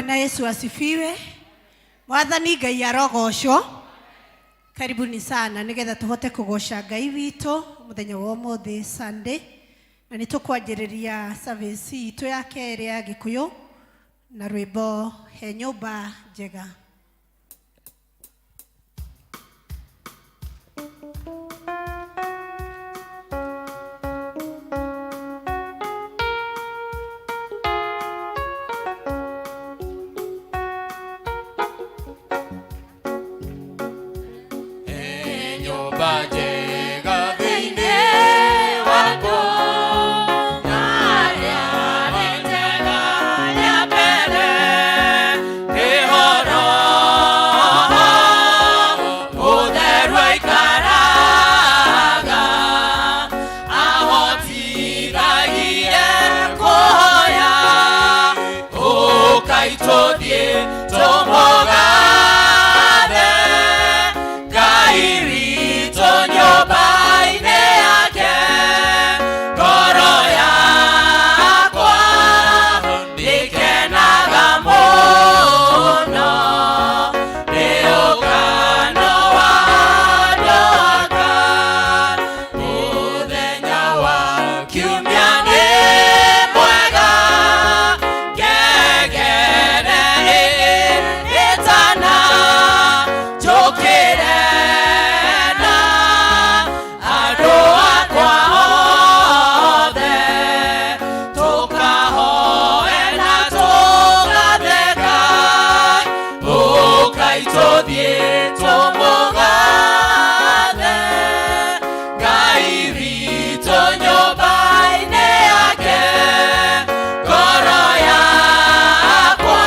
Bwana Yesu asifiwe. Mwathani Ngai arogocwo. Karibuni sana nigetha tuhote kugoca Ngai witũ muthenya wa ũmũthĩ Sunday, na nĩ tũkwanjĩrĩria service itũ ya kerĩ ya Gĩkũyũ na rwĩmbo He Nyũmba Njega. Nyũmba njega thĩinĩ wakwa, harĩa njega ya mbere, nĩho Roho Mũtheru aikaraga, ahotithagie kũhoya, ũkai tũthiĩ tũmũgathe Ngai witũ nyũmba-inĩ yake, ngoro yakwa nĩkenaga mũno nĩ ũngano wa andũ aka. Mũthenya wa kiumia nĩ mwega, ngengere ĩtana, njũkĩre na andũ akwa othe, tũkahoe na tũgatheka, ũkai tũthiĩ tũmũgathe Ngai witũ nyũmba-inĩ yake, ngoro yakwa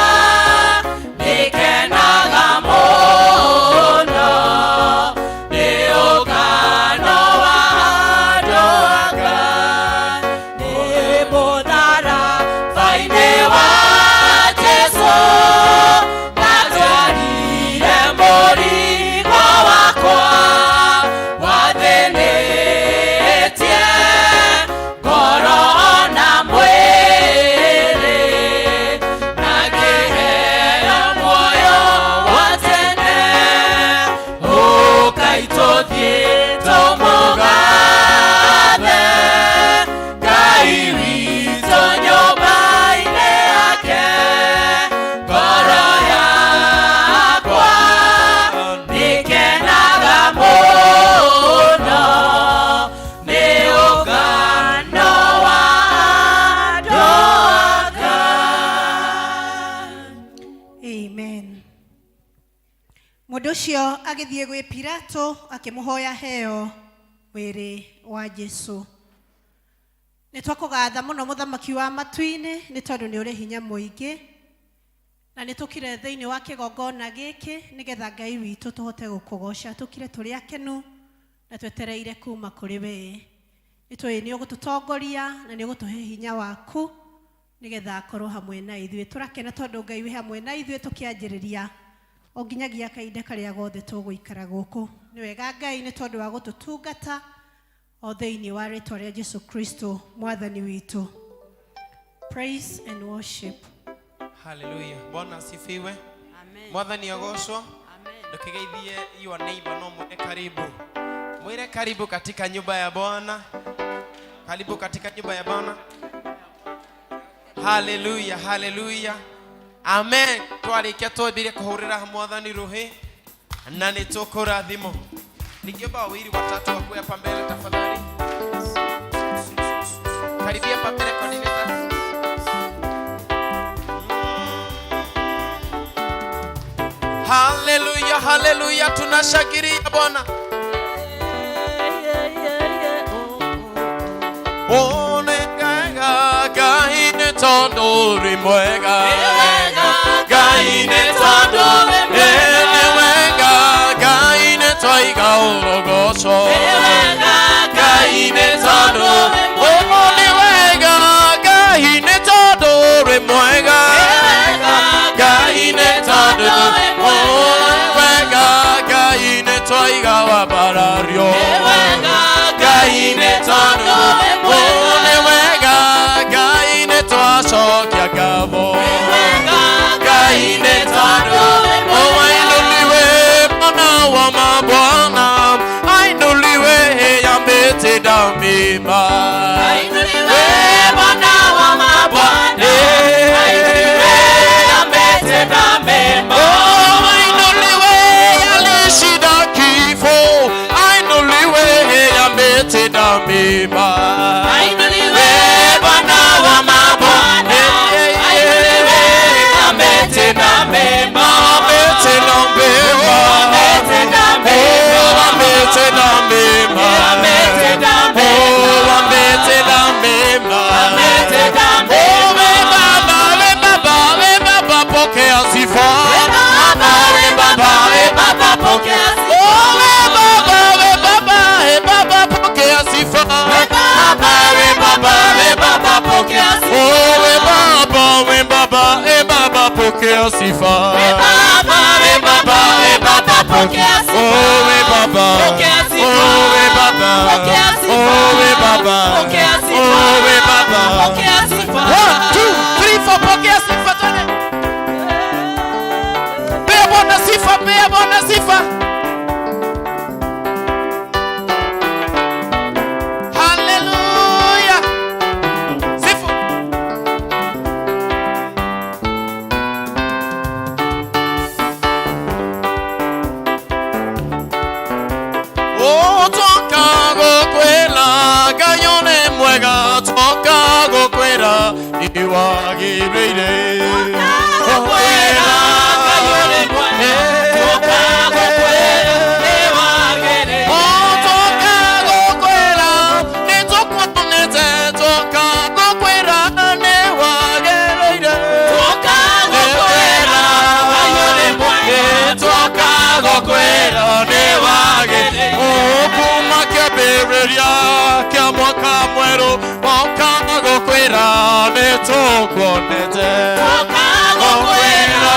nĩkenaga mũno nĩ ũngano wa andũ aka, nĩ mũtharaba-inĩ wa Jesũ ndatwarire mũrigo wakwa wathĩnĩtie ngoro na mwĩrĩ, na ngĩheo muoyo wa tene, ũkai tũthiĩ tũmũgathe Ngai witũ nyũmba-inĩ yake, ngoro yakwa nĩkenaga mũno nĩ ũngano wa andũ aka. Amen. Mũndũ ũcio agĩthiĩ gwĩ Pilato akĩmũhoya heo mwĩrĩ wa Jesu. Nĩ twakũgatha mũno mũthamaki wa matu-inĩ nĩ tondũ nĩ ũrĩ hinya mũingĩ, na nĩ tũkire thĩinĩ wa kĩgongona gĩkĩ nĩgetha Ngai witũ tũhote gũkũgoca, tũkire tũrĩ akenu na twetereire kuma kũrĩ we. Nĩ tũĩ nĩ ũgũtũtongoria na nĩ ũgũtũhe hinya waku nĩgetha akorwo hamwe na ithuĩ. Tũrakena tondũ Ngai wĩ hamwe na ithuĩ tũkĩanjĩrĩria o nginyagia kahinda karĩa gothe tũgũikara gũkũ. Nĩ wega Ngai nĩ tondũ wa gũtũtungata o thĩinĩ wa rĩtwa rĩa Jesu Kristo mwathani witũ. Praise and worship. Haleluya. Bwana asifiwe. Amen. Mwathani agocwo. Amen. Ndũkĩgeithie your neighbor, no mwĩre karibu. Mwĩre karibu katika nyumba ya Bwana. Karibu katika nyumba ya Bwana. Haleluya, haleluya. Amen. Twarĩkia twambire kũhũrĩra mwathani rũhĩ na nĩ tũkũrathimwo. Ningeomba wawili watatu wakuwe hapa mbele tafadhali. Karibia hapa mbele coordinator. Haleluya, haleluya, tunashangilia Bwana. One ngega Ngai nĩ tondũ ũrĩ mwega, Ngai nĩ tondũ nĩ wega, Ngai nĩ twaiga ũrogoco, Ngai nĩ tondũ nĩ wega, Ngai nĩ tondũ ũrĩ mwega, Ngai nĩ tondũ wega, Ngai nĩ twaiga wambarario, Ngai nĩ tondũ nĩ wega, Ngai nĩ twacokia ngatho, Ngai mema. Ainuliwe Bwana wa mabwana, ainuliwe ametenda mema. Oh, ainuliwe alishinda kifo, ainuliwe ametenda mema. Ainuliwe Bwana wa mabwana, ainuliwe ametenda mema. Ametenda mema. Ametenda mema. Oh, ametenda mema. Ametenda mema. Oh, ametenda mema. Ametenda Oh, we mema. baba, we baba, we baba, pokea sifa. We baba, we baba, we baba, pokea sifa. Oh, we baba, we baba, we baba, pokea sifa. We baba, we baba, we baba, pokea sifa. Oh, we baba, we baba, we baba, pokea sifa. We baba, we baba, we baba, pokea sifa. Oh, we baba. Pokea sifa. Oh, we baba. Pokea sifa. Oh, we baba. Pokea sifa. Oh, we baba. Pokea sifa. 1, 2, 3, 4, pokea sifa twende. Pea Bwana sifa, pea Bwana sifa. Hallelujah. Sifu. Oh, toka gokwela, Ngai nĩ mwega, toka gokwela, nĩwagĩrĩire. Gokwela, Ngai nĩ mwega, toka gokwela, nĩwagĩrĩire. Oh, toka gokwela, nĩtũkuonete, toka gokwela, nĩwagĩrĩire. Toka gokwela, Ngai nĩ mwega, Toka gokwela, nĩwagĩrĩire. Oh, kuma kĩambĩrĩria kĩa mwaka mwerũ, toka gokwela, nĩtũkuonete. Toka gokwela,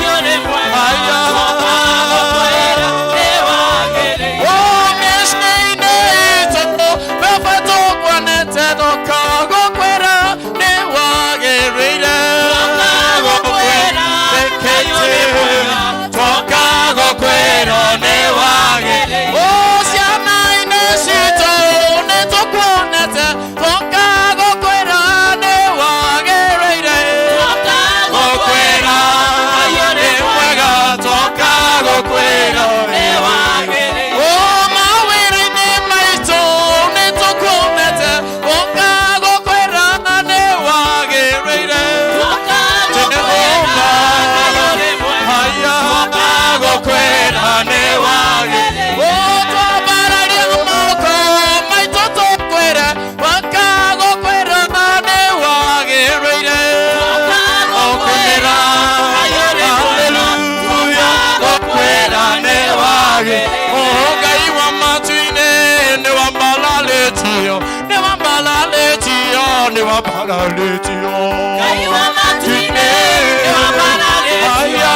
Ngai nĩ mwega, toka gokwela, nĩwagĩrĩire. Oh, mĩciĩ-inĩ itũ, baba tũkuonete, toka gokwela, nĩwagĩrĩire. Toka gokwela, Ngai nĩ mwega, Toka gokwela, nĩwagĩrĩire. Oh, ciana-inĩ citũ, nĩtũkuonete, toka gokwela, nĩwagĩrĩire. Toka Gokwela, gokwela, Ngai nĩ nĩ mwega, toka gokwela, nĩwagĩrĩire. Oh, mawĩra-inĩ maitũ nĩtũkuonete, toka gokwela, nĩwagĩrĩire. Toka gokwela, Ngai nĩ mwega, Haya, toka gokwela, nĩwagĩrĩire. Oh, twambararia moko maitũ tũkwĩre, toka gokwela, nĩwagĩrĩire. Toka gokwela, Ngai nĩ mwega, Hallelujah, gokwela, nĩwagĩrĩire. Oh, Ngai wa matu-inĩ nĩwambararĩtio, nĩwambararĩtio, nĩwambararĩtio. Ngai wa matu-inĩ nĩwambararĩtio,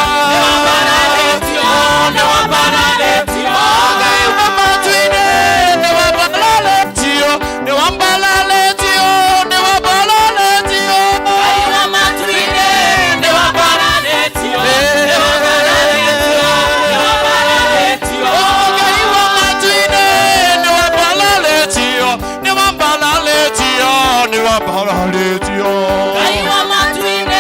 nĩwambararĩtio, nĩwambararĩtio. Oh, Ngai wa matu-inĩ nĩwambararĩtio, nĩwambararĩtio, nĩwambararĩtio. Ngai wa matu-inĩ nĩwambararĩtio, nĩwambararĩtio, nĩwambararĩtio. Oh, Ngai wa matu-inĩ nĩwambararĩtio, nĩwambararĩtio, nĩwambararĩtio. Ngai wa matu-inĩ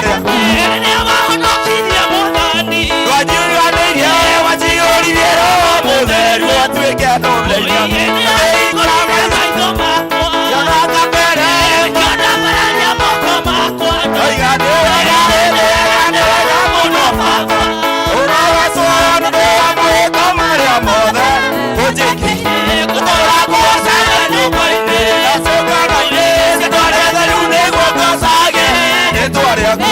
rĩaku. Twanjiũranĩirie, wanjiyũririe Roho Mũtheru atuĩke mũthenya. Nyonaga mbere, ndoiga nĩ wega, nĩ wega, nĩ wega mũno Baba. Ũrogocwo nĩ ũndũ wa mawĩko marĩa mothe ũnjĩkĩire. Ngũtũũra ngũgocaga nyũmba-inĩ na ciũngano-inĩ cia andũ arĩa atheru nĩguo ngocage rĩĩtwa rĩaku.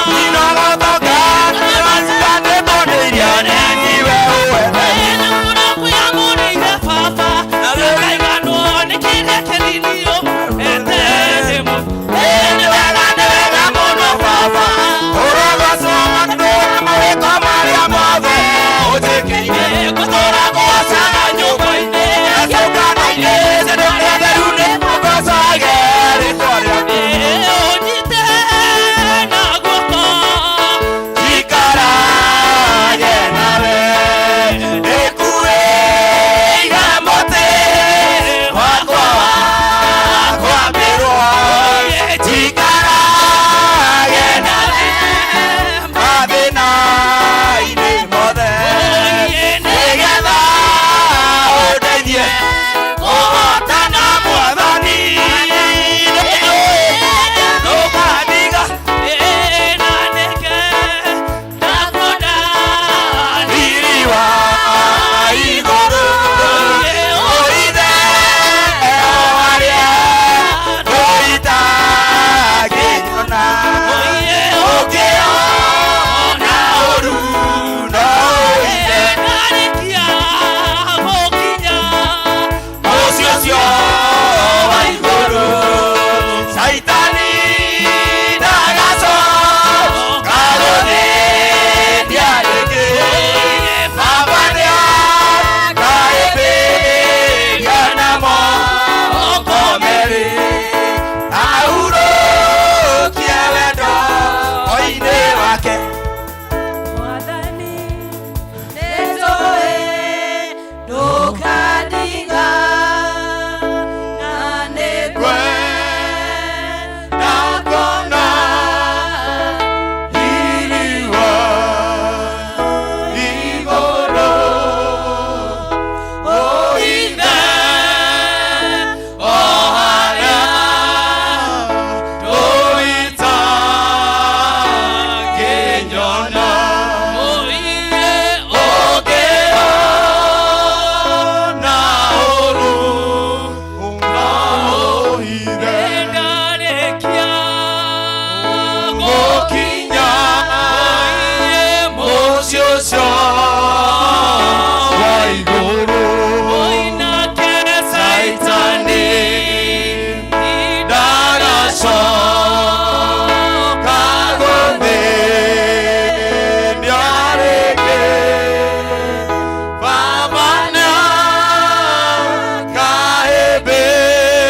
Ndinogotoka, ndĩraciganĩtwo nĩ iria nyingi we ũwene. Nĩ wega, nĩ wega mũno Baba. Ũrogocwo nĩ ũndũ wa mawĩko marĩa mothe ũnjĩkĩire. Ngũtũũra ngũgocaga nyũmba-inĩ na ciũngano-inĩ cia andũ arĩa atheru nĩguo ngocage rĩĩtwa rĩaku. Njikarage nawe, ndĩkuĩire mũtĩ wakwa wa kwambĩrwo. Njikarage nawe mathĩna-inĩ mothe, nĩgetha ũndeithie kũhotana Mwathani. Ndũkandiga riri wa igũrũ, ũithe harĩa ũitangĩnyona. Ũngĩona ũru no ũithe mũciĩ ũcio wa igũrũ. Caitani ndagacoka gũthĩnia rĩngĩ. Baba nĩakaĩthĩria na moko merĩ, ahurũkie wendo oinĩ wake. Mwathani, nĩnjũĩ ndũkandiga, na nĩngwenda kuona Riri wa igũrũ, ũithe o harĩa tũitangĩnyona. Ũngĩona ũru no ũithe gũkinya mũciĩ ũcio wa igũrũ. Saitani ndagacoka gũthĩnia rĩngĩ. Baba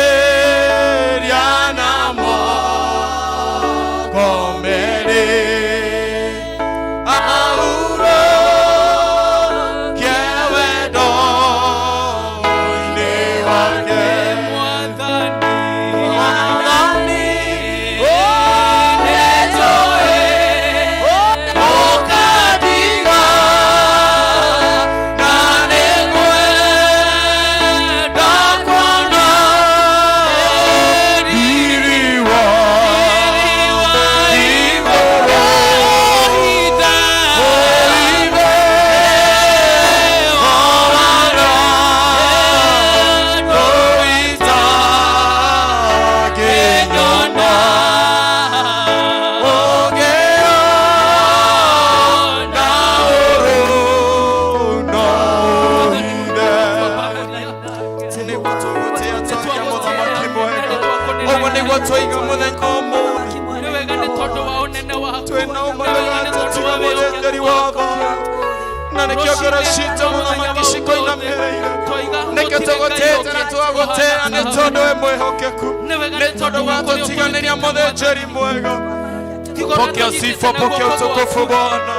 nĩakahĩmbĩria na moko merĩ, ahurũkie wendo-inĩ wake. Mwathani, nĩnjũĩ ndũkandiga, na nĩngwenda kuona riri wa igũrũ. Ũithe o harĩa tũitangĩnyona. Ũngĩona ũru no ũithe. Nĩguo tũgũtĩa twaria mũthamaki mwega. Ũguo nĩguo twaiga mũthenya ũmũthĩ. Twĩna ũmwe tũtiga mũthĩnjĩri watho na nĩkĩo ngoro citũ mũthamaki cikoinamĩrĩire, nĩkĩo tũgũtĩte na twagũtĩa nĩ tondũ wĩ mwĩhokeku, nĩ tondũ wa tũtiganĩria mũthĩnjĩri mwega. Pokea sifa, pokea utukufu Bwana,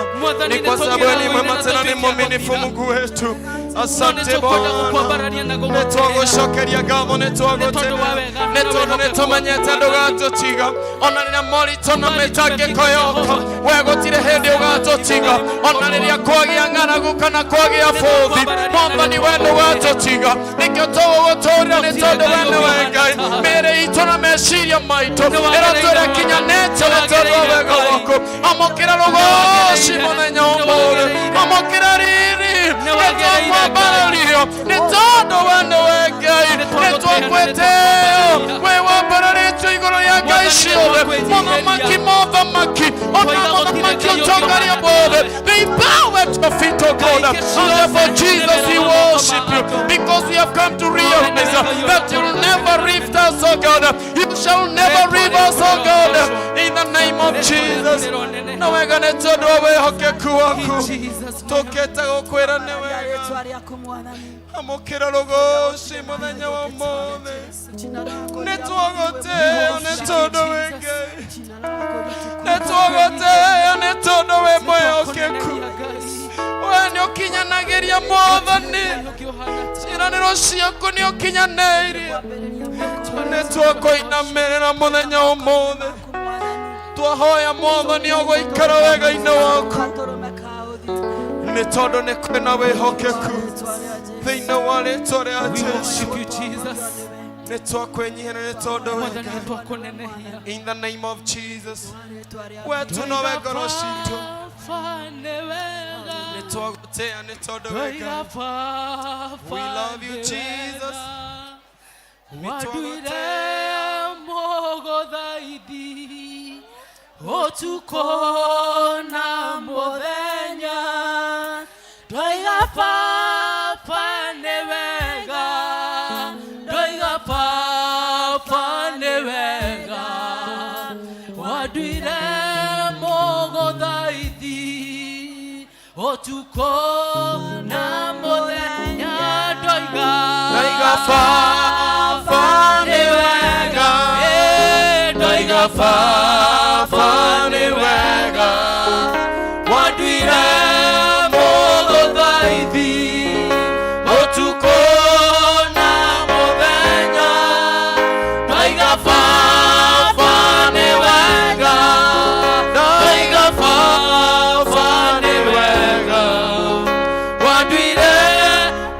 ni kwa sababu ni mwema tena ni mwaminifu Mungu wetu. Asante nĩ tũkwenda Bwana. gũkwambararia na Nĩ gũgũtĩĩa. twagũcokeria ngatho nĩ Nĩ tondũ wa twagũtĩĩa wega nĩ na tondũ nĩ wĩhokeku tũmenyete waku. ndũgatũtiga ona rĩrĩa moritũ na mĩtangĩko yoka we gũtirĩ hĩndĩ ũgatũtiga ona rĩrĩa kwagĩa ng'aragu kana kwagĩa bũthi mwathani we ndũgatũtiga nĩkĩo tũgũgũtũũrĩra nĩ tondũ we nĩwe Ngai mĩĩrĩ itũ na meciria maitũ ĩratwĩra kinyanĩtio nĩ tondũ wa wega waku. Amũkĩra rũgoci mũthenya ũmũthĩ, amũkĩra riri, nĩ twakwambarario nĩ tondũ we nĩwe Ngai, nĩ twakwĩtĩo wĩ wambararĩtio igũrũ rĩa ngai ciothe, mũthamaki mothamaki ona mũthamaki ũtongoria wothe. They bow at your feet, O God, and therefore Jesus, we worship you because we have come to realize that you will never leave us, O God. You shall never leave us, O God, in the name of Jesus. Na wega nĩ tondũ wa wĩhokeku waku tũkĩte gũkwĩra nĩ wega. Rĩtwa rĩaku Mwathani. Amũkĩra rũgoci mũthenya wa ũmũthĩ, nĩ twagũtĩĩa nĩ tondũ wĩ Ngai, nĩ twagũtĩĩa nĩ tondũ wĩ mwĩhokeku. We nĩ ũkinyanagĩria Mwathani ciĩranĩro ciaku, nĩ ũkinyanĩirie. Nĩ twakũinamĩrĩra mũthenya ũmũthĩ, twahoya Mwathani ũgũikara wega-inĩ waku nĩ tondũ nĩ kwĩna wĩhokeku thĩinĩ wa rĩtwa rĩa We Jesu. worship you, Jesus. Nĩ twakwĩnyihĩra nĩ tondũ wĩ Mwathani Ngai. nĩ twakũnenehia. In the name of Jesus, we tunowe ngoro citũ. Baba nĩ wega. Nĩ twagũtĩĩa nĩ tondũ wĩ Ndoiga Ngai. Baba We love you, nĩ Jesus. wega. Nĩ Wanduire mũgũthaithi ũtukũ na mũthenya, ndoiga Baba nĩ wega, ndoiga Baba nĩ wega. Wanduire mũgũthaithi ũtukũ na mũthenya, ndoiga Ndoiga Baba nĩ wega. Eh, ndoiga Baba nĩ wega. Wanduire mũgũthaithi ũtukũ na mũthenya, ndoiga Baba nĩ wega, ndoiga Baba nĩ wega. Wanduire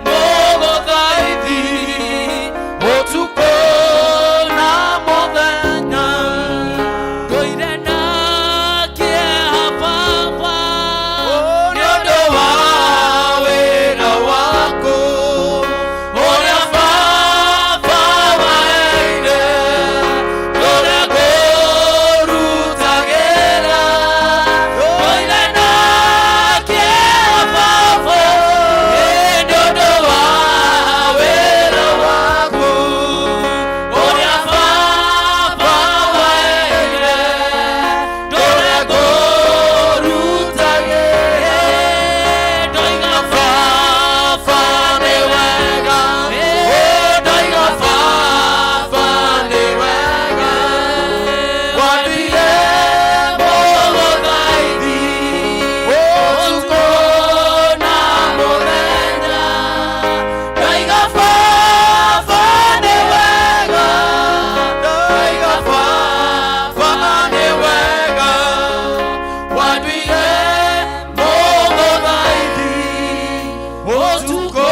mũgũthaithi ũtukũ na mũthenya, ndũire na kĩeha Baba nĩ ũndũ wa wĩra waku ũrĩa Baba waheire, ũrĩa ngũrutagĩra. Ndũire na kĩeha Baba nĩ ũndũ wa wĩra waku ũrĩa Baba waheire, ndũrĩa ngũrutagĩra. Ndoiga Baba nĩ wega, ndoiga Baba nĩ wega. Wanduire mũgũthaithi ũtukũ na mũthenya, ndoiga Baba nĩ wega, ndoiga Baba nĩ wega. Wanduire mũgũthaithi ũtukũ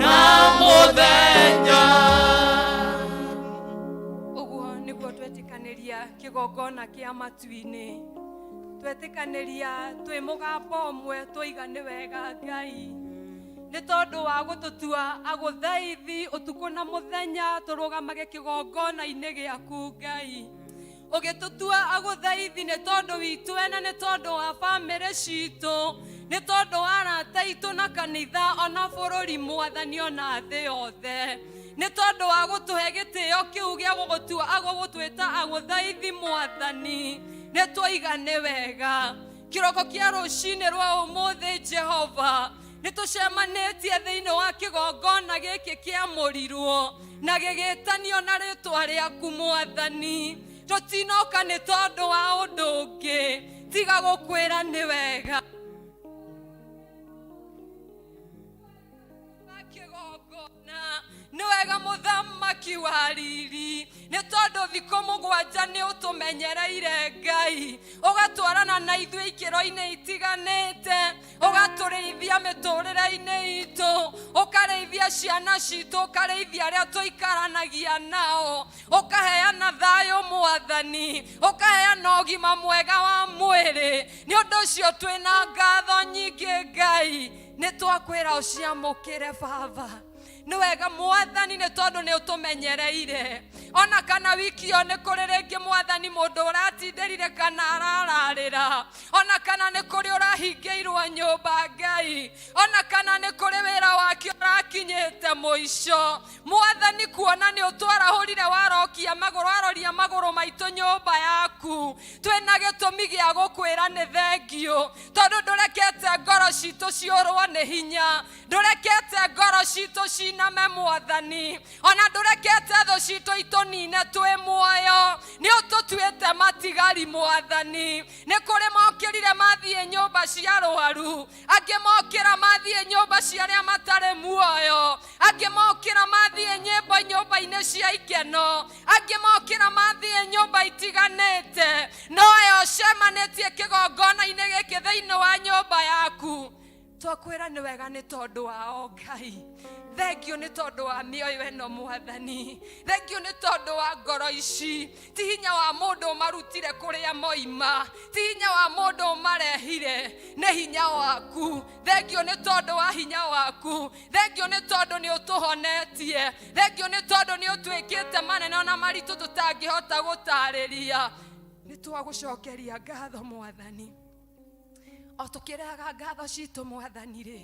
na mũthenya. Ũguo nĩguo twetĩkanĩria kĩgongona kĩa matu-inĩ, twetĩkanĩria twĩ mũgambo ũmwe, twoiga nĩ wega Ngai nĩ tondũ wa gũtũtua agũthaithi ũtukũ na mũthenya, tũrũgamage kĩgongona-inĩ gĩaku Ngai. Ũgĩtũtua agũthaithi nĩ tondũ witũ ene, nĩ tondũ wa bamĩrĩ citũ, nĩ tondũ wa arata aitũ na kanitha ona bũrũri Mwathani ona thĩ yothe, nĩ tondũ wa gũtũhe gĩtĩo kĩu gĩa gũgũtua agũgũtwĩta agũthaithi Mwathani, nĩ twoiga nĩ wega. Kĩroko kĩa rũcinĩ rwa ũmũthĩ Jehova, nĩ tũcemanĩtie thĩinĩ wa kĩgongona gĩkĩ kĩamũrirwo na gĩgĩtanio na rĩtwa rĩaku Mwathani. Tũtinoka nĩ tondũ wa ũndũ ũngĩ tiga gũkwĩra nĩ wega. Nĩ wega mũthamaki wa riri, nĩ tondũ thikũ mũgwanja nĩ ũtũmenyereire Ngai, ũgatwarana na ithuĩ ikĩro-inĩ itiganĩte, ũgatũrĩithia mĩtũrĩre-inĩ itũ, ũkarĩithia ciana citũ, ũkarĩithia arĩa tũikaranagia nao, ũkaheana thayũ mwathani, ũkaheana ũgima mwega wa mwĩrĩ. Nĩ ũndũ ũcio twĩna ngatho nyingĩ Ngai, nĩ twakwĩra ũciamũkĩre Baba. Nĩ wega mwathani, nĩ tondũ nĩ ũtũmenyereire. Ona kana wiki ĩyo nĩ kũrĩ rĩngĩ mwathani mũndũ ũratindĩrire kana arararĩra, ona kana nĩ kũrĩ ũrahingĩirwo nyũmba Ngai, ona kana nĩ kũrĩ wĩra wake ũrakinyĩte mũico mwathani, kuona nĩ ũtwarahũrire warokia magũrũ, waroria magũrũ maitũ nyũmba yaku, twĩna gĩtũmi gĩa gũkwĩra nĩ thengiũ, tondũ ndũrekete ngoro citũ ciũrwo nĩ hinya, ndũrekete ngoro citũ ciname mwathani, ona ndũrekete thũ citũ itũnine twĩ muoyo, nĩ ũtũtuĩte matigari mwathani. Nĩ kũrĩ mokĩrire mathiĩ nyũmba cia arwaru, angĩ mokĩra mathiĩ nyũmba cia arĩa matarĩ muoyo, angĩ mokĩra mathiĩ nyĩmbo nyũmba-inĩ cia ikeno, angĩ mokĩra mathiĩ nyũmba itiganĩte, no we ũcemanĩtie kĩgongona-inĩ gĩkĩ thĩinĩ wa nyũmba yaku. Twakwĩra nĩ wega nĩ tondũ wao Ngai, thengio nĩ tondũ wa mĩoyo ĩno mwathani, thengio nĩ tondũ wa ngoro ici. Ti hinya wa mũndũ ũmarutire kũrĩa moima, ti hinya wa mũndũ ũmarehire, nĩ hinya waku. Thengio nĩ tondũ wa hinya waku, thengio nĩ tondũ nĩ ũtũhonetie, thengio nĩ tondũ nĩ ũtwĩkĩte manene ona maritũ tũtangĩhota gũtarĩria. Nĩ twagũcokeria ngatho mwathani. O tũkĩrehaga ngatho citũ mwathani rĩ,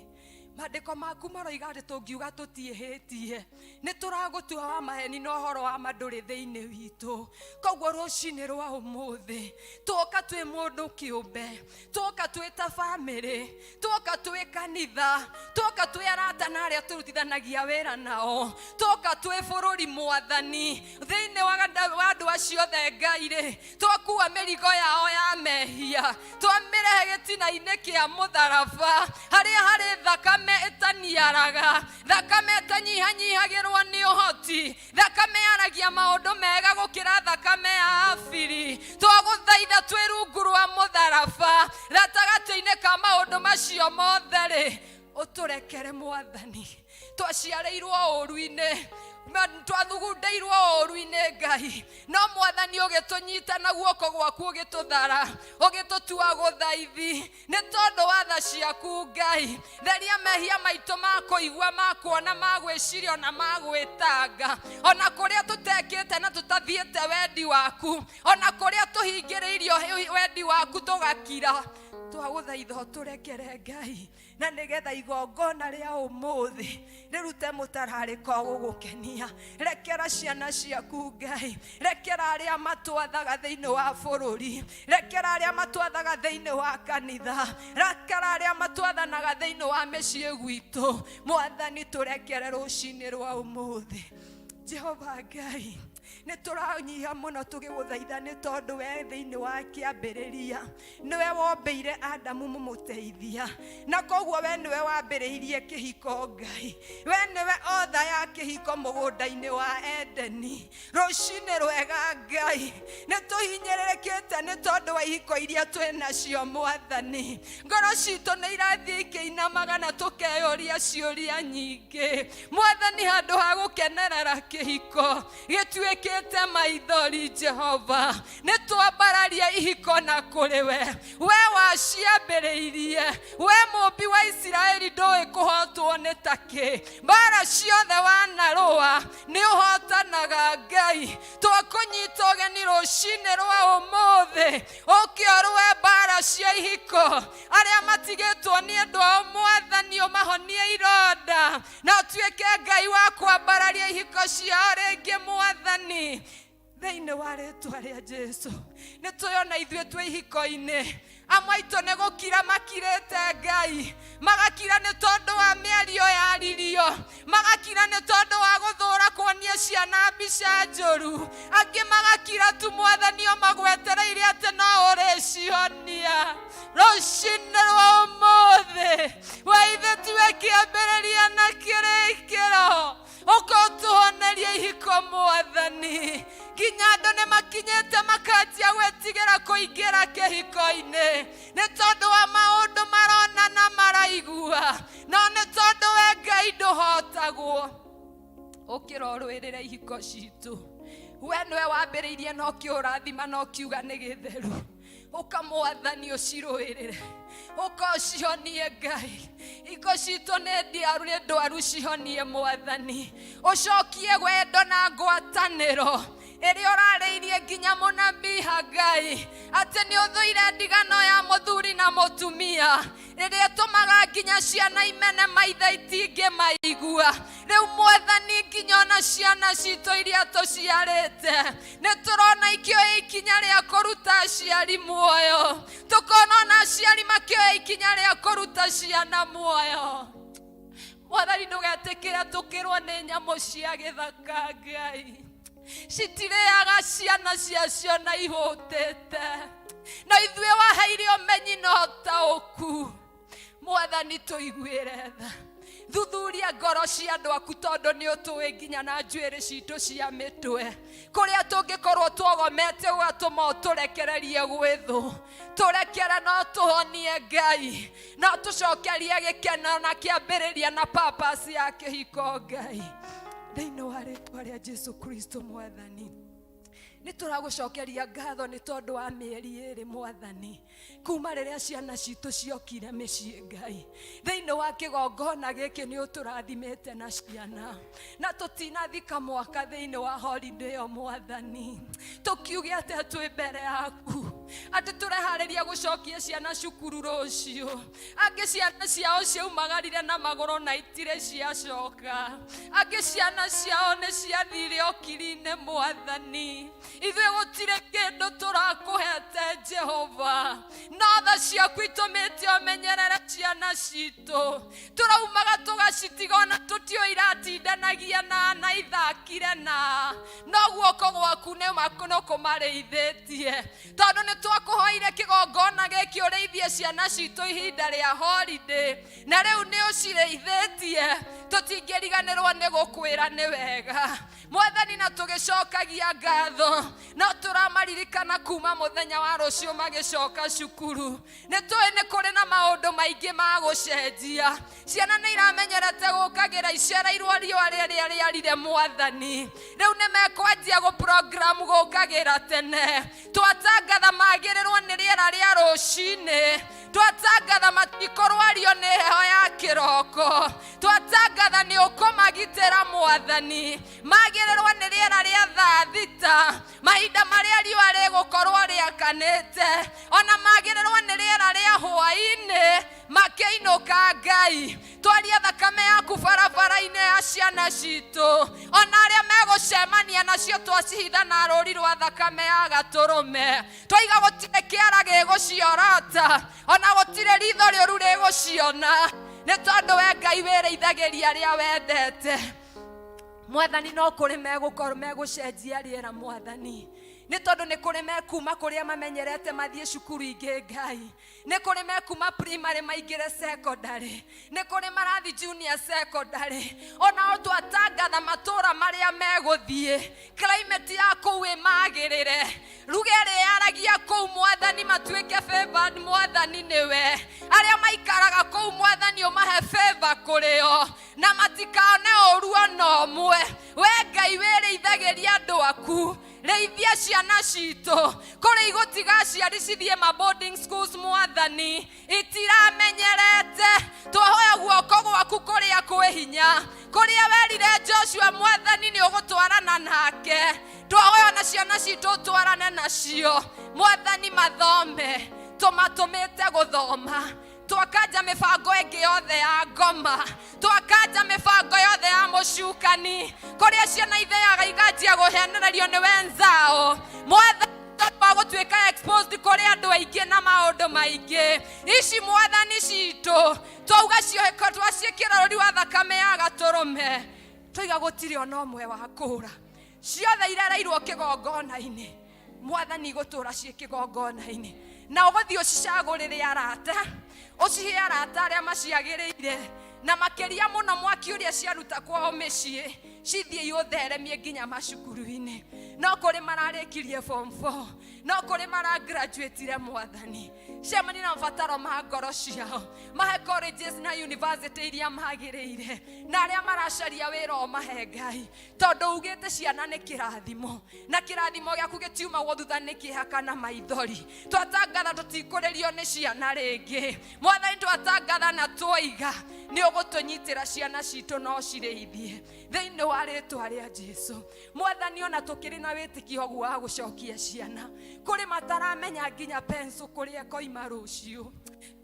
maandĩko maku maroiga atĩ tũngiuga tũtiĩhĩtie nĩ tũragũtua wa maheni na ũhoro wa ma ndũrĩ thĩinĩ witũ. Koguo rũcinĩ rwa ũmũthĩ twoka twĩ mũndũ kĩũmbe, twoka twĩ ta bamĩrĩ, twoka twĩ kanitha, twoka twĩ arata na arĩa tũrutithanagia wĩra nao, twoka twĩ bũrũri mwathani, thĩinĩ wa andũ acio othe Ngai rĩ, twakua mĩrigo yao ya mehia, twamĩrehe gĩtina-inĩ kĩa mũtharaba, harĩa harĩ thakame ĩtaniaraga, thakame ĩtanyihanyihagĩrwo nĩ ũhoti, thakame yaragia maũndũ mega gũkĩra thakame ya Abiri. Twagũthaitha twĩ rungu rwa mũtharaba, gatagatĩ-inĩ ka maũndũ macio mothe rĩ, ũtũrekere mwathani. Twaciarĩirwo ũũru-inĩ, twathugundĩirwo ũũru-inĩ Ngai, no mwathani ũgĩtũnyita na guoko gwaku, ũgĩtũthara, ũgĩtũtua gũthaithi nĩ tondũ wa tha ciaku Ngai. Theria mehia maitũ ma kũigua, ma kuona, ma gwĩciria ona ma gwĩtanga, ona kũrĩa tũtekĩte na tũtathiĩte wendi waku, ona kũrĩa tũhingĩrĩirio wendi waku tũgakira. Twagũthaitha ũtũrekere Ngai, na nĩgetha igongona rĩa ũmũthĩ rĩrute mũtararĩko gũgũkenia. Rekera ciana ciaku Ngai, rekera arĩa matwathaga thĩinĩ wa bũrũri, rekera arĩa matwathaga thĩinĩ wa kanitha, rekera arĩa matwathanaga thĩinĩ wa mĩciĩ gwitũ mwathani, tũrekere rũcinĩ rwa ũmũthĩ. Jehova Ngai, nĩ tũranyiha mũno tũgĩgũthaitha, nĩ tondũ we thĩinĩ wa kĩambĩrĩria nĩwe wombĩire Adamu mũmũteithia, na koguo we nĩwe wambĩrĩirie kĩhiko Ngai, we nĩwe otha ya kĩhiko mũgũnda-inĩ wa Edeni. Rũcinĩ rwega Ngai, nĩ tũhinyĩrĩrĩkĩte nĩ tondũ wa ihiko iria twĩ nacio mwathani. Ngoro citũ nĩ irathiĩ ikĩinamaga na tũkeyũria ciũria nyingĩ mwathani, handũ ha gũkenerera kĩhiko gĩtuĩkĩte maithori. Jehova, nĩ twambararia ihiko na kũrĩ we, we waciambĩrĩirie, we mũmbi wa Isiraeli, ndũĩ kũhotwo nĩ takĩ. Mbara ciothe wanarũa nĩ ũhotanaga Ngai. Twakũnyita ũgeni rũcinĩ rwa ũmũthĩ, ũke ũrũe mbara cia ihiko. Arĩa matigĩtwo nĩ andũ ao mwathani, ũmahonie ironda na ũtuĩke Ngai wa kwambararia ihiko ciao rĩngĩ mwathani, thĩinĩ wa rĩtwa rĩa Jesu. Nĩ tũyona ithuĩ twĩ ihiko-inĩ, amwe aitũ nĩ gũkira makirĩte Ngai, magakira nĩ tondũ wa mĩario yaririo, magakira nĩ tondũ wa gũthũra kuonia ciana mbica njũru, angĩ magakira tu mwathani o magwetereire atĩ no ũrĩcihonia. Rũcinĩ rwa ũmũthĩ, we ithe tiwe kĩambĩrĩria na kĩrĩkĩro. megwĩtigĩra kũingĩra kĩhiko-inĩ nĩ tondũ wa maũndũ marona na maraigua, no nĩ tondũ we Ngai ndũhotagwo. Ũkĩra ũrũĩrĩre ihiko citũ. We nĩwe wambĩrĩirie na ũkĩũrathima na ũkiuga nĩ gĩtheru. Ũka Mwathani ũcirũĩrĩre, ũka ũcihonie Ngai. Iko citũ nĩ ndiaru, nĩ ndwaru, cihonie Mwathani. Ũcokie wendo na ngwatanĩro ĩrĩa ũrarĩirie nginya mũnabii Hagai, atĩ nĩ ũthũire ndigano ya mũthuri na mũtumia ĩrĩa ĩtũmaga nginya ciana imene maithe itingĩmaigua. Rĩu Mwathani, nginya ona ciana citũ iria tũciarĩte nĩ tũrona ikĩoya ikinya rĩa kũruta aciari muoyo, tũkona ona aciari makĩoya ikinya rĩa kũruta ciana muoyo. Mwathani, ndũgetĩkĩre tũkĩrwo nĩ nyamũ cia gĩthaka Ngai, citirĩaga ciana ciacio na ihũtĩte, no ithuĩ waheire ũmenyi na ũtaũku. Mwathani, tũiguĩre tha, thuthuria ngoro cia andũ aku, tondũ nĩ ũtũĩ nginya na njuĩrĩ citũ cia mĩtwe, kũrĩa tũngĩkorwo tuogomete ũgatũma ũtũrekererie gwĩ thũ. Tũrekere no tũhonie Ngai, no tũcokerie gĩkeno na kĩambĩrĩria na purpose ya kĩhiko Ngai, thĩinĩ wa rĩtwa rĩa Jesu Kristo. Mwathani, nĩ tũragũcokeria ngatho nĩ tondũ wa mĩeri 2 Mwathani, kuma rĩrĩa ciana citũ ciokire mĩciĩ Ngai. Thĩinĩ wa kĩgongona gĩkĩ nĩ ũtũrathimĩte na ciana, na tũtinathika mwaka thĩinĩ wa holiday ĩyo Mwathani. Tũkiuge atĩa twĩ mbere yaku, atĩ tũreharĩria gũcokia ciana cukuru rũciũ? Angĩ ciana ciao ciaumagarire na magũrũ na itirĩ ciacoka, angĩ ciana ciao nĩ ciathire ũkiri-inĩ. Mwathani, ithuĩ gũtirĩ kĩndũ tũrakũhete Jehova, no tha ciaku itũmĩte ũmenyerere ciana citũ. Tũraumaga tũgacitiga ona tũtiũĩ iratindanagia na ithakire na no guoko gwaku nĩ kũmarĩithĩtie, tondũ nĩ twakũhoire kĩgongona gĩkĩ ũrĩithie ciana citũ ihinda rĩa holiday, na rĩu nĩ ũcirĩithĩtie. Tũtingĩriganĩrwo nĩ gũkwĩra nĩ wega Mwathani, na tũgĩcokagia ngatho. No tũramaririkana kuma mũthenya wa rũciũ magĩcoka cukuru. Nĩ tũĩ nĩ kũrĩ na maũndũ maingĩ ma gũcenjia. Ciana nĩ iramenyerete gũkagĩra icereirwo riũa rĩrĩa rĩarire. Mwathani, rĩu nĩ mekwanjia gũ program gũkagĩra tene. Twatangatha magĩrĩrwo nĩ rĩera rĩa rũcinĩ, twatangatha matikorwario nĩ heho ya kĩroko, twatangatha nĩ ũkũmagitĩra Mwathani, magĩrĩrwo nĩ rĩera rĩa thaa 6, mahinda marĩa riũa rĩgũkorwo rĩakanĩte, ona magĩrĩrwo nĩ rĩera rĩa hwaĩ-inĩ makĩinũka. Ngai, twaria thakame yaku barabara-inĩ ya ciana citũ, ona arĩa megũcemania nacio twacihitha na rũri rwa thakame ya gatũrũme. Twaiga gũtirĩ kĩara gĩgũciorota, ona gũtirĩ ritho rĩũru rĩgũciona, nĩ tondũ we Ngai wĩrĩithagĩria arĩa wendete. Mwathani, no kũrĩ megũkorwo megũcenjia rĩera Mwathani, nĩ tondũ nĩ kũrĩ mekuma kũrĩa mamenyerete mathiĩ cukuru ingĩ. Ngai, nĩ kũrĩ mekuma primary maingĩre secondary, nĩ kũrĩ marathi junior secondary. Onao twatangatha matũra marĩa megũthiĩ, climate ya kũu ĩmagĩrĩre, ruga ĩrĩa yaragia kũu Mwathani, matuĩke favored. Mwathani, nĩwe arĩa maikaraga kũu Mwathani, ũmahe favor kũrĩ o na matikone ũru ona ũmwe. We Ngai wĩrĩithagĩria andũ aku, rĩithia ciana citũ kũrĩ igũtiga aciari cithiĩ ma boarding schools. Mwathani, itiramenyerete. Twahoya guoko gwaku kũrĩa kwĩ hinya, kũrĩa werire Joshua Mwathani nĩ ũgũtwarana nake, twahoya na ciana citũ ũtwarane nacio Mwathani, mathome tũmatũmĩte gũthoma. Twakanja mĩbango ĩngĩ yothe ya ngoma, twakanja mĩbango yothe ya mũcukani, kũrĩa ciana itheaga iganjia kũhenererio nĩ wenzao Mwathani, tondũ wa gũtuĩka exposed kũrĩ andũ aingĩ na maũndũ maingĩ. Ici Mwathani citũ twauga ciohĩko, twaciĩkĩra rũri wa thakame ya gatũrũme, twaiga gũtirĩ ona ũmwe wa kũra, ciothe irereirwo kĩgongona-inĩ Mwathani, gũtũra ciĩ kĩgongona-inĩ, na ũgũthiĩ ũcicagũrĩre arata, ũcihe arata arĩa maciagĩrĩire, na makĩria mũno mwaki ũrĩa ciaruta kwao mĩciĩ cithiĩ iũtheremie nginya macukuru-inĩ. No kũrĩ mararĩkirie form 4, no kũrĩ maragraduatire. Mwathani, cemania na mabataro ma ngoro ciao, mahe colleges na university iria magĩrĩire, na arĩa maracaria wĩra ũmahe, Ngai, tondũ ugĩte ciana nĩ kĩrathimo, na kĩrathimo gĩaku gĩtiumagwo thutha nĩ kĩeha kana maithori. Twatangatha tũtikũrĩrio nĩ ciana rĩngĩ. Mwathani, twatangatha na twoiga nĩ ũgũtũnyitĩra ciana citũ no cirĩithie thĩinĩ wa rĩtwa rĩa Jesu. Mwathani, ona tũkĩrĩ na wĩtĩkio ũguo wa gũcokia ciana, kũrĩ mataramenya nginya pencil kũrĩa ĩkoima rũciũ,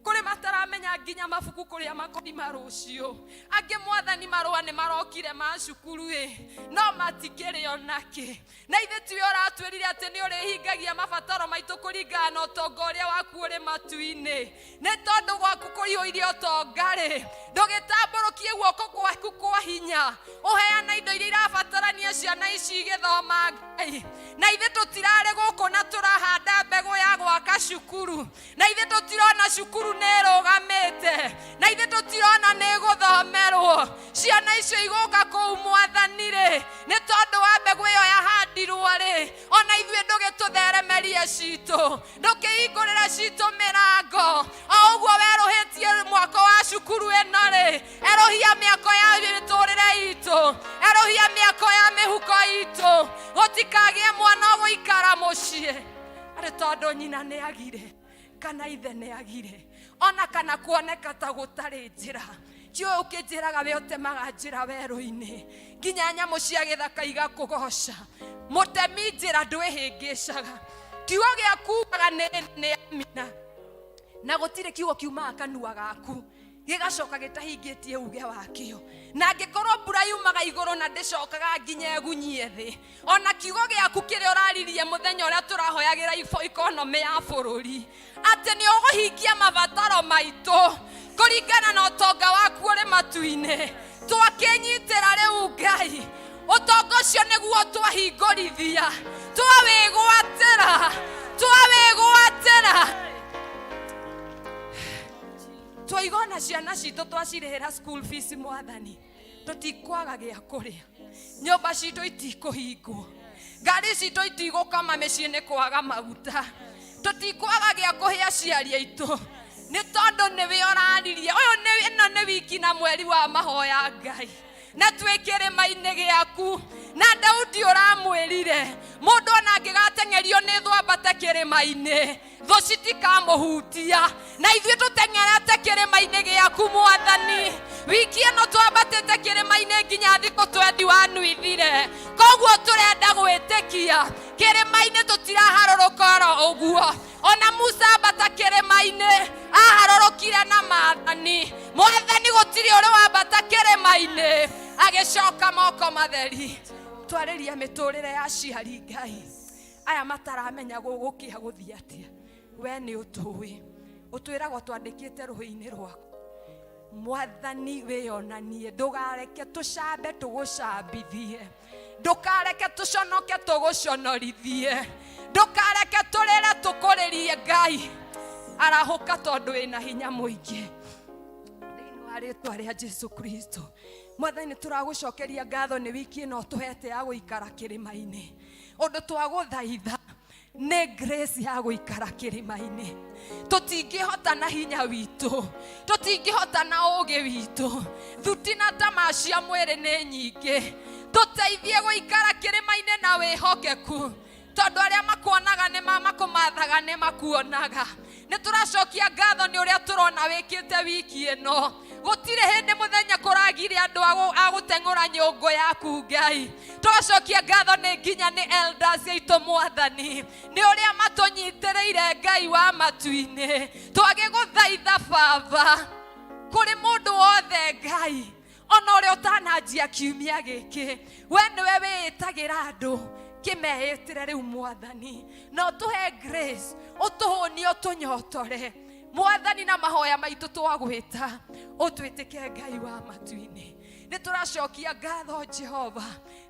kũrĩ mataramenya nginya mabuku kũrĩa makoima rũciũ. Angĩ, Mwathani, marũa nĩ marokire ma cukuru ĩ, no matikĩrĩ onakĩ. Na ithuĩ tiwe ũratwĩrire atĩ nĩ ũrĩhingagia mabataro maitũ kũringana na ũtonga ũrĩa waku ũrĩ matu-inĩ? Nĩ tondũ gwaku kũiyũire ũtonga rĩ, ndũgĩtambũrũkie guoko gwaku kwa hinya, ũheana indo iria irabatarania ciana ici igĩthoma, Ngai. Na ithuĩ tũtirarĩ gũkũ na tũrahanda mbegũ ya gwaka cukuru, na ithuĩ tũtirona cukuru nĩ ĩrũgamĩte, na ithuĩ tũtirona nĩ ĩgũthomerwo. Ciana icio igũka kũu, Mwathani rĩ, nĩ tondũ wa mbegũ ĩyo yahandirwo rĩ, ona ithuĩ ndũgĩtũtheremerie citũ, ndũkĩhingũrĩre citũ mĩrango. O ũguo werũhĩtie mwako wa cukuru ĩno rĩ, erũhia mĩako ya mĩtũrĩre itũ, erũhia mĩako ya mĩhuko itũ. Gũtikagĩe mwana ũgũikara mũciĩ arĩ tondũ nyina nĩ agire kana ithe nĩ agire, ona kana kuoneka ta gũtarĩ njĩra. Tiũĩ ũkĩnjĩraga we ũtemaga njĩra werũ-inĩ nginya nyamũ cia gĩthaka igakũgoca. Mũtemi njĩra ndwĩhĩngĩcaga. Kiugo gĩaku ugaga nĩ amina, na gũtirĩ kiugo kiumaga kanua gaku gĩgacoka gĩtahingĩtie uge wakĩo. Na angĩkorwo mbura yumaga igũrũ na ndĩcokaga nginya ĩgunyie thĩ, ona kiugo gĩaku kĩrĩa ũraririe mũthenya ũrĩa tũrahoyagĩra economy ya bũrũri atĩ nĩ ũgũhingia mabataro maitũ kũringana na ũtonga waku ũrĩ matu-inĩ, twakĩnyitĩra rĩu, Ngai. Ũtonga ũcio nĩguo twahingũrithia, twawĩgwatĩra, twawĩgwatĩra. Twaiga ona ciana citũ twacirĩhĩra school fees, Mwathani, tũtikwaga gĩa kũrĩa, nyũmba citũ itikũhingwo, ngari citũ itigũkama mĩciĩ nĩ kwaga maguta, tũtikwaga gĩa kũhe aciari aitũ, nĩ tondũ nĩwe ũraririe. Ũyũ nĩ ĩno nĩ wiki na mweri wa mahoya, Ngai, na twĩ kĩrĩma-inĩ gĩaku. Na Daudi ũramwĩrire mũndũ ona angĩgateng'erio nĩ thũ ambate kĩrĩma-inĩ, thũ citikamũhutia. Na ithuĩ tũteng'erete kĩrĩma-inĩ gĩaku, Mwathani. Wiki ĩno twambatĩte kĩrĩma-inĩ nginya thikũ 21 ithire. Koguo tũrenda gwĩtĩkia kĩrĩma-inĩ tũtiraharũrũka oro ũguo. Ona Musa ambata kĩrĩma-inĩ aharũrũkire na maathani. Mwathani, gũtirĩ ũrĩ wambata kĩrĩma-inĩ agĩcoka moko matheri. Twarĩria mĩtũrĩre ya aciari, Ngai, aya mataramenya gũgũkĩa gũthiĩ atĩa. We nĩ ũtũĩ, ũtwĩragwo twandĩkĩte rũhĩ-inĩ rwaku. Mwathani, wĩyonanie, ndũgareke tũcambe tũgũcambithie, ndũkareke tũconoke tũgũconorithie, ndũkareke tũrĩre tũkũrĩrie. Ngai, arahũka tondũ wĩna hinya mũingĩ. Thĩinĩ wa rĩtwa rĩa Jesu Kristo, Mwathani, nĩ tũragũcokeria ngatho nĩ wiki ĩno ũtũhete ya gũikara kĩrĩma-inĩ. Ũndũ twagũthaitha nĩ grace ya gũikara kĩrĩma-inĩ. Tũtingĩhota na hinya witũ, tũtingĩhota na ũũgĩ witũ, thuti na tamaa cia mwĩrĩ nĩ nyingĩ. Tũteithie gũikara kĩrĩma-inĩ na wĩhokeku, tondũ arĩa makuonaga nĩ makũmathaga, nĩ makuonaga. Nĩ tũracokia ngatho nĩ ũrĩa tũrona wĩkĩte wiki ĩno. Gũtirĩ hĩndĩ mũthenya kũragire andũ a gũteng'ũra nyũngũ yaku, Ngai. Tũgacokia ngatho nĩ nginya nĩ elders aitũ, Mwathani, nĩ ũrĩa matũnyitĩrĩire. Ngai wa matu-inĩ, twagĩgũthaitha Baba, kũrĩ mũndũ wothe, Ngai, ona ũrĩa ũtananjia kiumia gĩkĩ, we nĩwe wĩĩtagĩra andũ, kĩmeĩtĩre rĩu, Mwathani, na ũtũhe grace, ũtũhũnie, ũtũnyotore, Mwathani, na mahoya maitũ twagwĩta ũtwĩtĩke. Ngai wa matu-inĩ, nĩ tũracokia ngatho, Jehova,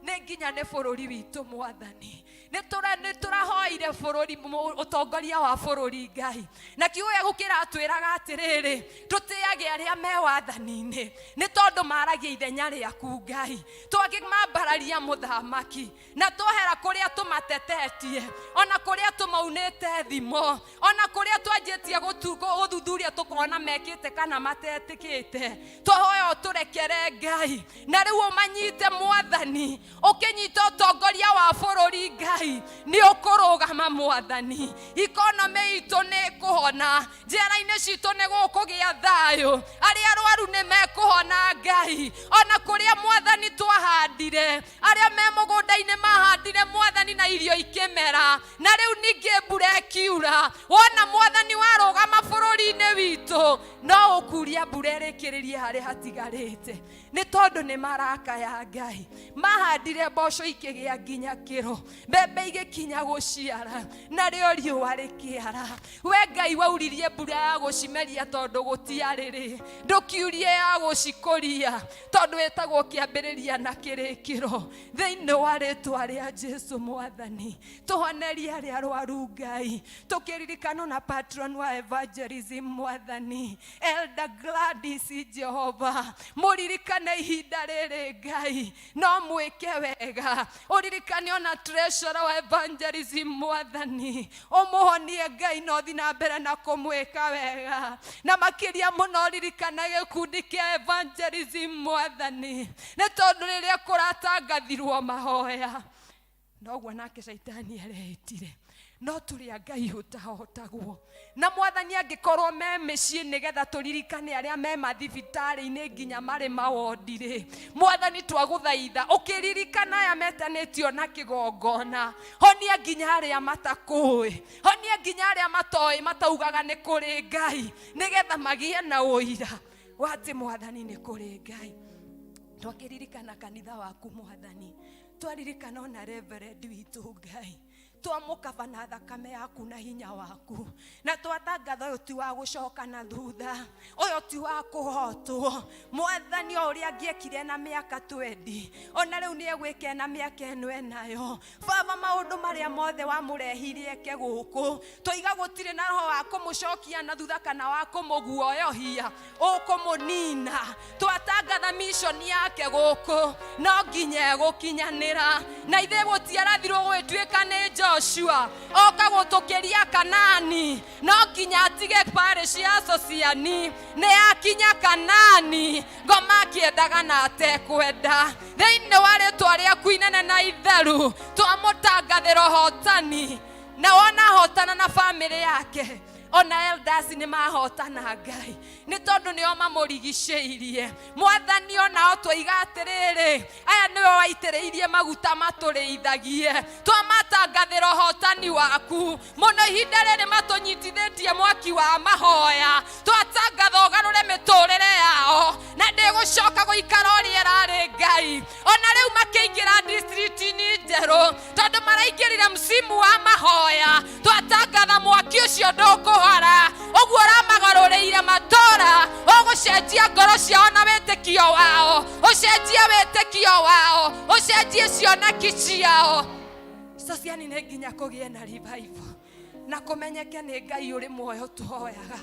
nĩ nginya nĩ bũrũri witũ, Mwathani. Nĩ tũrahoire bũrũri, ũtongoria wa bũrũri Ngai, na kiugo gĩaku kĩratwĩraga atĩrĩrĩ, tũtĩage arĩa me wathani-inĩ nĩ tondũ maragia ithenya rĩaku Ngai. Twakĩmambararia mũthamaki na twehera kũrĩa tũmatetetie, ona kũrĩa tũmaunĩte thimo, ona kũrĩa twanjĩtie gũthuthuria tũkona mekĩte kana matetĩkĩte, twahoya ũtũrekere Ngai, na rĩu ũmanyite mwathani, ũkĩnyita ũtongoria wa bũrũri Ngai, nĩ ũkũrũgama mwathani, ikonomĩ itũ nĩ ĩkũhona, njera-inĩ citũ nĩ gũkũgĩa thayũ, arĩa arwaru nĩ mekũhona Ngai, ona kũrĩa mwathani twahandire, arĩa me mũgũnda-inĩ mahandire mwathani na irio ikĩmera, na rĩu ningĩ mbura ĩkiura, wona mwathani warũgama bũrũri-inĩ witũ, no ũkuria mbura ĩrĩkĩrĩrie harĩa hatigarĩte, nĩ tondũ nĩ marakaya Ngai. Mahandire mboco ikĩgĩa nginya kĩro, mbembe igĩkinya gũciara, narĩo riũa rĩkĩara. We Ngai wauririe mbura ya gũcimeria tondũ gũtiarĩ rĩ, ndũkiurie ya gũcikũria tondũ ĩtagwo kĩambĩrĩria na kĩrĩkĩro. Thĩinĩ wa rĩtwa rĩa Jesu mwathani, tũhonerie arĩa arwaru Ngai, tũkĩririkana na patron wa evangelism mwathani, Elder Gladys Jehova, mũririkane ihinda rĩrĩ Ngai, no mwĩke wega, ũririkane ona treasurer wa evangelism mwathani, ũmũhonie Ngai na ũthiĩ na mbere na kũmwĩka wega, na makĩria mũno ũririkane gĩkundi kĩa evangelism mwathani, nĩ tondũ rĩrĩa kũratangathirwo mahoya noguo nake caitani areĩtire, no tũrĩ a Ngai ũtahotagwo. Na mwathani angĩkorwo me mĩciĩ nĩgetha tũririkane arĩa me mathibitarĩ-inĩ nginya marĩ mawondi-rĩ, mwathani twagũthaitha ũkĩririkana aya metanĩtio na kĩgongona, honia nginya arĩa matakũĩ, honia nginya arĩa matoĩ mataugaga nĩ kũrĩ Ngai, nĩgetha magĩe na ũira wa atĩ mwathani nĩ kũrĩ Ngai. Twakĩririkana kanitha waku mwathani, twaririkana ona reverend witũ Ngai, twamũkaba na thakame yaku na hinya waku, na twatangatha ũyũ ti wa gũcoka na thutha, ũyũ ti wa kũhotwo mwathani, o ũrĩa angĩekire na mĩaka 20 ona rĩu nĩ egwĩka na mĩaka ĩno enayo. Baba, maũndũ marĩa mothe wamũrehirie eke gũkũ, tũiga gũtirĩ na roho wa kũmũcokia na thutha kana wa kũmũguoyohia, ũkũmũnina. Twatangatha mission yake gũkũ, no nginya egũkinyanĩra, na ithuĩ gũtiarathirwo gũgĩtuĩka nĩ Joshua oka gũtũkĩria Kanani, no nginya atige parish ya Sosiani, nĩ akinya Kanani, ngoma akĩendaga na atekwenda. Thĩinĩ wa rĩtwa rĩaku inene na itheru, twamũtangathĩra ũhotani, na wona ahotana na bamĩrĩ yake, ona elders nĩ mahotana Ngai, nĩ tondũ nĩo mamũrigicĩirie mwathani. Onao twoiga atĩrĩrĩ, aya nĩwe waitĩrĩirie maguta matũrĩithagie, twamatangathĩra ũhotani waku mũno ihinda rĩrĩ matũnyitithĩtie mwaki wa mahoya, twatangatha ũgarũre mĩtũrĩre yao, na ndĩgũcoka gũikara ũrĩa ĩrarĩ Ngai. Ona rĩu makĩingĩra district-inĩ njerũ, tondũ maraingĩrire msimu wa mahoya, twatangatha mwaki ũcio ndũkũhora, ũguo ũramagarũrĩire matũra, ũgũcenjia ngoro ciao na wĩtĩkio wao, ũcenjie wĩtĩkio wao, ũcenjie cioneki ciao. Sosiani nĩ nginya kũgĩe na revival na kũmenyeke nĩ Ngai ũrĩ muoyo tũhoyaga.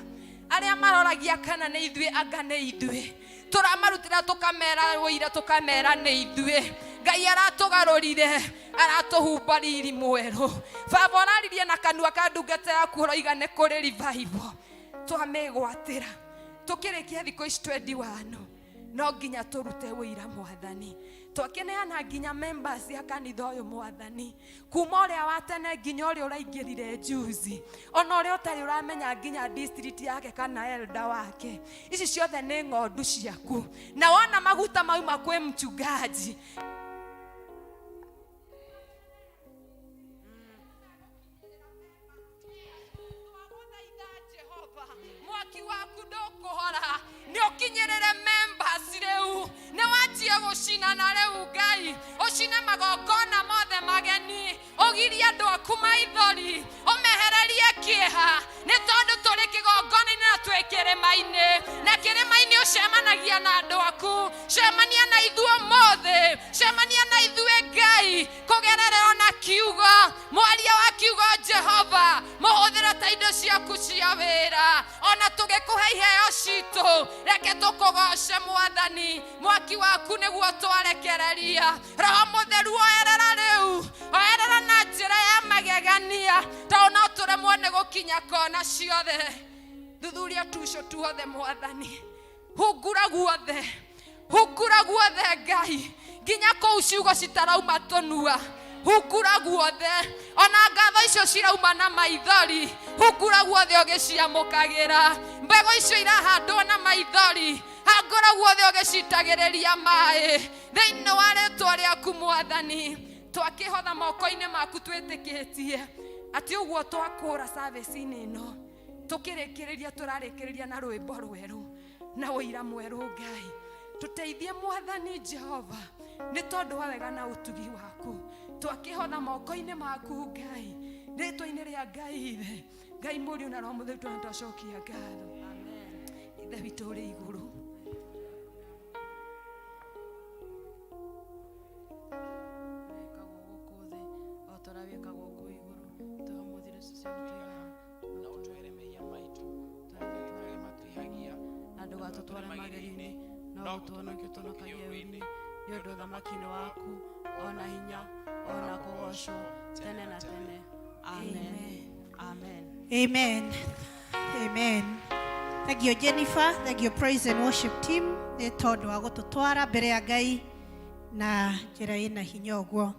Arĩa maroragia kana nĩ ithuĩ, anga nĩ ithuĩ tũramarutĩra, tũkamera ũira, tũkamera nĩ ithuĩ. Ngai aratũgarũrire, aratũhumba riri mwerũ. Baba, ũraririe na kanua ka ndungata yaku, ũroiga nĩ kũrĩ revival, twamĩgwatĩra tũkĩrĩkia thikũ ici 21, no nginya tũrute ũira mwathani. Twakĩneana nginya members ya kanitha ũyũ mwathani, kuma ũrĩa wa tene nginya ũrĩa ũraingĩrire juzi, ona ũrĩa ũtarĩ ũramenya nginya district yake kana elder wake, ici ciothe nĩ ng'ondu ciaku, na wona maguta mauma kwĩ mchungaji. Mwaki waku ndũkũhora, nĩ ũkinyĩrĩre members rĩu, nĩ wanjie gũcinana rĩu Ngai, ũcine magongona mothe mageni, ũgirie andũ aku maithori, ũmehererie kĩeha, nĩ tondũ tũrĩ kĩgongona-inĩ na twĩ kĩrĩma-inĩ, na kĩrĩma-inĩ ũcemanagia na andũ aku. Cemania na ithuĩ ũmũthĩ, cemania na ithuĩ Ngai. Ngai kũgerera ona kiugo, mwaria wa kiugo Jehova, mũhũthĩre ta indo ciaku cia wĩra. Ona tũgĩkũhe iheo citũ, reke tũkũgoce Mwathani. Mwaki waku nĩguo twarekereria. Roho Mũtheru, oerera rĩu, oerera na njĩra ya magegania, tondũ no tũremwo nĩ gũkinya kona ciothe. Thuthuria tuco tuothe Mwathani, hungura guothe, hungura guothe Ngai, nginya kũu ciugo citarauma tũnua, hungura guothe, ona ngatho icio cirauma na maithori, hungura guothe ũgĩciamũkagĩra. Mbegũ icio irahandwo na maithori, hangũra guothe ũgĩcitagĩrĩria maĩ, thĩinĩ wa rĩtwa rĩaku Mwathani. Twakĩhotha moko-inĩ maku, twĩtĩkĩtie atĩ ũguo twakũra service-inĩ ĩno, tũkĩrĩkĩrĩria tũrarĩkĩrĩria na rwĩmbo rwerũ na ũira mwerũ. Ngai, tũteithie Mwathani Jehova, nĩ tondũ wa wega na ũtugi waku. Twakĩhotha moko-inĩ maku Ngai, rĩtwa-inĩ rĩa Ngai Ithe, Ngai Mũriũ na Roho Mũtheru, twana twacokia ngatho. Ithe witũ ũrĩ igũrũ. Wĩkagwo gũkũ thĩ o ta ũrĩa wĩkagwo kũu igũrũ. Tũhe ũmũthĩ irio cia gũtũigana. Na ũtwĩre mehia maitũ ta ũrĩa arĩa matwĩhagia, na ndũgatũtware magerio-inĩ, no gũtũhonokia ũtũhonokagie ũũru-inĩ, nĩ ũndũ ũthamaki nĩ waku, ona hinya, ona kũgoocwo tene na tene. Amen, amen. Amen. Amen. Thank you, Jennifer. Thank you, praise and worship team. Nĩ tondũ wa gũtũtwara mbere ya Ngai na njĩra ĩna hinya ũguo.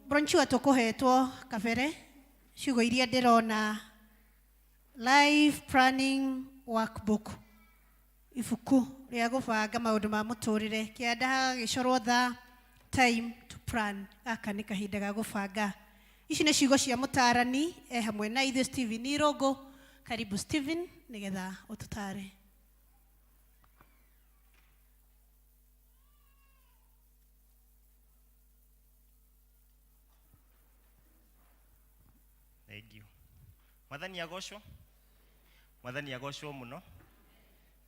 Bronchua tũkũhetwo kabere ciugo iria ndĩrona, life planning workbook, ibuku rĩa gũbanga maũndũ ma mũtũrĩre, kĩanda hagagĩcorwo thaa, time to plan. Gaka nĩ kahinda ga gũbanga. Ici nĩ ciugo cia mũtaarani e hamwe na ithuĩ, Stephen Irũngũ. Karibu Stephen, nĩgetha ũtũtare. Thank you. Mwathani agocwo. Mwathani agocwo mũno.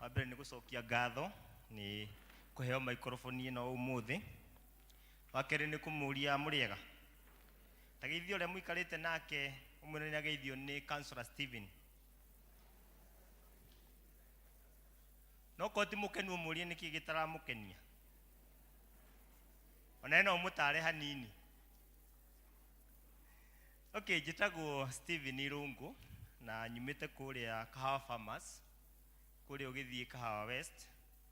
Wa mbere nĩ gũcokia ngatho nĩ kũheo microphone ĩno ũmũthĩ. Wa kerĩ nĩ kũmũria mũrĩega. Ta geithio ũrĩa mũikarĩte nake, ũmwĩre nĩ ageithio nĩ Counselor Stephen. No korwo ti mũkenu, ũmũrie nĩkĩ gĩtaramũkenia. Onawe no ũmũtare hanini. Okay, njĩtagwo Stephen Irũngũ na nyumĩte kũrĩa Kahawa Farmers, kũrĩa ũgĩthiĩ Kahawa West,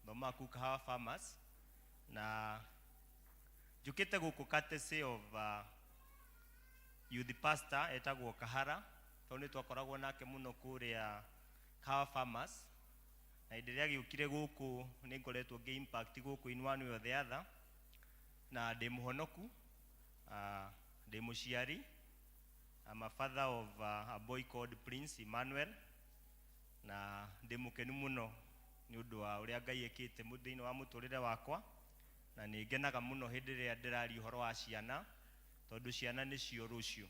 thomaga kũu Kahawa Farmers, na njũkĩte gũkũ courtesy of youth pastor etagwo Kahara, tondũ nĩ twakoragwo nake mũno kũrĩa Kahawa Farmers, na hĩndĩ ĩrĩa agĩũkire gũkũ nĩ ngoretwo ngĩ impact gũkũ in one way or the other, na ndĩ mũhonoku, ndĩ mũciari. I'm a father of a boy called Prince Emmanuel, na ndĩ mũkenu mũno nĩ ũndũ wa ũrĩa Ngai ekĩte thĩinĩ wa mũtũrĩre wakwa, na nĩ ngenaga mũno hĩndĩ ĩrĩa ndĩraria ũhoro wa ciana, tondũ ciana nĩcio rũciũ.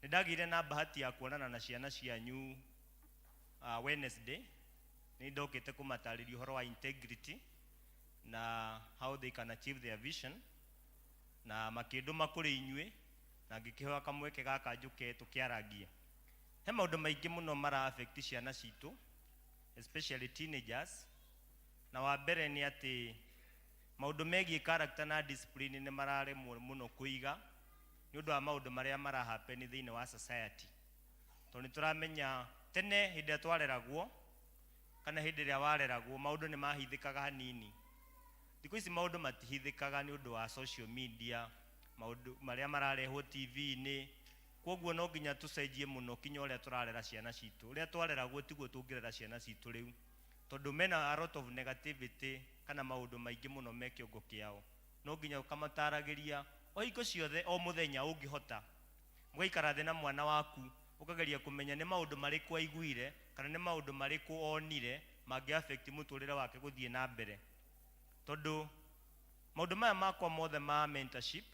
Nĩ ndagĩire na bahati ya kuonana na ciana cianyu Wednesday. Nĩ ndokĩte kũmatarĩria ũhoro wa integrity na how they can achieve their vision, na makĩndũma kũrĩ inyuĩ na ngĩkĩheo kamweke gaka njũke tũkĩarangie. He maũndũ maingĩ mũno mara affect ciana citũ, especially teenagers, na wa mbere nĩ atĩ maũndũ megiĩ character na discipline nĩ mararemwo mũno kũiga nĩ ũndũ wa maũndũ marĩa mara happen thĩinĩ wa society, tondũ nĩ tũramenya tene hĩndĩ ĩrĩa twareragwo kana hĩndĩ ĩrĩa wareragwo, maũndũ nĩ mahithĩkaga hanini. Thikũ ici maũndũ matihithĩkaga nĩ ũndũ wa social media, maũndũ marĩa mararehwo TV-inĩ. Koguo no nginya tũcenjie mũno kinya ũrĩa tũrarera ciana citũ. Ũrĩa twareragwo tiguo tũngĩrera ciana citũ rĩu, tondũ mena a lot of negativity kana maũndũ maingĩ mũno me kĩongo kĩao. No nginya ũkamataragĩria o hingo ciothe, o mũthenya ũngĩhota mũgaikara thĩ na mwana waku, ũkageria kũmenya nĩ maũndũ marĩkũ aiguire kana nĩ maũndũ marĩkũ onire mangĩ affect mũtũrĩre wake gũthiĩ na mbere, tondũ maũndũ maya makwa mothe ma mentorship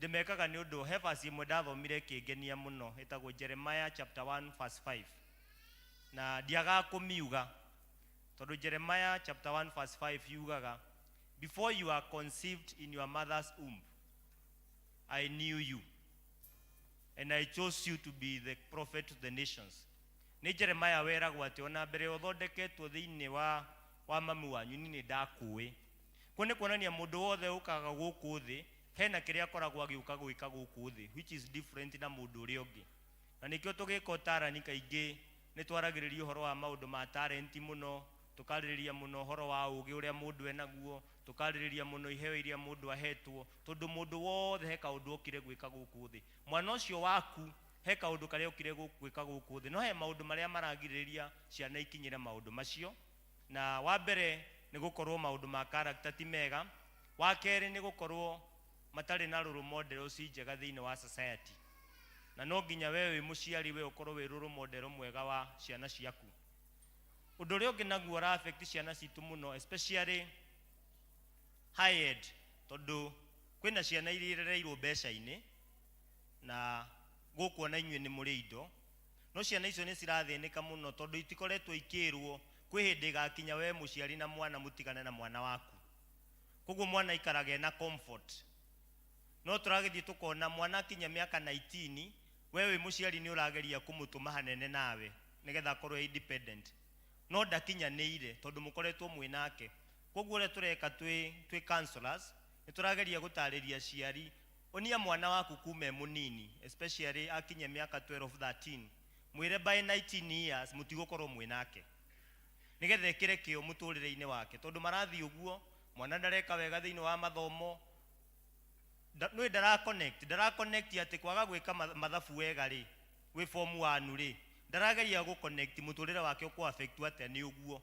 ndĩmekaga nĩ ũndũ he verse ĩmwe ndathomire ĩkĩngenia mũno, ĩtagwo Jeremiah chapter 1 verse 5, na ndiagaga kũmiuga, tondũ Jeremiah chapter 1 verse 5 yugaga, "Before you are conceived in your mother's womb." I knew you and I chose you to be the prophet to the nations. Nĩ Jeremiah weragwo atĩ ona mbere ya ũthondeketwo thĩinĩ wa wa mami wanyu niĩ nĩ ndakũĩ. Kũu nĩ kuonania mũndũ wothe ũkaga gũkũ thĩ hena kĩrĩa akoragwo agĩũka gwĩka gũkũ thĩ, which is different na mũndũ ũrĩa ũngĩ. Na nĩkĩo tũgĩka ũtarani kaingĩ nĩ twaragĩrĩria ũhoro wa maũndũ ma talent mũno, tũkarĩrĩria mũno ũhoro wa ũgĩ ũrĩa mũndũ enaguo, tũkarĩrĩria mũno iheo iria mũndũ ahetwo, tondũ mũndũ wothe he kaũndũ okire gwĩka gũkũ thĩ. Mwana ũcio waku he kaũndũ karĩa okire gwĩka gũkũ thĩ, no he maũndũ marĩa maragirĩrĩria ciana ikinyĩre maũndũ macio. Na wa mbere nĩ gũkorwo maũndũ ma character ti mega, wa kerĩ nĩ gũkorwo matarĩ na role models njega thĩinĩ wa society. Na no nginya we wĩ mũciari we ũkorwo wĩ role model mwega wa ciana ciaku. Ũndũ ũrĩa ũngĩ naguo ũra affect ciana citũ mũno, especially high ed, tondũ kwĩna ciana iria irereirwo mbeca-inĩ na gũkũ ona inyuĩ nĩ mũrĩ indo, no ciana icio nĩ cirathĩnĩka mũno tondũ itikoretwo ikĩrwo kwĩ hĩndĩ ĩgakinya we mũciari na mwana mũtigane na mwana waku. Koguo mwana aikaraga ena comfort. No tũragĩthiĩ tũkona mwana akinya mĩaka 19, we wĩ mũciari nĩ ũrageria kũmũtũma hanene nawe nĩgetha akorwo e independent, no ndakinyanĩire tondũ mũkoretwo mwĩ nake. Koguo ũrĩa tũreka twĩ counselors nĩ tũrageria gũtarĩria aciari, onia mwana waku kuma e mũnini, especially akinya mĩaka 12 13, mwĩre by 19 years mũtigũkorwo mwĩ nake, nĩgetha ĩkĩre kĩo mũtũrĩre-inĩ wake, tondũ marathiĩ ũguo mwana ndareka wega thĩinĩ wa mathomo, nĩ ndara connect, ndara connect atĩ kwaga gwĩka mathabu wega rĩ wĩ form 1 rĩ, ndarageria gũ connect mũtũrĩre wake ũkũ affect atĩa nĩ ũguo.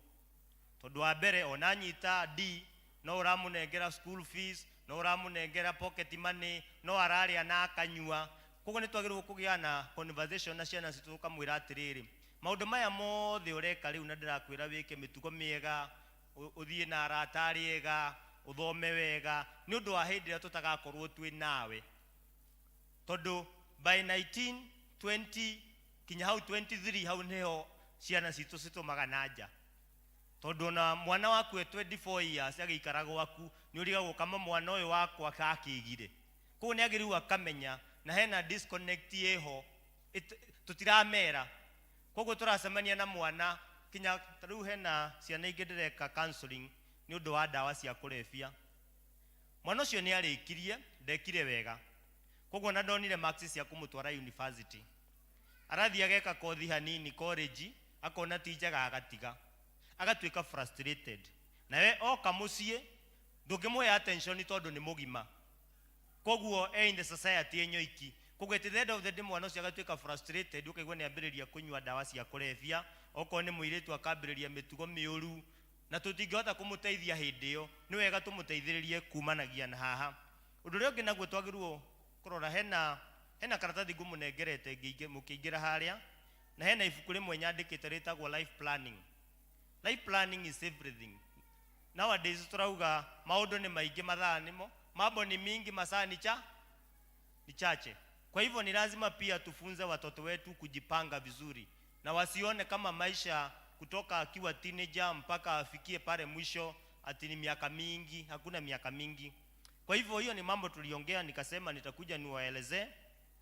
Tondũ wa mbere ona anyita D no ũramũnengera school fees, no ũramũnengera pocket money, no ararĩa na akanyua. Koguo nĩ twagĩrĩirwo kũgĩa na conversation na ciana citũ, tũkamwĩra atĩrĩrĩ, maũndũ maya mothe ũreka rĩu na ndĩrakwĩra wĩke mĩtugo mĩega, ũthiĩ na arata arĩa ega, ũthome wega, nĩ ũndũ wa hĩndĩ ĩrĩa tũtagakorwo twĩ nawe. Tondũ by 19 20 kinya hau 23, hau nĩho ciana citũ citũmaga na nja, tondũ ona mwana waku e 24 years agĩikara gwaku nĩ ũrigagwo kama mwana ũyũ wakwa kakĩgire. Koguo nĩ agĩrĩirwo akamenya na hena disconnect ĩho tũtiramera. Koguo tũracemania na mwana kinya ta rĩu hena ciana ingĩ ndĩreka counseling nĩ ũndũ wa ndawa cia kũrebia. Mwana ũcio nĩ arĩkirie, ndekire wega, koguo na ndonire marks cia kũmũtwara university. Arathiĩ ageka kothi hanini college, akona ti njega, agatiga, agatuĩka frustrated. Nawe oka mũciĩ ndũngĩmũhe attention tondũ nĩ mũgima, koguo e in the society enyoiki. Koguo at the end of the day mwana ũcio agatuĩka frustrated, ũkaigua nĩ ambĩrĩria kũnyua ndawa cia kũrebia, okorwo nĩ mũirĩtu akambĩrĩria mĩtugo mĩũru, na tũtingĩhota kũmũteithia hĩndĩ ĩyo. Nĩ wega tũmũteithĩrĩrie kumanagia na haha. Ũndũ ũrĩa ũngĩ naguo twagĩrĩirwo kũrora, hena karatathi ngũmũnengerete mũkĩingĩra harĩa, na hena ibuku rĩmwe nyandĩkĩte rĩtagwo Life Planning. Life planning is everything. Nowadays turauga maũndũ nĩ maingĩ, mathaa nĩmo mambo ni mingi, masaa ni chache. Kwa hivyo ni lazima pia tufunze watoto wetu kujipanga vizuri na wasione kama maisha kutoka akiwa teenager mpaka afikie pale mwisho ati ni miaka mingi. Hakuna miaka mingi. Kwa hivyo hiyo ni mambo tuliongea, nikasema nitakuja niwaelezee.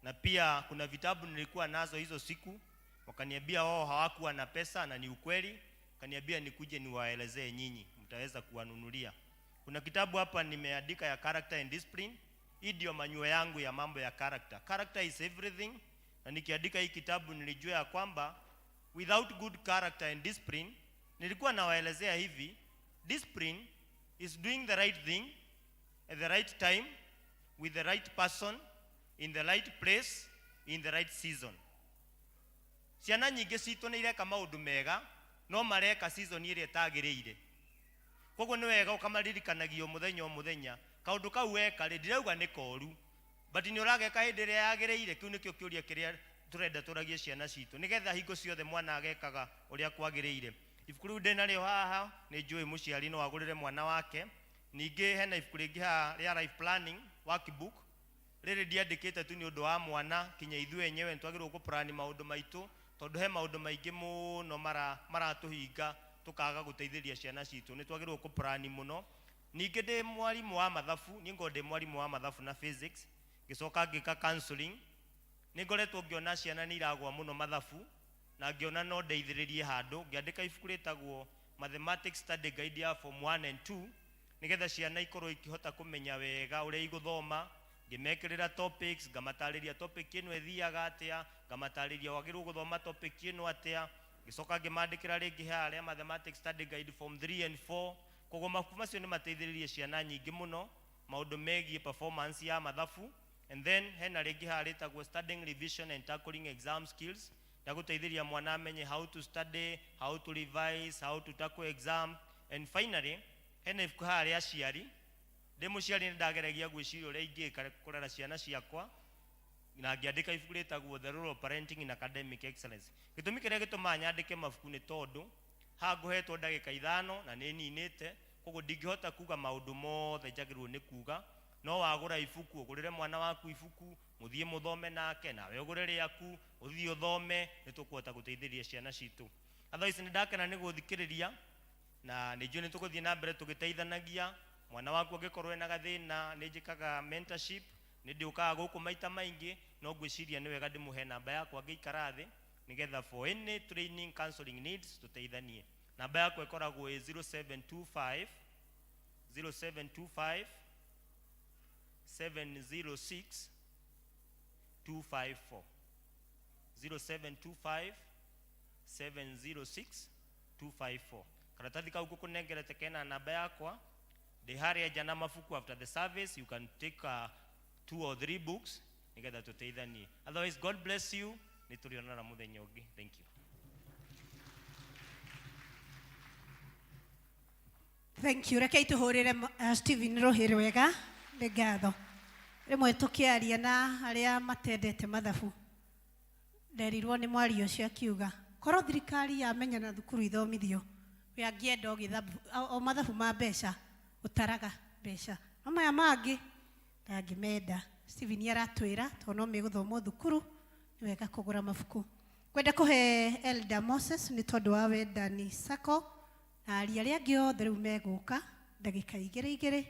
Na pia kuna vitabu nilikuwa nazo hizo siku, wakaniambia wao hawakuwa na pesa, na ni ukweli. Kaniambia nikuje niwaelezee nyinyi mtaweza kuwanunulia. Kuna kitabu hapa nimeandika ya character and discipline. Hii ndio manual yangu ya mambo ya character. Character is everything. Na nikiandika hii kitabu nilijua ya kwamba without good character and discipline, nilikuwa nawaelezea hivi: discipline is doing the right thing at the right time with the right person in the right place in the right season. Ciana nyingĩ citũ nĩ ireka maũndũ mega, no mareka season ĩrĩa ĩtagĩrĩire. Koguo nĩ wega ũkamaririkanagia o mũthenya o mũthenya, kaũndũ kau weka rĩ, ndirauga nĩ koru, but nĩ ũrageka hĩndĩ ĩrĩa yagĩrĩire. Kĩu nĩkĩo kĩũria kĩrĩa tũrenda tũragie ciana citũ, nĩgetha hingo ciothe mwana agekaga ũrĩa kwagĩrĩire. Ibuku rĩu ndĩnarĩo haha, nĩ njũĩ mũciari no agũrĩre mwana wake. Ningĩ hena ibuku rĩngĩ haha rĩa life planning workbook. Rĩrĩ ndiandĩkĩte tu nĩ ũndũ wa mwana, kinya ithuĩ enyewe nĩ twagĩrĩirwo kũplan maũndũ maitũ, tondũ he maũndũ maingĩ mũno maratũhinga tũkaga gũteithĩrĩria ciana citũ. Nĩ twagĩrĩirwo kũplan mũno. Ningĩ ndĩ mwarimũ wa mathabu, niĩ ngorwo ndĩ mwarimũ wa mathabu na physics. Ngĩcoka ngĩka counseling. Nĩ ngoretwo ngĩona ciana nĩ iragwa mũno mathabu, na ngĩona no ndeithĩrĩrie handũ. Ngĩandĩka ibuku rĩtagwo Mathematics Study Guide ya Form 1 and 2, nĩgetha ciana ikorwo ikĩhota kũmenya wega ũrĩa igũthoma. Ngĩmekĩrĩra topics, ngamatarĩria topic ĩno ĩthiaga atĩa, ngamatarĩria wagĩrĩirwo gũthoma topic ĩno atĩa. Ngĩcoka ngĩmandĩkĩra rĩngĩ harĩa Mathematics Study Guide Form 3 and 4. Koguo mabuku macio nĩ mateithĩrĩrie ciana nyingĩ mũno maũndũ megiĩ performance ya mathabu. And then hena rĩngĩ haha rĩtagwo Studying, Revision and Tackling Exam Skills, ya gũteithĩrĩria mwana amenye how to study, how to revise, how to tackle exam. And finally, hena ibuku haha rĩa aciari. Ndĩ mũciari, nĩ ndageragia gwĩciria ũrĩa ingĩka kũrera ciana ciakwa, na ngĩandĩka ibuku rĩtagwo The Role of Parenting in Academic Excellence. Gĩtũmi kĩrĩa gĩtũmaga nyandĩke mabuku nĩ tondũ haha ngũhetwo ndagĩka 5 na nĩ ninĩte, koguo ndingĩhota kuga maũndũ mothe njagĩrĩirwo nĩ kuga. No wagũra ibuku, ũgũrĩre mwana waku ibuku, mũthiĩ mũthome nake, nawe ũgũre rĩaku, ũthiĩ ũthome, nĩ tũkũhota gũteithĩrĩria ciana citũ. Otherwise, nĩ ndakena nĩ gũthikĩrĩria, na nĩ njũĩ nĩ tũgũthiĩ na mbere tũgĩteithanagia. Mwana waku angĩkorwo ena gathĩna, nĩ njĩkaga mentorship, nĩ ndĩũkaga gũkũ maita maingĩ. No ngwĩciria nĩ wega ndĩmũhe namba yakwa ngĩikara thĩ, nĩgetha for any training, counseling needs, tũteithanie. Namba yakwa ĩkoragwo ĩ 0725 0725 706 254, 0725 706 254. Karatathi kau ngũkũnengerete kena namba yakwa. Ndĩ harĩa nja na mabuku. After the service, you can take two or three books, nĩgetha tũteithanie. Otherwise, God bless you. Nĩ tũrĩonana mũthenya ũngĩ. Thank you. Thank you. Rekei tũhũrĩre Stephen rũhĩ rwega nĩ ngatho. Rĩmwe tũkĩaria na arĩa matendete mathabu, nderirwo nĩ mwaria ũcio akiuga korwo thirikari yamenya na thukuru ithomithio, we angĩenda o gĩthabu, o mathabu ma mbeca, gũtaraga mbeca, no maya mangĩ ndangĩmenda. Stephen aratwĩra tondũ no megũthomwo thukuru, nĩ wega kũgũra mabuku. Ngwenda kũhe Elder Moses nĩ tondũ wa Wendani Sacco, na aria arĩa angĩ othe rĩu megũka ndagĩka igĩrĩ igĩrĩ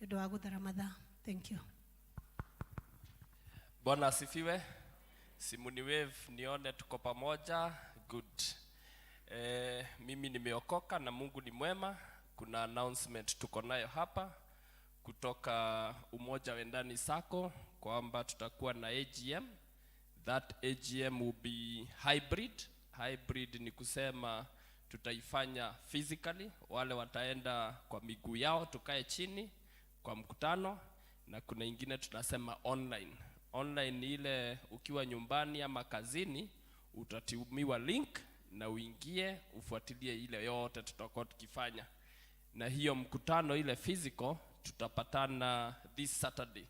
nĩ ũndũ wa gũthara mathaa. Thank you. Bwana asifiwe. Simu ni wave nione tuko pamoja. Good. Mimi nimeokoka na Mungu ni mwema. Kuna announcement tuko nayo hapa kutoka Umoja Wendani Sacco kwamba tutakuwa na AGM. That AGM will be hybrid. Hybrid ni kusema tutaifanya physically, wale wataenda kwa miguu yao, tukae chini kwa mkutano, na kuna ingine tunasema online. Online ni ile ukiwa nyumbani ama kazini utatumiwa link na uingie ufuatilie ile yote tutakuwa tukifanya. Na hiyo mkutano ile physical tutapatana this Saturday.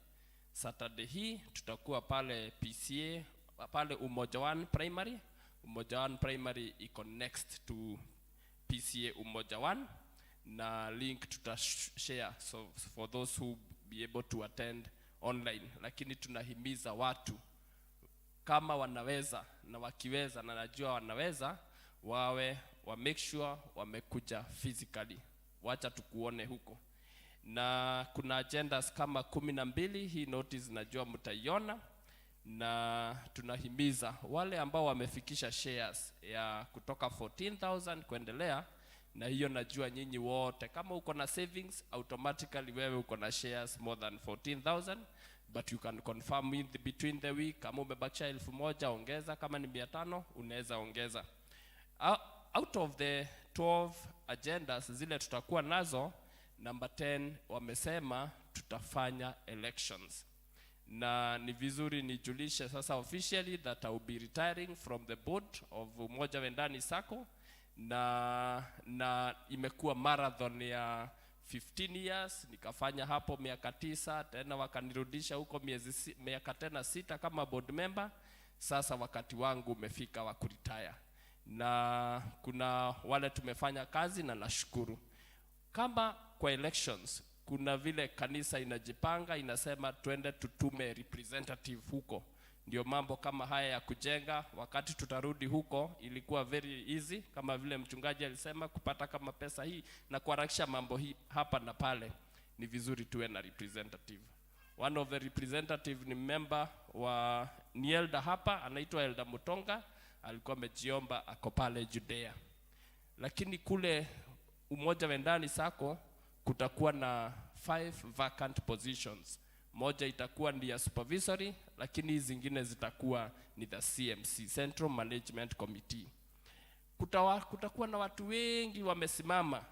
Saturday hii tutakuwa pale PCEA, pale Umoja One Primary. Umoja One Primary iko next to PCEA Umoja One, na link tutashare, so for those who be able to attend online. Lakini tunahimiza watu kama wanaweza na wakiweza, na najua wanaweza, wawe wa make sure wamekuja physically, wacha tukuone huko. Na kuna agendas kama 12. Hii notice najua mtaiona, na tunahimiza wale ambao wamefikisha shares ya kutoka 14,000 kuendelea, na hiyo najua nyinyi wote kama uko na savings, automatically wewe uko na shares more than 14,000, but you can confirm between the week. Kama umebakisha 1,000, ongeza. Kama ni 500, unaweza ongeza. Out of the 12 agendas zile tutakuwa nazo, number 10 wamesema tutafanya elections. Na ni vizuri nijulishe sasa officially that I will be retiring from the board of Umoja Wendani Sacco, na imekuwa marathon ya 15 years. Nikafanya hapo miaka 9, tena wakanirudisha huko miaka tena 6 kama board member. Sasa wakati wangu umefika wa kuretire, na kuna wale tumefanya kazi na nashukuru. Kama kwa elections, kuna vile kanisa inajipanga, inasema twende tutume representative huko, ndio mambo kama haya ya kujenga. Wakati tutarudi huko, ilikuwa very easy, kama vile mchungaji alisema, kupata kama pesa hii na kuharakisha mambo hii hapa na pale. Ni vizuri tuwe na representative. One of the representative ni member wa ni elder hapa, anaitwa Elder Mutonga, alikuwa amejiomba ako pale Judea. Lakini kule Umoja Wendani Sacco kutakuwa na 5 vacant positions. Moja itakuwa ni ya supervisory, lakini hizi zingine zitakuwa ni the CMC, Central Management Committee. Kutakuwa na watu wengi wamesimama,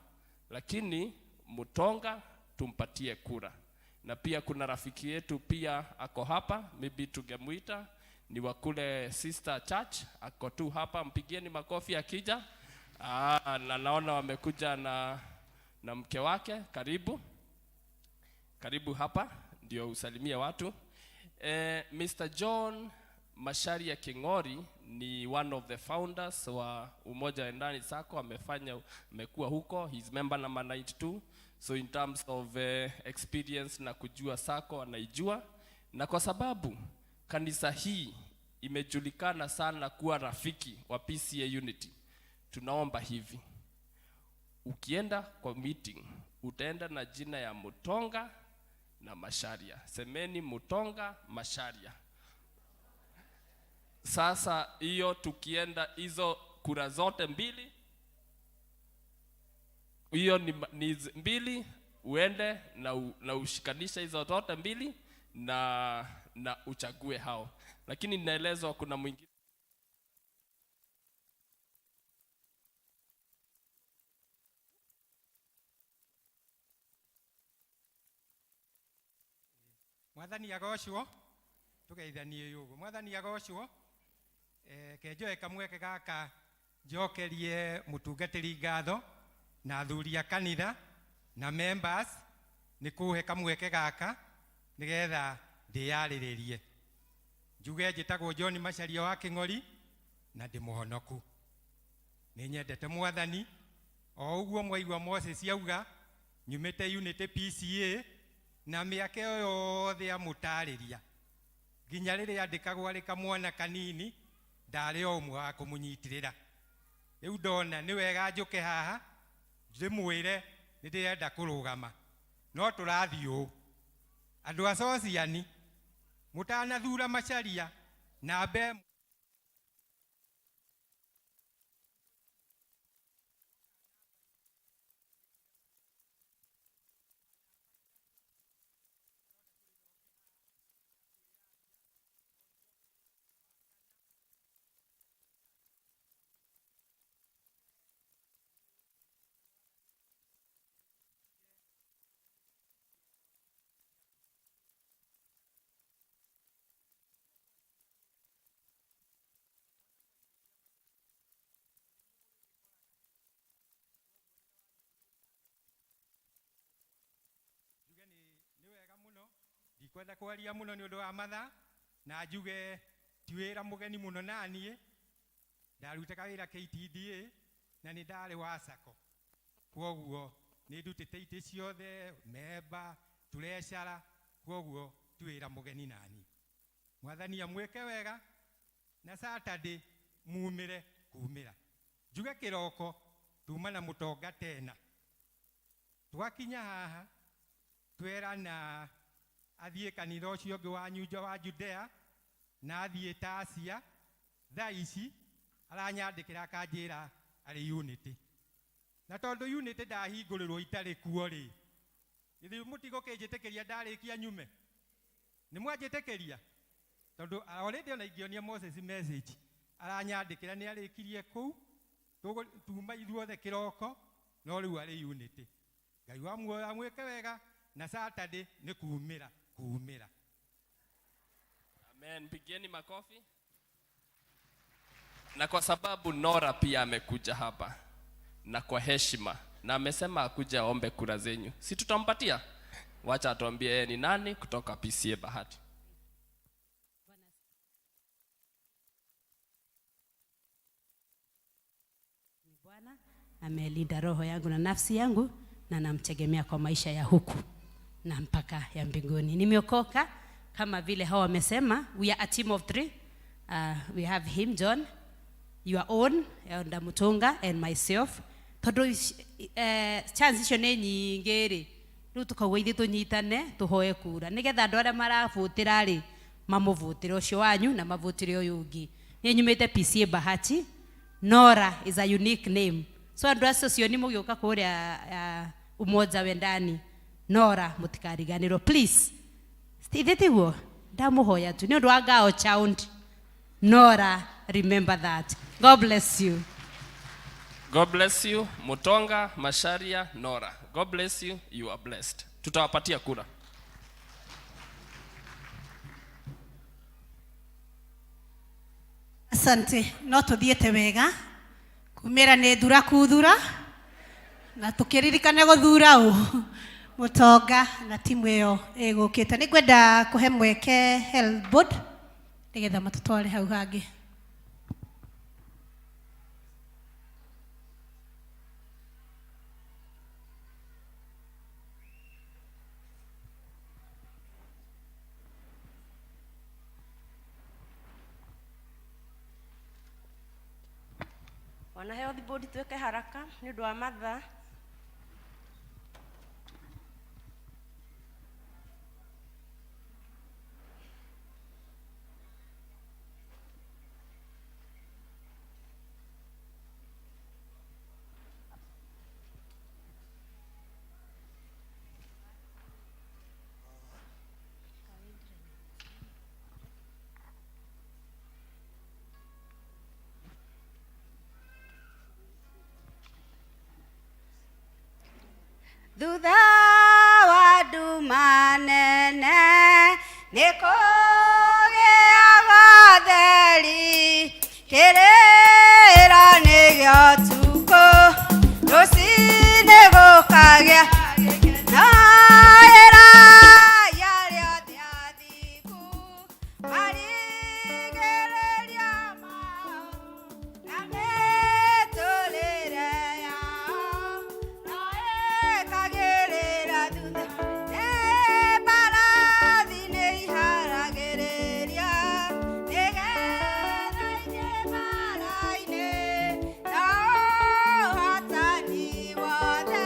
lakini Mutonga tumpatie kura. Na pia kuna rafiki yetu pia ako hapa, maybe tungemuita, ni wa kule Sister Church, ako tu hapa, mpigieni makofi akija. Na naona wamekuja na mke wake. Karibu. Karibu hapa ndio usalimie watu. Mr. John Macharia King'ori ni one of the founders wa Umoja Wendani Sacco, amekuwa huko, he's member number 92. So in terms of experience na kujua Sacco anaijua, na kwa sababu kanisa hii imejulikana sana kuwa rafiki wa PCA Unity, tunaomba hivi: ukienda kwa meeting utaenda na jina ya Mutonga na Macharia. Semeni Mutonga Macharia. Sasa hiyo tukienda hizo kura zote mbili, hiyo ni mbili, uende na ushikanishe hizo zote mbili na uchague hao. Lakini ninaelezwa kuna mwingine. Mwathani agocwo, tugeithanie yugo. Mwathani agocwo, kenjoe kamweke gaka njokerie mutungatĩri ngatho na athuri a kanitha na members nĩ kũhe kamweke gaka nĩgetha ndĩyarĩrĩrie. Njuge njĩtagwo John Macharia wa Kĩng'ori na ndĩ mũhonoku. Nĩ nyendete Mwathani o ũguo mwaigua Moses auga nyumĩte Unity PCA na mĩaka ĩyo yothe amũtarĩria nginya rĩrĩa andĩkagwo arĩ kamwana kanini ndarĩ o ũmwe wa kũmũnyitĩrĩra. Rĩu ndona nĩ wega njũke haha ndĩmwĩre nĩ ndĩrenda kũrũgama, no tũrathiĩ ũũ. Andũ a Sociani mũtanathura Macharia na mbe ndikwenda kwaria muno ni undu wa mathaa na njuge ti wira mugeni muno nanie ndarutaga wira KTDA na ni ndari wa Sacco, kwoguo ni ndutite itĩ ciothe memba treasurer, kwoguo ti wira mugeni nanie. Mwathani amwĩke wega na Saturday mumire kumira. Njuge kiroko tuma na mutonga tena twakinya haha twerana athiĩ kanitha ũcio ũngĩ wa Nyunja wa Judea na athiĩ Tasia. Thaa ici aranyandĩkĩra akanjĩra arĩ Unity, na tondũ Unity ndahingũrĩrwo itarĩ kuo rĩ, ithuĩ mũtigũkĩnjĩtĩkĩria ndarĩkia nyume? Nĩ mwanjĩtĩkĩria? Tondũ already ona ingĩonia Moses message aranyandĩkĩra nĩ arĩkirie kũu, tuma ithuothe kĩroko, no rĩu arĩ Unity. Ngai wa muoyo amwĩke wega na Saturday nĩ kumĩra kumĩra. Amen. Pigeni makofi. Na kwa sababu Nora pia amekuja hapa na kwa heshima na amesema akuja aombe kura zenyu, si tutampatia? Wacha atuambie yeye ni nani kutoka PCA Bahati. Bwana amelinda roho yangu na nafsi yangu na namtegemea kwa maisha ya huku na mpaka ya mbinguni. Nimeokoka kama vile hao wamesema, we are a team of 3. We have him John, your own Elder Mutunga and myself. Tondu chance icio nĩ nyingĩ rĩ, Rĩu tũkauga ithuĩ tũnyitane tũhoe kura nĩgetha andũ arĩa marabũtĩra rĩ mamũvũtĩre ũcio wanyu na mavũtĩre ũyũ ũngĩ. Niĩ nyumĩte PCA Bahati. Nora is a unique name, so andũ acio cioni mũgĩũka kũrĩa Umoja Wendani, Nora mũtikariganĩrwo please. Ithe tiguo ndamũhoya tu nĩ ũndũ wa Girl Child Nora, remember that. God bless you. God bless you. Mutonga, Masharia, Nora. God bless you. You are blessed. Tutawapatia kura. Asante. No tuthiĩte wega kumĩra nĩ thura kuthura na tũkĩririkane gũthura ũ mũtonga na timu ĩyo ĩgũkĩte. Nĩ ngwenda kũhe mweke health board nĩgetha matũtware hau hangĩ. Ona health board twĩke haraka nĩ ũndũ wa mathaa. Thutha wa nduma nene nĩ kũgĩaga theri, kĩrĩro nĩ gĩa ũtukũ, rũcinĩ gũkagĩa na ĩraya rĩothe athingu marigĩrĩria mao na mĩtũrĩre yao no ĩkagĩrĩra thutha nĩ mbarathi nĩ iharagĩrĩria nĩgetha ithiĩ mbara-inĩ na ũhotani wothe.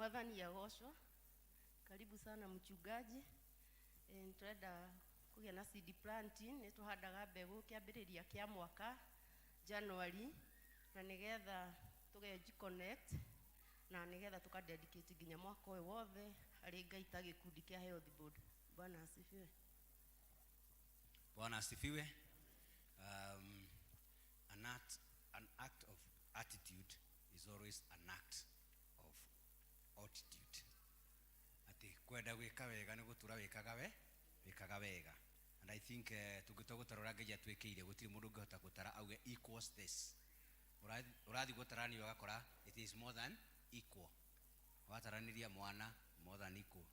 Mwathani agocwo. Karibu sana mchungaji. Nĩtũrenda kũgĩa na seed planting, nĩ tũhandaga mbegũ kĩambĩrĩria kĩa mwaka January, na nĩgetha tũgenji connect na nĩgetha tũka dedicate nginya mwaka ũyũ wothe harĩ Ngai ta gĩkundi kĩa Health Board. Bwana asifiwe. Bwana asifiwe. An act of attitude is always an act of altitude. Ati kwenda gwika wega ni gutura wikaga we wikaga wega. And I think tungĩtua gũtara ũrĩa Ngai atwĩkĩire gũtirĩ mũndũ ũngĩhota gũtara auge equals this. Ũrathiĩ gũtaranio ũgakora it is more than equal. Wataranĩria mwana more than equal.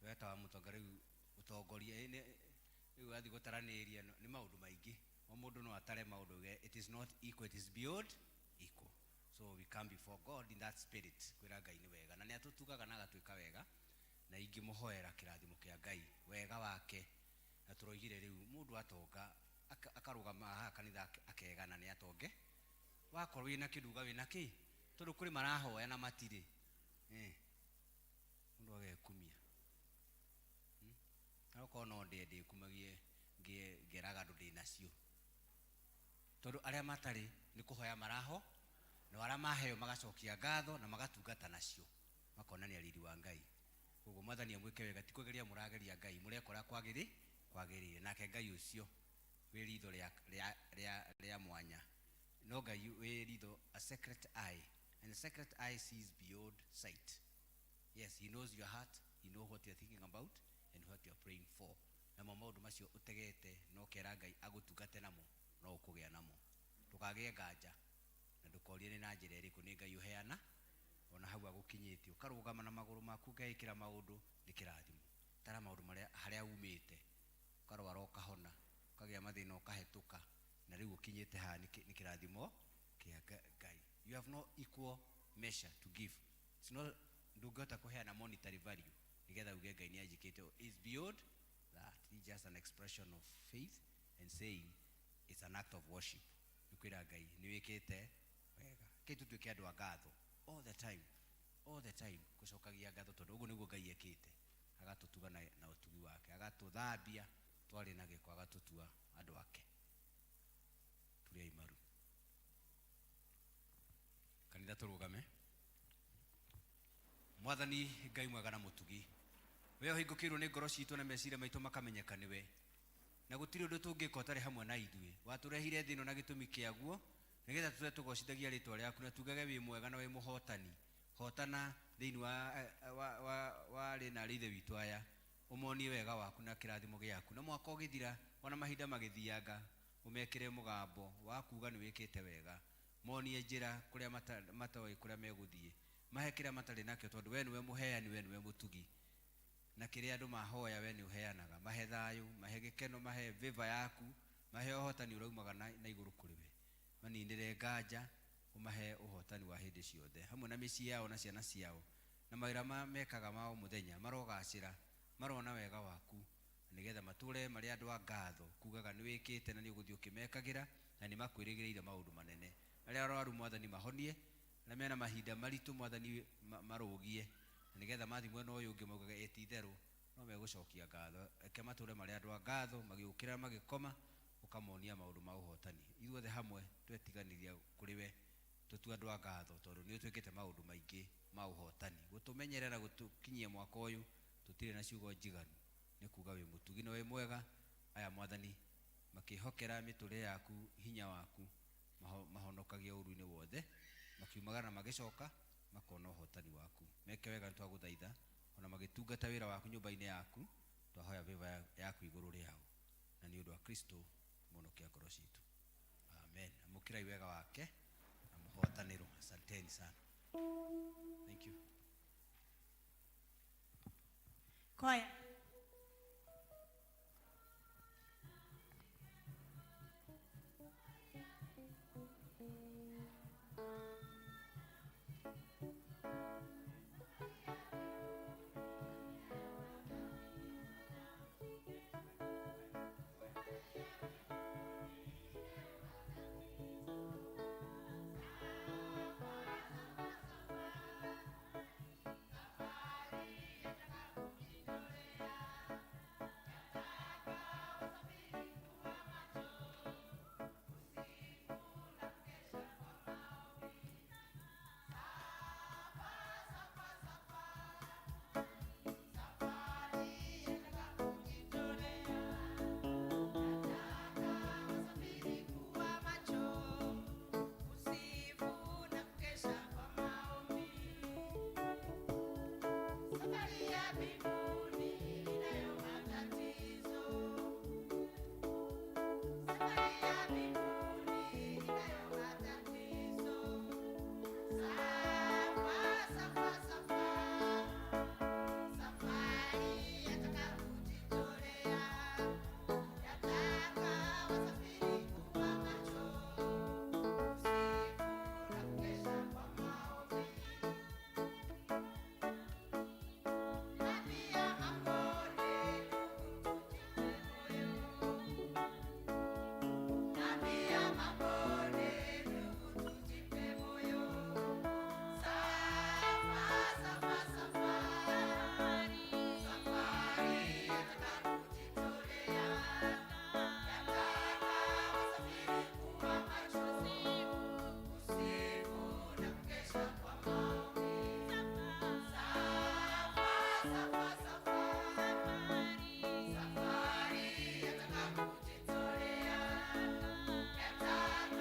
We ta wa mũtonga rĩu ũtongoria rĩu wathiĩ gũtaranĩria nĩ maũndũ maingĩ. O mũndũ no atare maũndũ auge it is not equal, it is beyond equal. So we come before God in that spirit kwĩra Ngai nĩ wega na nĩ atũtugaga na agatwĩka wega na ingĩmũhoera kĩrathimo kĩa Ngai wega wake. Na tũroigire rĩu mũndũ atonga akarũgama haha kanitha akegana nĩ atonge, wakorwo wĩna kĩndũ uga wĩna kĩ, tondũ kũrĩ marahoya na matirĩ. Mũndũ agekumia. Na okorwo no ndĩe ndĩkumagie ngĩeraga andũ ndĩ nacio, tondũ arĩa matarĩ nĩ kũhoya maraho, na arĩa maheo magacokia ngatho na magatungata nacio, makonania riri wa Ngai. Koguo Mwathani amwĩke wega, ti kũgeria mũrageria Ngai, mũreka ũrĩa kwagĩrĩire. Nake Ngai ũcio wĩ ritho rĩa mwanya, no Ngai wĩ ritho, a secret eye, and the secret eye sees beyond sight. Yes, he knows your heart, he knows what you are thinking about and what you are praying for. Namo maũndũ macio ũtegete na ũkera Ngai agũtungate namo, no ũkũgĩa namo. Ndũkagĩe nganja na ndũkorie nĩ na njĩra ĩrĩkũ, nĩ Ngai ũheana ona hau agũkinyĩtie. Ũkarũgama na magũrũ maku ũkeĩkĩra maũndũ nĩ kĩrathimo. Tara maũndũ marĩa harĩa umĩte, ũkarwara ũkahona, ũkagĩa mathĩna ũkahĩtũka, na rĩu ũkinyĩte haha nĩ kĩrathimo kĩa Ngai. You have no equal measure to give. It's not, ndũngĩhota kũheana monetary value nĩgetha uge Ngai nĩ anjĩkĩte. It's beyond that. It's just an expression of faith and saying it's an act of worship. Nĩ kwĩra Ngai nĩ wĩkĩte wega. Kĩ tũtuĩke andũ a ngatho all the time, all the time, gũcokagia ngatho tondũ ũguo nĩguo Ngai ekĩte. Agatũtuga na ũtugi wake, agatũthambia twarĩ na gĩko, agatũtua andũ ake. Tũrĩ aimaru. Kanitha tũrũgame. Mwathani Ngai mwega na mũtugi, we ũhingũkĩirwo nĩ ngoro citũ na meciria maitũ makamenyeka nĩwe, na gũtirĩ ũndũ tũngĩka ũtarĩ hamwe na ithuĩ. Watũrehire thĩ ĩno na gĩtũmi kĩaguo nĩgetha tũtũre tũgocithagia rĩtwa rĩaku na tugage wĩ mwega na wĩ mũhotani. Hotana thĩinĩ wa rĩna rĩa ithe witũ aya, ũmonie wega waku na kĩrathimo gĩaku, na mwaka ũgĩthira ona mahinda magĩthianga ũmekĩre mũgambo wa kuga nĩ wĩkĩte wega. Monie njĩra kũrĩa matoĩ kũrĩa megũthiĩ, mahe kĩrĩa matarĩ nakĩo, tondũ we nĩwe mũheani, we nĩwe mũtugi, na kĩrĩa andũ mahoya we nĩ ũheanaga. Mahe thayũ, mahe gĩkeno, mahe favor yaku, mahe ũhotani ũraumaga na igũrũ kũrĩ we. Maninĩre nganja, ũmahe ũhotani wa hĩndĩ ciothe hamwe na mĩciĩ yao na ciana ciao na mawĩra mekaga ma o mũthenya. Marogacĩra, marona wega waku, nĩgetha matũre marĩ andũ a ngatho, kugaga nĩ wĩkĩte na nĩ ũgũthiĩ ũkĩmekagĩra, na nĩ makwĩrĩgĩrĩire maũndũ manene. Arĩa arwaru Mwathani mahonie, arĩa mena mahinda maritũ Mwathani marũgie, na nĩgetha mathiĩ mwena ũyũ ũngĩ maugaga ĩ ti itherũ no megũcokia ngatho. Reke matũre marĩ andũ a ngatho, magĩũkĩra magĩkoma, ũkamonia maũndũ ma ũhotani. Ithuothe hamwe twetiganĩria kũrĩ we, tũtue andũ a ngatho, tondũ nĩ ũtwĩkĩte maũndũ maingĩ ma ũhotani. Gũtũmenyerera gũtũkinyia mwaka ũyũ, tũtirĩ na ciugo njiganu, nĩ kuga wĩ mũtugi na wĩ mwega. Aya Mwathani makĩhokera mĩtũrĩre yaku, hinya waku, mahonokagia ũru-inĩ wothe, makiumagara na magĩcoka makona ũhotani waku. Meke wega, nĩtwagũthaitha, ona magĩtungata wĩra waku nyũmba-inĩ yaku, twahoya favor yaku igũrũ rĩao, na nĩ ũndũ wa Kristo mũhonokia ngoro citũ. Amen. Amũkĩrai wega wake na mũhotanĩro. Asanteni sana. Thank you. Choir. Safari yataka kujitolea, yataka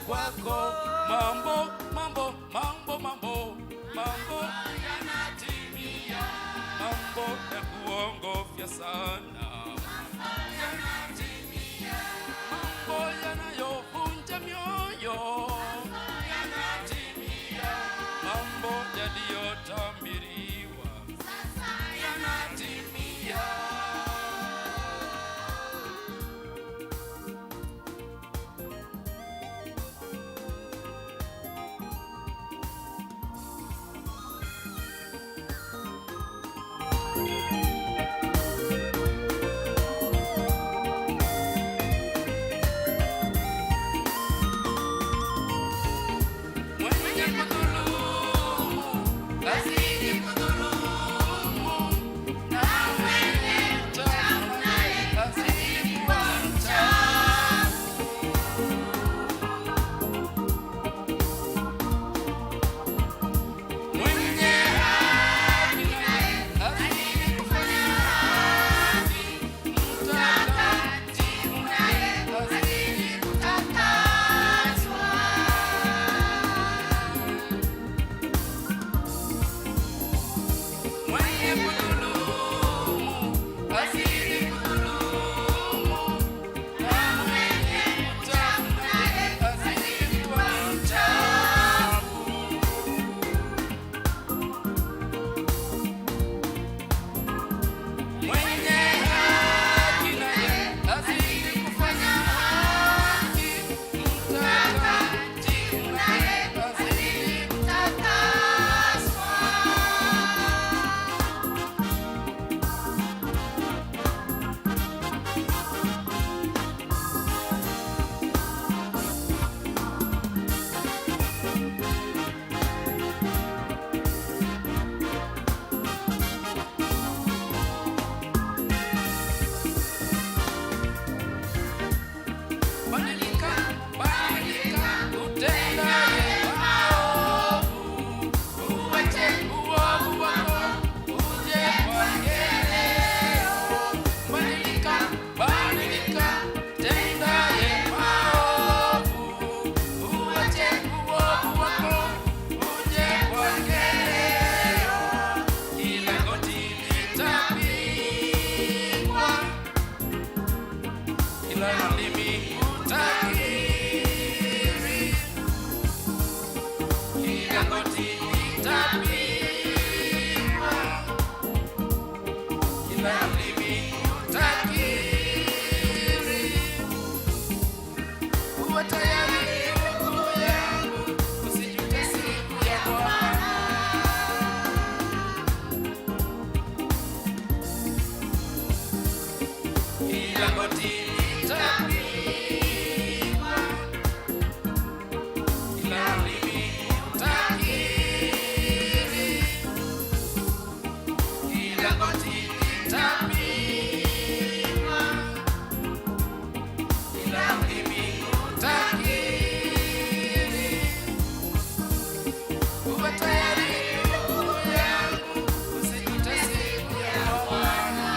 kwako. Mambo, mambo, mambo, mambo, mambo yanatimia, mambo ya kuongofya sana yanatimia, mambo yanayovunja mioyo yanatimia, mambo yaliyotabiriwa yanatimia. Mwenye kudhulumu azidi kudhulumu, na mwenye uchafu naye azidi kuwa mchafu. Mwenye haki naye azidi kufanya haki, mtakatifu naye azidi kutakaswa. Mwenye kudhulumu azidi kudhulumu, na mwenye uchafu naye azidi kuwa mchafu. Mwenye haki naye azidi kufanya haki, mtakatifu naye azidi kutakaswa. Badilika, badilika, utendaye maovu, uache uovu wako, uje kwake leo. Badilika, badilika, utendaye maovu, uache uovu wako, uje kwake leo. Kila goti litapigwa, kila ulimi utakiri, kila goti litapigwa, kila ulimi utakiri. Kuwa tayari ndugu yangu, usijute siku ya Bwana. Kila goti litapigwa, kila ulimi utakiri. Kila goti litapigwa, kila ulimi utakiri. Kuwa tayari ndugu yangu, usijute siku ya Bwana.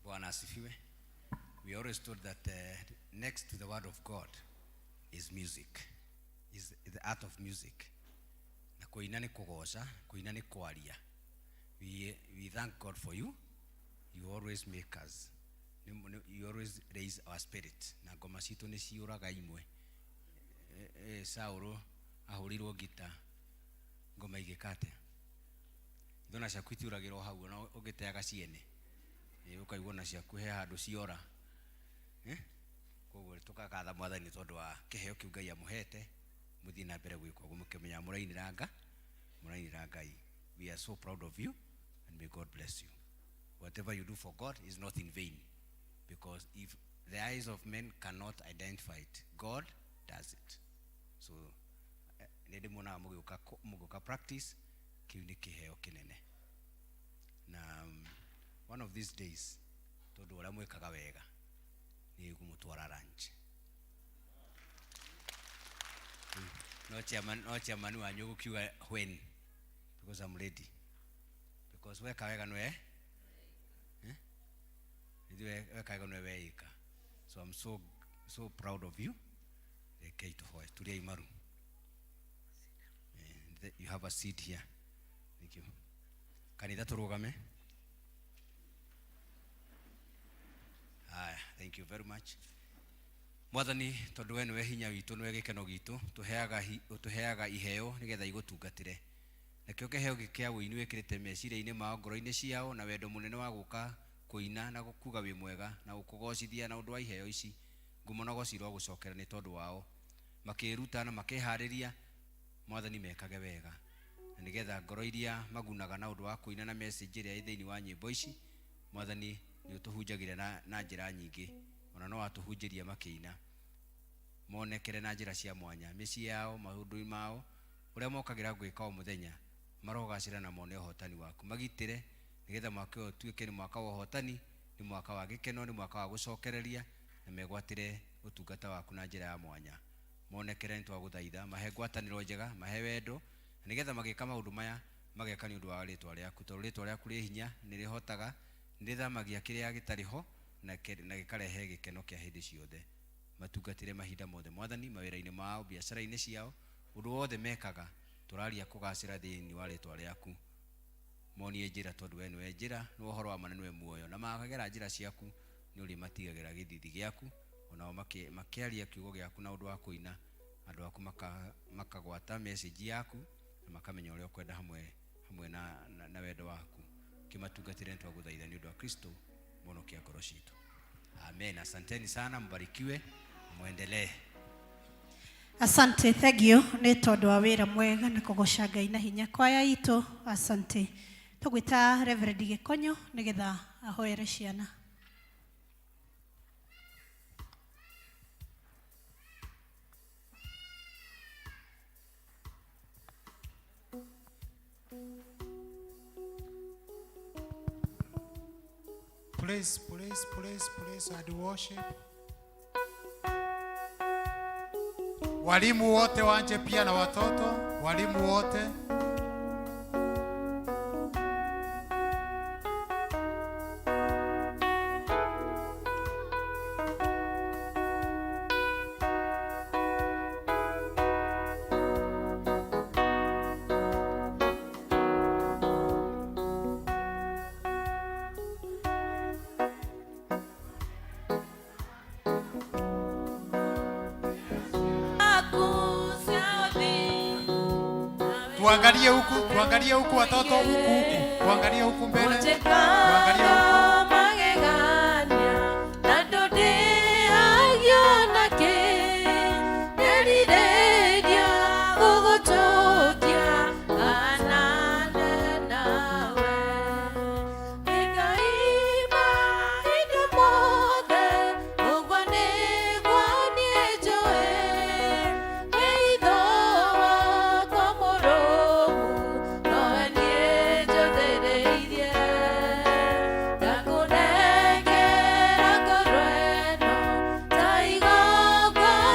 Bwana asifiwe. We always told that next to the word of God is music, is the art of music. Na kuina nĩ kũgoca, kuina nĩ kwaria. We thank God for you. You always make us. You always raise our spirit. Na ngoma citũ nĩ ciũraga imwe. Saũlũ ahũrirwo ngita ngoma igĩka atĩa? Ithe ona ciaku itiũragĩrwo hau, ona ũngĩteaga ciene. Ũkaigua ona ciaku he handũ ciora. Koguo tũkagatha Mwathani tondũ wa kĩheo kĩu Ngai amũhete, mũthiĩ na mbere gwĩka ũguo mũkĩmenyaga mũrainĩra mũrainĩra Ngai. We are so proud of you and may God bless you. Whatever you do for God is not in vain, because if the eyes of men cannot identify it, God does it. So nĩ ndĩmuonaga mũgĩũka practice Kĩu nĩ kĩheo kĩnene. Na one of these days, tondũ ũrĩa mwĩkaga wega, nĩ ngũmũtwara lunch. No chairman, no chairman wanyu gũkiuga when, because I'm ready. Because weka wega nĩwe, eh? Ithuĩ weka wega nĩwe weĩka. So I'm so, so proud of you. Rekei tũhoe, turiai maru. You have a seat here. Thank you. Kanitha tũrũgame. Haya, thank you very much. Mwathani, tondũ we nĩwe hinya witũ, nĩwe gĩkeno gitũ, tũheaga ũtũheaga iheo nĩgetha igũtungatĩre. Nakĩo kĩheo gĩkĩ kĩa ũini wĩkĩrĩte meciria-inĩ mao, ngoro-inĩ ciao, na wendo mũnene wa gũka kũina na kuga wĩ mwega na gũkũgocithia na ũndũ wa iheo ici. Ngumo na ũgoci irogũcokera nĩ tondũ wao. Makĩĩruta na makĩharĩria, Mwathani mekage wega. Na nĩgetha ngoro iria magunaga na ũndũ wa kũina na message ĩrĩa ĩ thĩinĩ wa nyĩmbo ici, Mwathani nĩ ũtũhunjagĩria na, na njĩra nyingĩ. Ona no watũhunjĩria makĩina. Monekere na njĩra cia mwanya. Mĩciĩ yao, maũndũ mao, ũrĩa mokagĩra gwĩka o mũthenya, marogacĩra na mone ũhotani waku. Magitĩre, nĩgetha mwaka ũyũ ũtuĩke nĩ mwaka wa ũhotani, nĩ mwaka wa gĩkeno, nĩ mwaka wa gũcokereria, na megwatĩre ũtungata waku na njĩra ya mwanya. Monekere nĩ twagũthaitha, mahe ngwatanĩro njega, mahe wendo, na nĩgetha magĩka maũndũ maya, mageka nĩ ũndũ wa rĩtwa rĩaku, tondũ rĩtwa rĩaku rĩ hinya, nĩ rĩhotaga, nĩ rĩthamagia kĩrĩa gĩtarĩ ho, na gĩkarehe gĩkeno kĩa hĩndĩ ciothe. Matungatĩre mahinda mothe, Mwathani, mawĩra-inĩ mao, biacara-inĩ ciao, ũndũ wothe mekaga, tũraria kũgacĩra thĩinĩ wa rĩtwa rĩaku. Monie njĩra, tondũ we nĩwe njĩra, nĩwe ũhoro wa ma na nĩwe muoyo. Na makagera njĩra ciaku, nĩ ũrĩmatigagĩra gĩthithi gĩaku, onao makĩaria kiugo gĩaku na ũndũ wa kũina, andũ aku makagwata message yaku, na makamenya ũrĩa ũkwenda hamwe, hamwe na, na, na wendo waku. Kĩmatungatĩre nĩ twagũthaitha nĩ ũndũ wa Kristo mũhonokia ngoro citũ. Amen. Asanteni sana, mbarikiwe, muendelee. Asante, thank you nĩ tondũ wa wĩra mwega na kũgoca Ngai na hinya. Kwaya itũ, asante. Tũgwĩta Reverend Gĩkonyo nĩgetha ahoere ciana. Please, please, please, please, and worship. Walimu wote waje pia na watoto, walimu wote. Tuangalie huku, tuangalie huku watoto, huku huku. Tuangalie huku mbele. Tuangalie huku.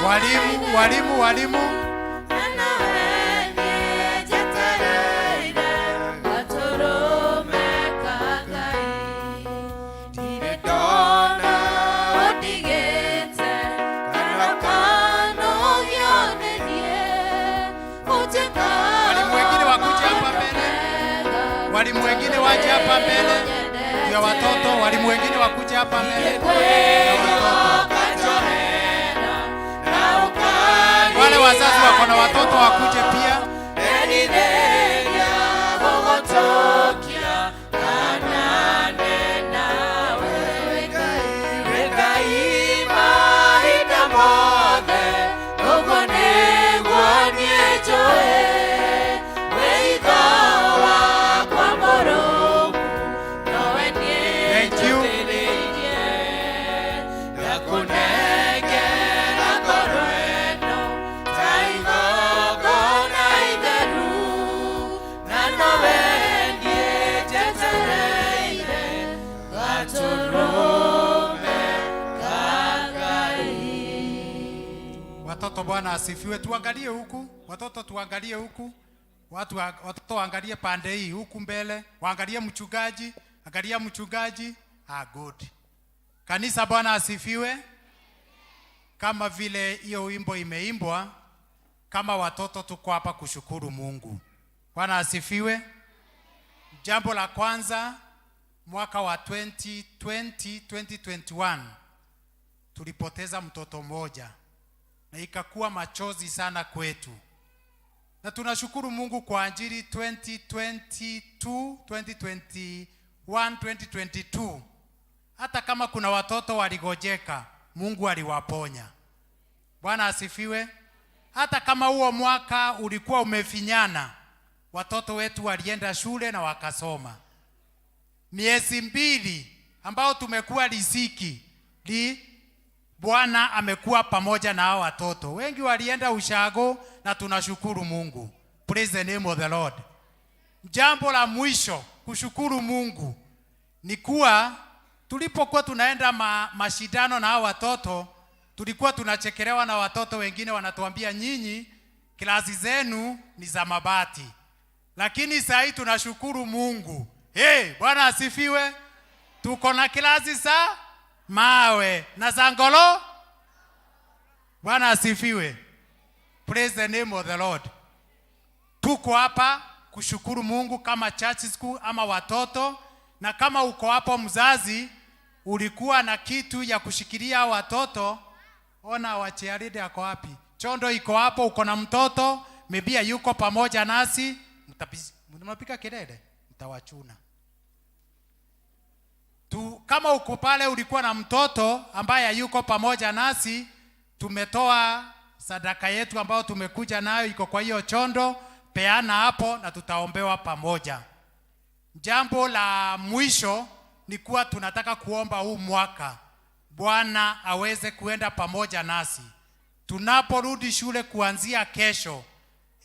Walimu, walimu, walimu. Walimu wengine wakuje hapa mbele. Walimu wengine waje hapa mbele ya watoto. Walimu wengine wakuje hapa mbele ya watoto. Wale wazazi wako na watoto wakuje pia. Thank you. Bwana asifiwe. Tuangalie huku watoto, tuangalie huku watu, watoto waangalie pande hii huku mbele, waangalie mchungaji, angalia mchungaji. Ah, good. Kanisa, Bwana asifiwe. Kama vile hiyo wimbo imeimbwa, kama watoto tuko hapa kushukuru Mungu. Bwana asifiwe. Jambo la kwanza, mwaka wa 2020 2021 tulipoteza mtoto mmoja na ikakuwa machozi sana kwetu, na tunashukuru Mungu kwa ajili 2022 2021 2022, hata kama kuna watoto waligojeka, Mungu aliwaponya. Bwana asifiwe. Hata kama huo mwaka ulikuwa umefinyana, watoto wetu walienda shule na wakasoma. Miezi 2 ambao tumekuwa riziki li Bwana amekuwa pamoja na hao watoto. Wengi walienda ushago na tunashukuru Mungu. Praise the name of the Lord. Jambo la mwisho kushukuru Mungu ni kuwa tulipokuwa tunaenda mashindano na hao watoto, tulikuwa tunachekelewa na watoto wengine wanatuambia nyinyi klasi zenu ni za mabati. Lakini saa hii tunashukuru Mungu. Hey, Bwana asifiwe. Tuko na klasi za mawe na za ngolo. Bwana asifiwe. Praise the name of the Lord. Tuko hapa kushukuru Mungu kama church school ama watoto, na kama uko hapo mzazi ulikuwa na kitu ya kushikilia watoto, ona wachearide ako wapi? Chondo iko hapo, uko na mtoto, maybe yuko pamoja nasi, mnapiga kelele, mtawachuna. Kama uko pale ulikuwa na mtoto ambaye yuko pamoja nasi, tumetoa sadaka yetu ambayo tumekuja nayo iko kwa hiyo chondo, peana hapo na tutaombewa pamoja. Jambo la mwisho ni kuwa tunataka kuomba huu mwaka Bwana aweze kuenda pamoja nasi tunaporudi shule kuanzia kesho.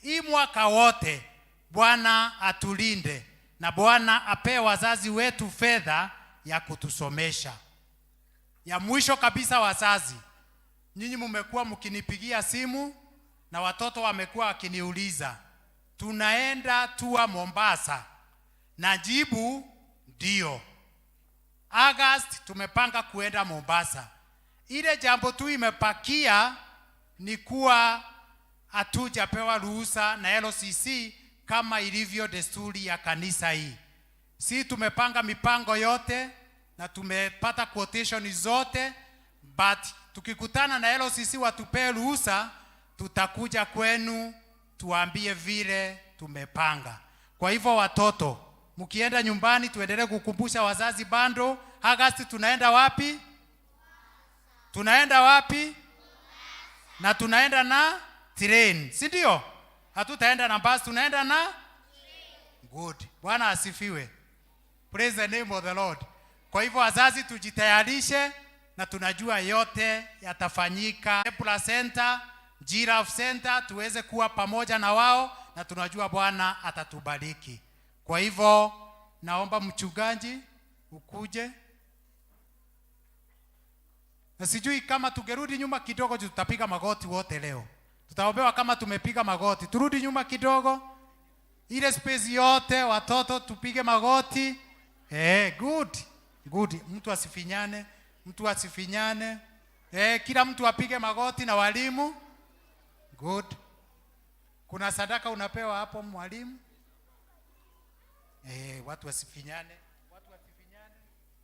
Hii mwaka wote Bwana atulinde na Bwana ape wazazi wetu fedha ya kutusomesha. Ya mwisho kabisa, wazazi, nyinyi mmekuwa mkinipigia simu na watoto wamekuwa wakiniuliza tunaenda tua Mombasa, na jibu ndio. August tumepanga kuenda Mombasa. Ile jambo tu imepakia ni kuwa hatujapewa ruhusa na LCC kama ilivyo desturi ya kanisa hii. Si tumepanga mipango yote na tumepata quotation zote, but tukikutana na LCC watupee ruhusa, tutakuja kwenu tuambie vile tumepanga. Kwa hivyo watoto, mkienda nyumbani tuendelee kukumbusha wazazi bando. Agosti tunaenda wapi? Tunaenda wapi? Na tunaenda na train, si ndio? Hatutaenda na bus, tunaenda na good. Bwana asifiwe. Praise the name of the Lord. Kwa hivyo wazazi tujitayarishe, na tunajua yote yatafanyika. Epula Center, Giraffe Center, tuweze kuwa pamoja na wao, na tunajua Bwana atatubariki. Kwa hivyo naomba mchungaji ukuje. Na sijui kama tungerudi nyuma kidogo, tutapiga magoti wote leo. Tutaombewa kama tumepiga magoti. Turudi nyuma kidogo. Ile space yote watoto tupige magoti. Good. Good. Mtu asifinyane, mtu asifinyane. Kila mtu apige magoti na walimu. Good. Kuna sadaka unapewa hapo mwalimu. Watu wasifinyane. Watu wasifinyane.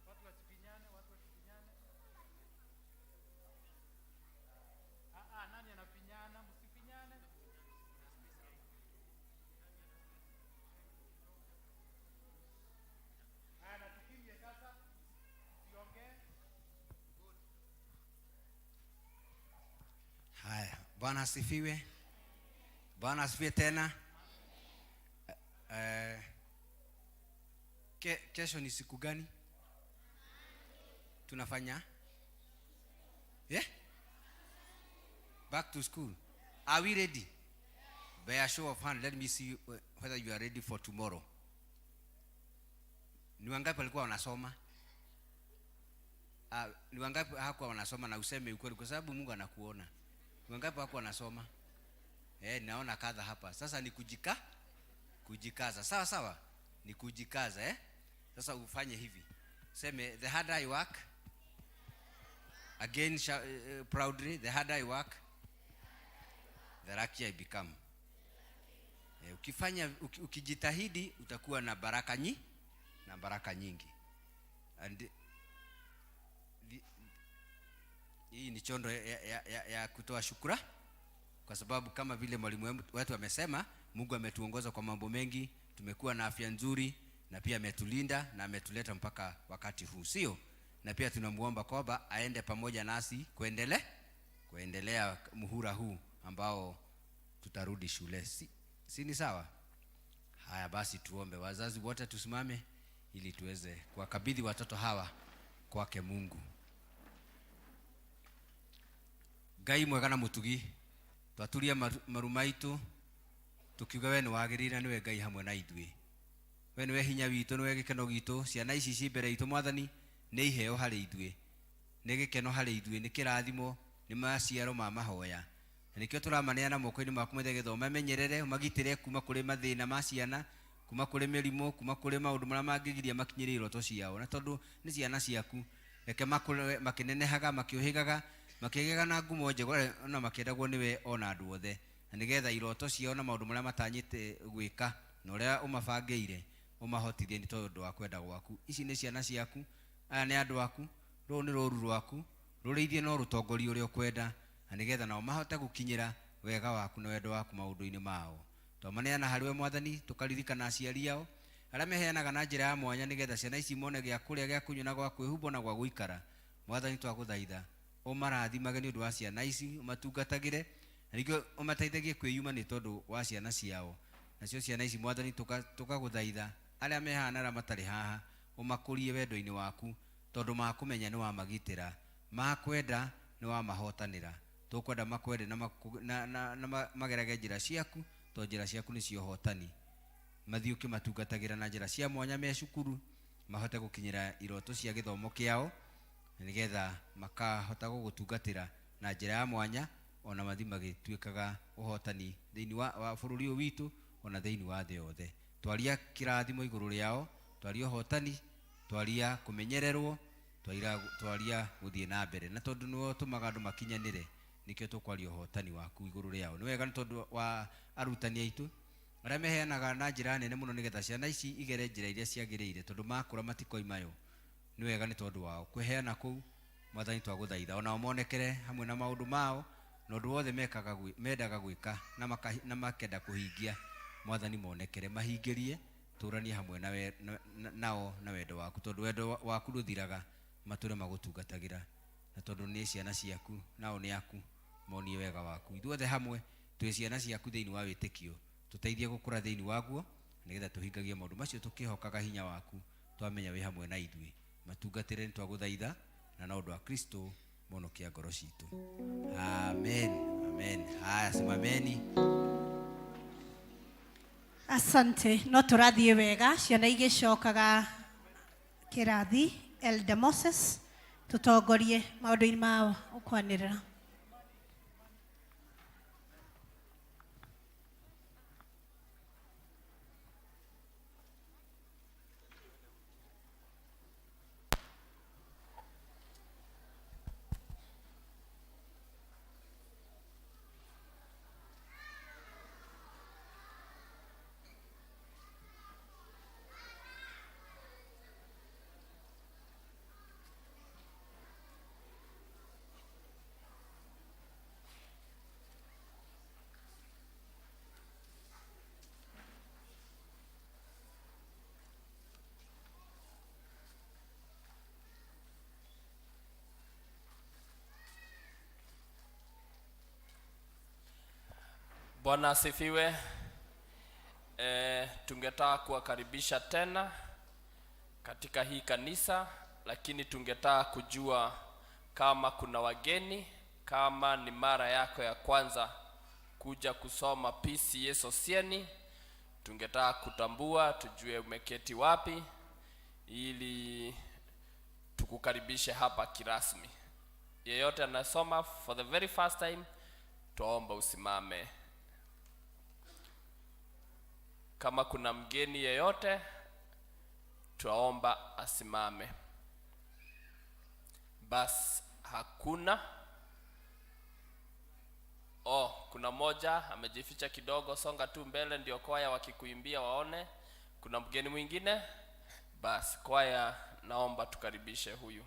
Watu wasifinyane, watu wasifinyane. Nani anafinyana? Msifinyane. Haya, na tukimbie sasa. Tusiongee. Haya, Bwana asifiwe. Bwana asifiwe tena. Kesho ni siku gani? Tunafanya? Yeah? Back to school. Are we ready? By a show of hand, let me see whether you are ready for tomorrow. Ni wangapi walikuwa wanasoma? Ni wangapi hawakuwa wanasoma? Na useme ukweli kwa sababu Mungu anakuona. Wangapi wako wanasoma? Naona kadha hapa. Sasa ni kujikaza. Sawa sawa? Ni kujikaza, eh? Sasa ufanye hivi. Seme, the harder I work, again proudly, the harder I work, the luckier I become. Ukijitahidi utakuwa na baraka na baraka nyingi. And hii ni chondo ya kutoa shukra, kwa sababu kama vile mwalimu wetu amesema, Mungu ametuongoza kwa mambo mengi, tumekuwa na afya nzuri na pia ametulinda na ametuleta mpaka wakati huu, sio? Na pia tunamuomba kwamba aende pamoja nasi kuendelea muhula huu ambao tutarudi shule. Si ni sawa? Haya basi tuombe. Wazazi wote tusimame ili tuweze kuwakabidhi watoto hawa kwake Mungu. Ngai mwega na mutugi, twaturia maru maitu tukiuga we nĩwagĩrĩire, nĩwe Ngai hamwe na ithuĩ. We nĩwe hinya witũ, nĩwe gĩkeno gitũ. Ciana ici ci mbere itũ Mwathani nĩ iheo harĩ ithuĩ, nĩ gĩkeno harĩ ithuĩ, nĩ kĩrathimo, nĩ maciaro ma mahoya. Na nĩkĩo tũramaneana moko-inĩ maku Mwathani, nĩgetha ũmamenyerere, ũmagitĩre kuma kũrĩ mathĩna ma ciana, kuma kũrĩ mĩrimũ, kuma kũrĩ maũndũ marĩa mangĩgiria makinyĩre iroto ciao. Na tondũ nĩ ciana ciaku, reke makũre makĩnenehaga, makĩũhĩgaga, makĩgĩaga na ngumo njega, ona makĩendagwo nĩwe ona andũ othe. Na nĩgetha iroto ciao na maũndũ marĩa matanyĩte gwĩka na ũrĩa ũmabangĩire ũmahotithie nĩ tondũ wa kwenda gwaku. Ici nĩ ciana ciaku, aya nĩ andũ aku, rũrũ nĩ rũru rwaku, rũrĩithie no rũtongorie ũrĩa ũkwenda, na nĩgetha nao mahote gũkinyĩra wega waku na wendo waku maũndũ-inĩ mao. Twamaneana harĩ we Mwathani, tũkaririkana aciari ao arĩa meheanaga na njĩra ya mwanya nĩgetha ciana ici mone gĩa kũrĩa, gĩa kũnyua na gwa kwĩhumba na gwa gũikara. Mwathani twagũthaitha ũmarathimage nĩ ũndũ wa ciana ici, ũmatungatagĩre na ningĩ ũmateithagie kwĩyuma nĩ tondũ wa ciana ciao. Nacio ciana ici Mwathani tũkagũthaitha arĩa me haha na arĩa matarĩ haha, ũmakũrie wendo-inĩ waku, tondũ makũmenya nĩ wamagitĩra, makwenda nĩ wamahotanĩra. Tũkwenda makwende na magerage njĩra ciaku, tondũ njĩra ciaku nĩcio ũhotani. Mathiĩ ũkĩmatungatagĩra na njĩra cia mwanya me cukuru, mahote gũkinyĩra iroto cia gĩthomo kĩao, nĩgetha makahota gũgũtungatĩra na njĩra ya mwanya, ona mathiĩ magĩtuĩkaga ũhotani thĩinĩ wa bũrũri ũyũ witũ, ona thĩinĩ wa thĩ yothe. Twaria kĩrathimo igũrũ rĩao, twaria ũhotani, twaria kũmenyererwo, twaria gũthiĩ na mbere. Na tondũ nĩwe ũtũmaga andũ makinyanĩre, nĩkĩo tũkwaria ũhotani waku igũrũ rĩao. Nĩ wega nĩ tondũ wa arutani aitũ arĩa meheanaga na njĩra nene mũno nĩgetha ciana ici igere njĩra iria ciagĩrĩire, tondũ makũra matikoima yo. Nĩ wega nĩ tondũ wao kwĩheana kũu. Mwathani twagũthaitha onao monekere hamwe na maũndũ mao na ũndũ wothe mendaga gwĩka na makenda kũhingia. Mwathani monekere, mahingĩrie, tũranie hamwe nao na wendo waku, tondũ wendo waku ndũthiraga, matũre magũtungatagĩra. Na tondũ nĩ ciana ciaku nao nĩ aku, monie wega waku. Ithuothe hamwe twĩ ciana ciaku thĩinĩ wa wĩtĩkio, tũteithie gũkũra thĩinĩ waguo, nĩgetha tũhingagie maũndũ macio tũkĩhokaga hinya waku, twamenya wĩ hamwe na ithuĩ. Matungatĩre nĩ twagũthaitha, na na ũndũ wa Kristo monokia ngoro citũ. Amen, amen. Haya, simameni. Asante. No tũrathiĩ wega, ciana igĩcokaga kĩrathi. Elder Moses, tũtongorie maũndũ-inĩ ma kwanĩrĩra. Bwana asifiwe. Tungetaka kuwakaribisha tena katika hii kanisa, lakini tungetaka kujua kama kuna wageni, kama ni mara yako ya kwanza kuja kusoma PCEA Sosiani, tungetaka kutambua, tujue umeketi wapi ili tukukaribishe hapa kirasmi. Yeyote anasoma for the very first time, Twaomba usimame. Kama kuna mgeni yeyote, twaomba asimame. Bas, hakuna. Oh, kuna moja amejificha kidogo, songa tu mbele ndio kwaya wakikuimbia waone. Kuna mgeni mwingine? Bas, kwaya naomba tukaribishe huyu.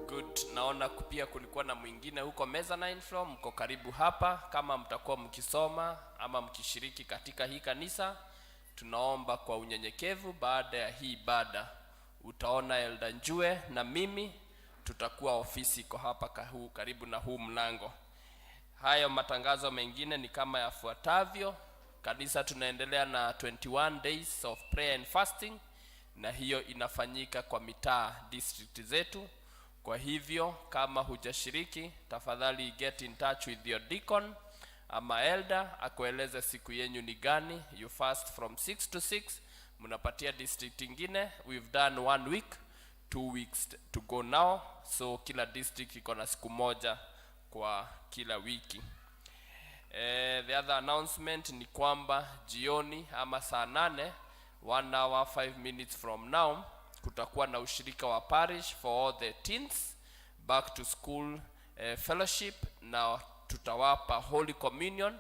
Good. Naona pia kulikuwa na mwingine huko mezzanine floor, mko karibu hapa. Kama mtakuwa mkisoma ama mkishiriki katika hii kanisa, tunaomba kwa unyenyekevu, baada ya hii ibada utaona Elder Njue na mimi tutakuwa ofisi iko hapa karibu na huu mlango. Hayo matangazo mengine ni kama yafuatavyo. Kanisa tunaendelea na 21 days of prayer and fasting, na hiyo inafanyika kwa mitaa district zetu. Kwa hivyo kama hujashiriki, tafadhali get in touch with your deacon ama elder akueleze siku yenyu ni gani. You fast from 6 to 6, mnapatia district ingine. We've done 1 week, 2 weeks to go now, so kila district iko na siku moja kwa kila wiki. The other announcement ni kwamba jioni ama saa 8, 1 hour 5 minutes from now, kutakuwa na ushirika wa parish for all the teens back to school fellowship, na tutawapa Holy Communion.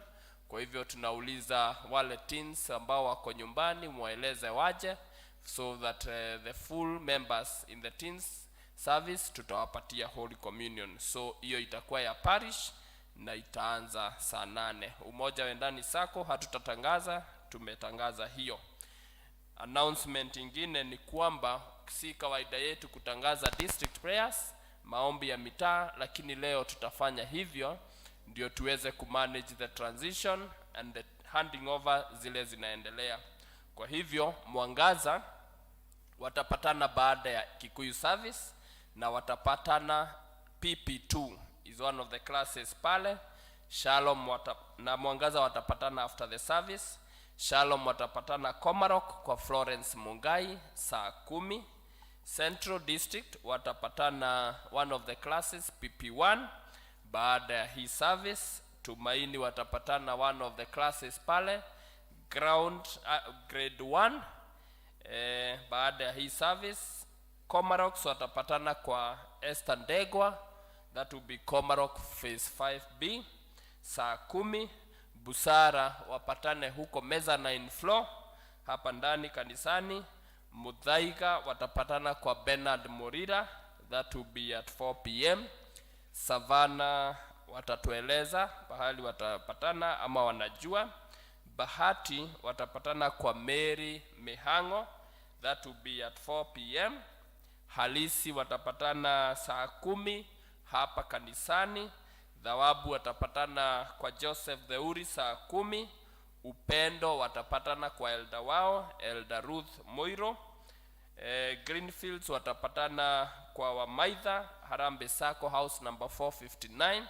Kwa hivyo tunauliza wale teens ambao wako nyumbani mwaeleze waje, so that the full members in the teens service tutawapatia Holy Communion. So hiyo itakuwa ya parish na itaanza saa 8. Umoja Wendani Sacco hatutatangaza, tumetangaza hiyo. Announcement ingine ni kwamba si kawaida yetu kutangaza district prayers, maombi ya mitaa, lakini leo tutafanya hivyo ndio tuweze kumanage the transition and the handing over zile zinaendelea. Kwa hivyo Mwangaza watapatana baada ya Kikuyu service na watapatana PP2 is one of the classes pale. Shalom na Mwangaza watapatana after the service. Shalom watapatana Komarok kwa Florence Mungai saa 10. Central District watapatana one of the classes PP1 baada ya hii service. Tumaini watapatana one of the classes pale ground grade 1 baada ya hii service. Komarock watapatana kwa Esther Ndegwa, that will be Komarock phase 5B saa 10. Busara wapatane huko mezzanine floor hapa ndani kanisani. Muthaiga watapatana kwa Bernard Morira, that will be at 4 p.m. Savannah watatueleza pahali watapatana ama wanajua. Bahati watapatana kwa Mary Mihango, that will be at 4 p.m. Halisi watapatana saa 10 hapa kanisani. Thawabu watapatana kwa Joseph Theuri saa 10. Upendo watapatana kwa elder wao, Elder Ruth Moiro. Greenfields watapatana kwa Wamaitha, Harambee Sacco house number 459,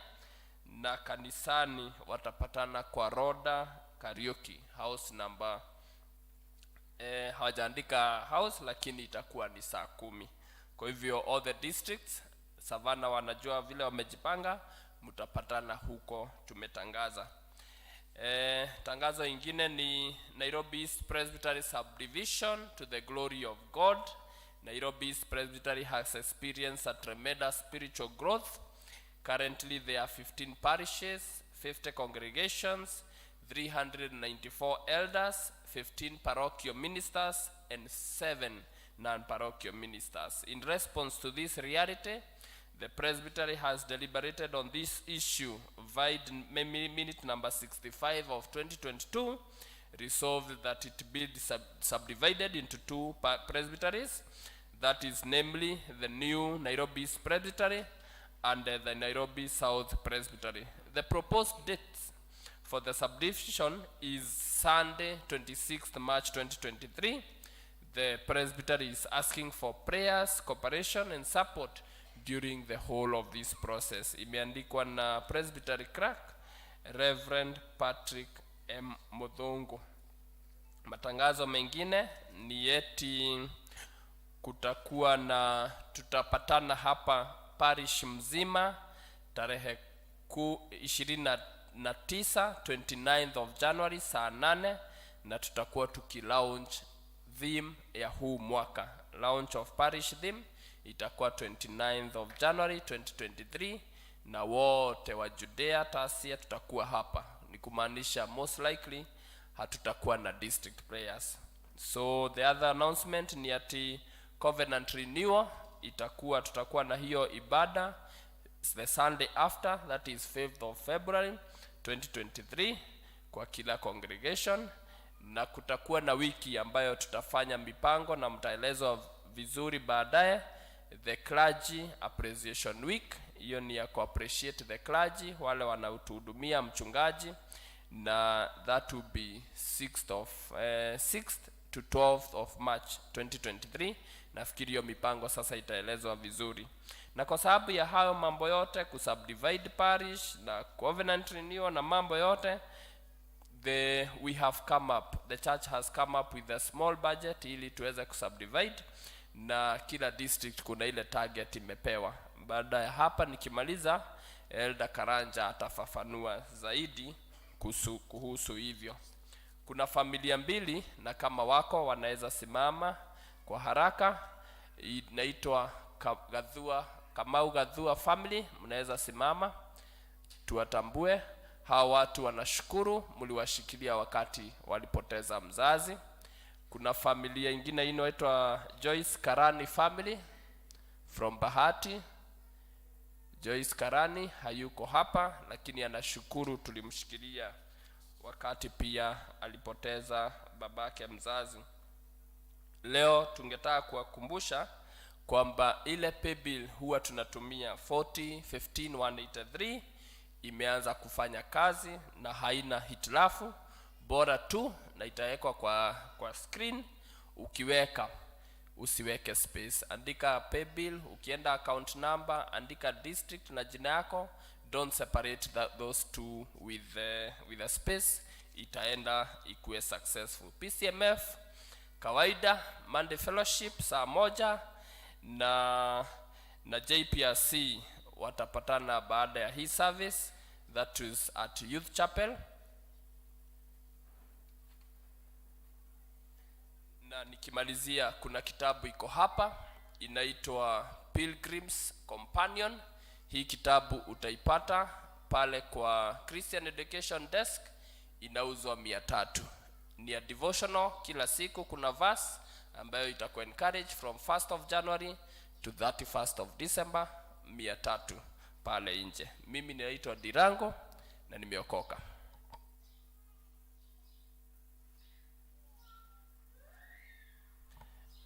na kanisani watapatana kwa Roda Kariuki house number hawajaandika house lakini itakuwa ni saa 10. Kwa hivyo all the districts, Savannah wanajua vile wamejipanga, mtapatana huko, tumetangaza. Tangazo ingine ni Nairobi East Presbytery Subdivision, to the glory of God. Nairobi East Presbytery has experienced a tremendous spiritual growth. Currently there are 15 parishes, 50 congregations, 394 elders, 15 parochial ministers, and 7 non-parochial ministers. In response to this reality, the Presbytery has deliberated on this issue via minute number 65 of 2022, resolved that it be subdivided into 2 presbyteries, that is namely the new Nairobi East Presbytery and the Nairobi South Presbytery. The proposed dates for the subdivision is Sunday 26th March 2023. The presbytery is asking for prayers, cooperation and support during the whole of this process. Imeandikwa na Presbytery Clerk Reverend Patrick M. Muthungu. Matangazo mengine ni eti kutakuwa na tutapatana hapa parish mzima tarehe 29, 29th of January saa 8, na tutakuwa tukilaunch theme ya huu mwaka. Launch of parish theme itakuwa 29th of January 2023, na wote wa Judea Tasia tutakuwa hapa. Ni kumaanisha most likely hatutakuwa na district prayers. So the other announcement ni ati covenant renewal itakuwa, tutakuwa na hiyo ibada the Sunday after, that is 5th of February 2023 kwa kila congregation, na kutakuwa na wiki ambayo tutafanya mipango na mtaelezwa vizuri baadaye. The clergy appreciation week, hiyo ni ya ku-appreciate the clergy, wale wanaotuhudumia mchungaji, na that will be 6th to 12th of March 2023. Nafikiri hiyo mipango sasa itaelezwa vizuri. Na kwa sababu ya hayo mambo yote, kusubdivide parish na covenant renewal na mambo yote, we have come up, the church has come up with a small budget ili tuweze kusubdivide, na kila district kuna ile target imepewa. Baada ya hapa nikimaliza, Elder Karanja atafafanua zaidi kuhusu hivyo. Kuna familia mbili, na kama wako wanaweza simama kwa haraka. Inaitwa Kamau Gathua family, mnaweza simama tuwatambue. Hawa watu wanashukuru mliwashikilia wakati walipoteza mzazi. Kuna familia ingine inaitwa Joyce Karani family from Bahati. Joyce Karani hayuko hapa, lakini anashukuru tulimshikilia wakati pia alipoteza babake mzazi. Leo tungetaka kuwakumbusha kwamba ile paybill huwa tunatumia 40 15 183 imeanza kufanya kazi na haina hitilafu, bora tu na itawekwa kwa screen. Ukiweka usiweke space, andika paybill, ukienda account number andika district na jina yako, don't separate those two with a space, itaenda ikuwe successful. PCMF kawaida Monday fellowship saa 1 na JPRC watapatana baada ya hii service, that is at Youth Chapel. Na nikimalizia, kuna kitabu iko hapa inaitwa Pilgrim's Companion. Hii kitabu utaipata pale kwa Christian Education Desk, inauzwa 300. Ni ya devotional, kila siku kuna verse ambayo itaku encourage from 1st of January to 31st of December, 300 pale nje. Mimi ninaitwa Dirango na nimeokoka.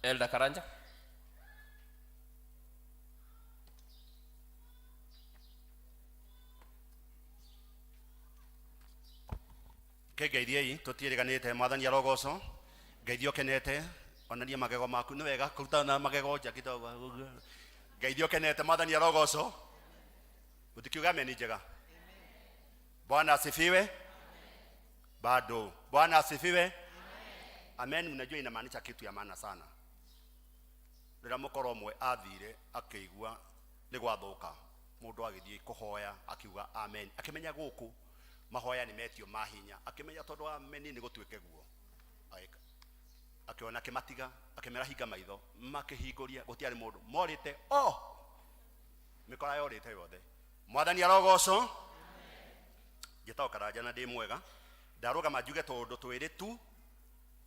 Elder Karanja. Ke ngeithiei tũtiĩrĩganĩte mwathani arogoco ngeithio kenete onania magego maku nĩ wega kũruta na magego nja kidogo ngeithio kenete mwathani arogoco gũtikiuga ameni njega. Bwana asifiwe. Bado Bwana asifiwe. Amen. Mnajua inamaanisha kitu ya maana sana. Rĩrĩa mũkoro ũmwe athire akĩigua nĩ gwathũka, mũndũ agĩthiĩ kũhoya akiuga amen, akĩmenya gũkũ mahoya nĩ metio ma hinya, akĩmenya tondũ amen nĩ gũtuĩke guo. Akĩona akĩmatiga, akĩmera hinga maitho, makĩhingũria gũtiarĩ mũndũ, morĩte o mĩkora yorĩte yothe. Mwathani arogocwo. Njĩtagwo Karanja na ndĩ mwega. Ndarũgama njuge tũũndũ twĩrĩ tu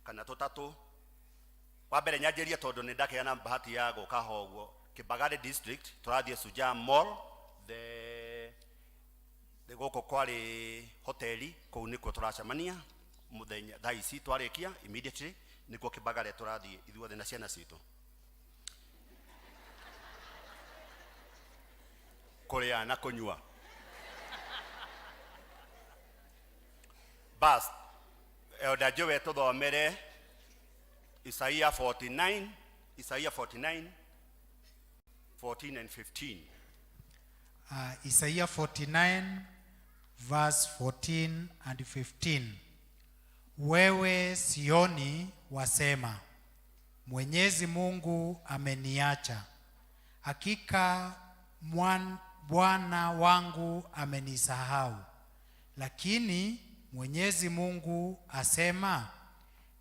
kana tũtatũ. Wa mbere nyanjĩrie tondũ nĩ ndakĩgĩa na bahati ya gũka ho ũguo Kibagare district, tũrathiĩ Shujaa Mall, the gũkũ kwarĩ hoteli, kũu nĩkuo tũracemania mũthenya thaa ici twarĩkia immediately nĩkuo Kibagare tũrathiĩ ithuothe na ciana citũ kũrĩa na kũnyua. Bas, Elder Joe tũthomere Isaiah 49, Isaiah 49, 14 and 15. Isaiah 49 verse 14 and 15. Wewe Sioni wasema, Mwenyezi Mungu ameniacha, hakika Bwana wangu amenisahau. Lakini Mwenyezi Mungu asema,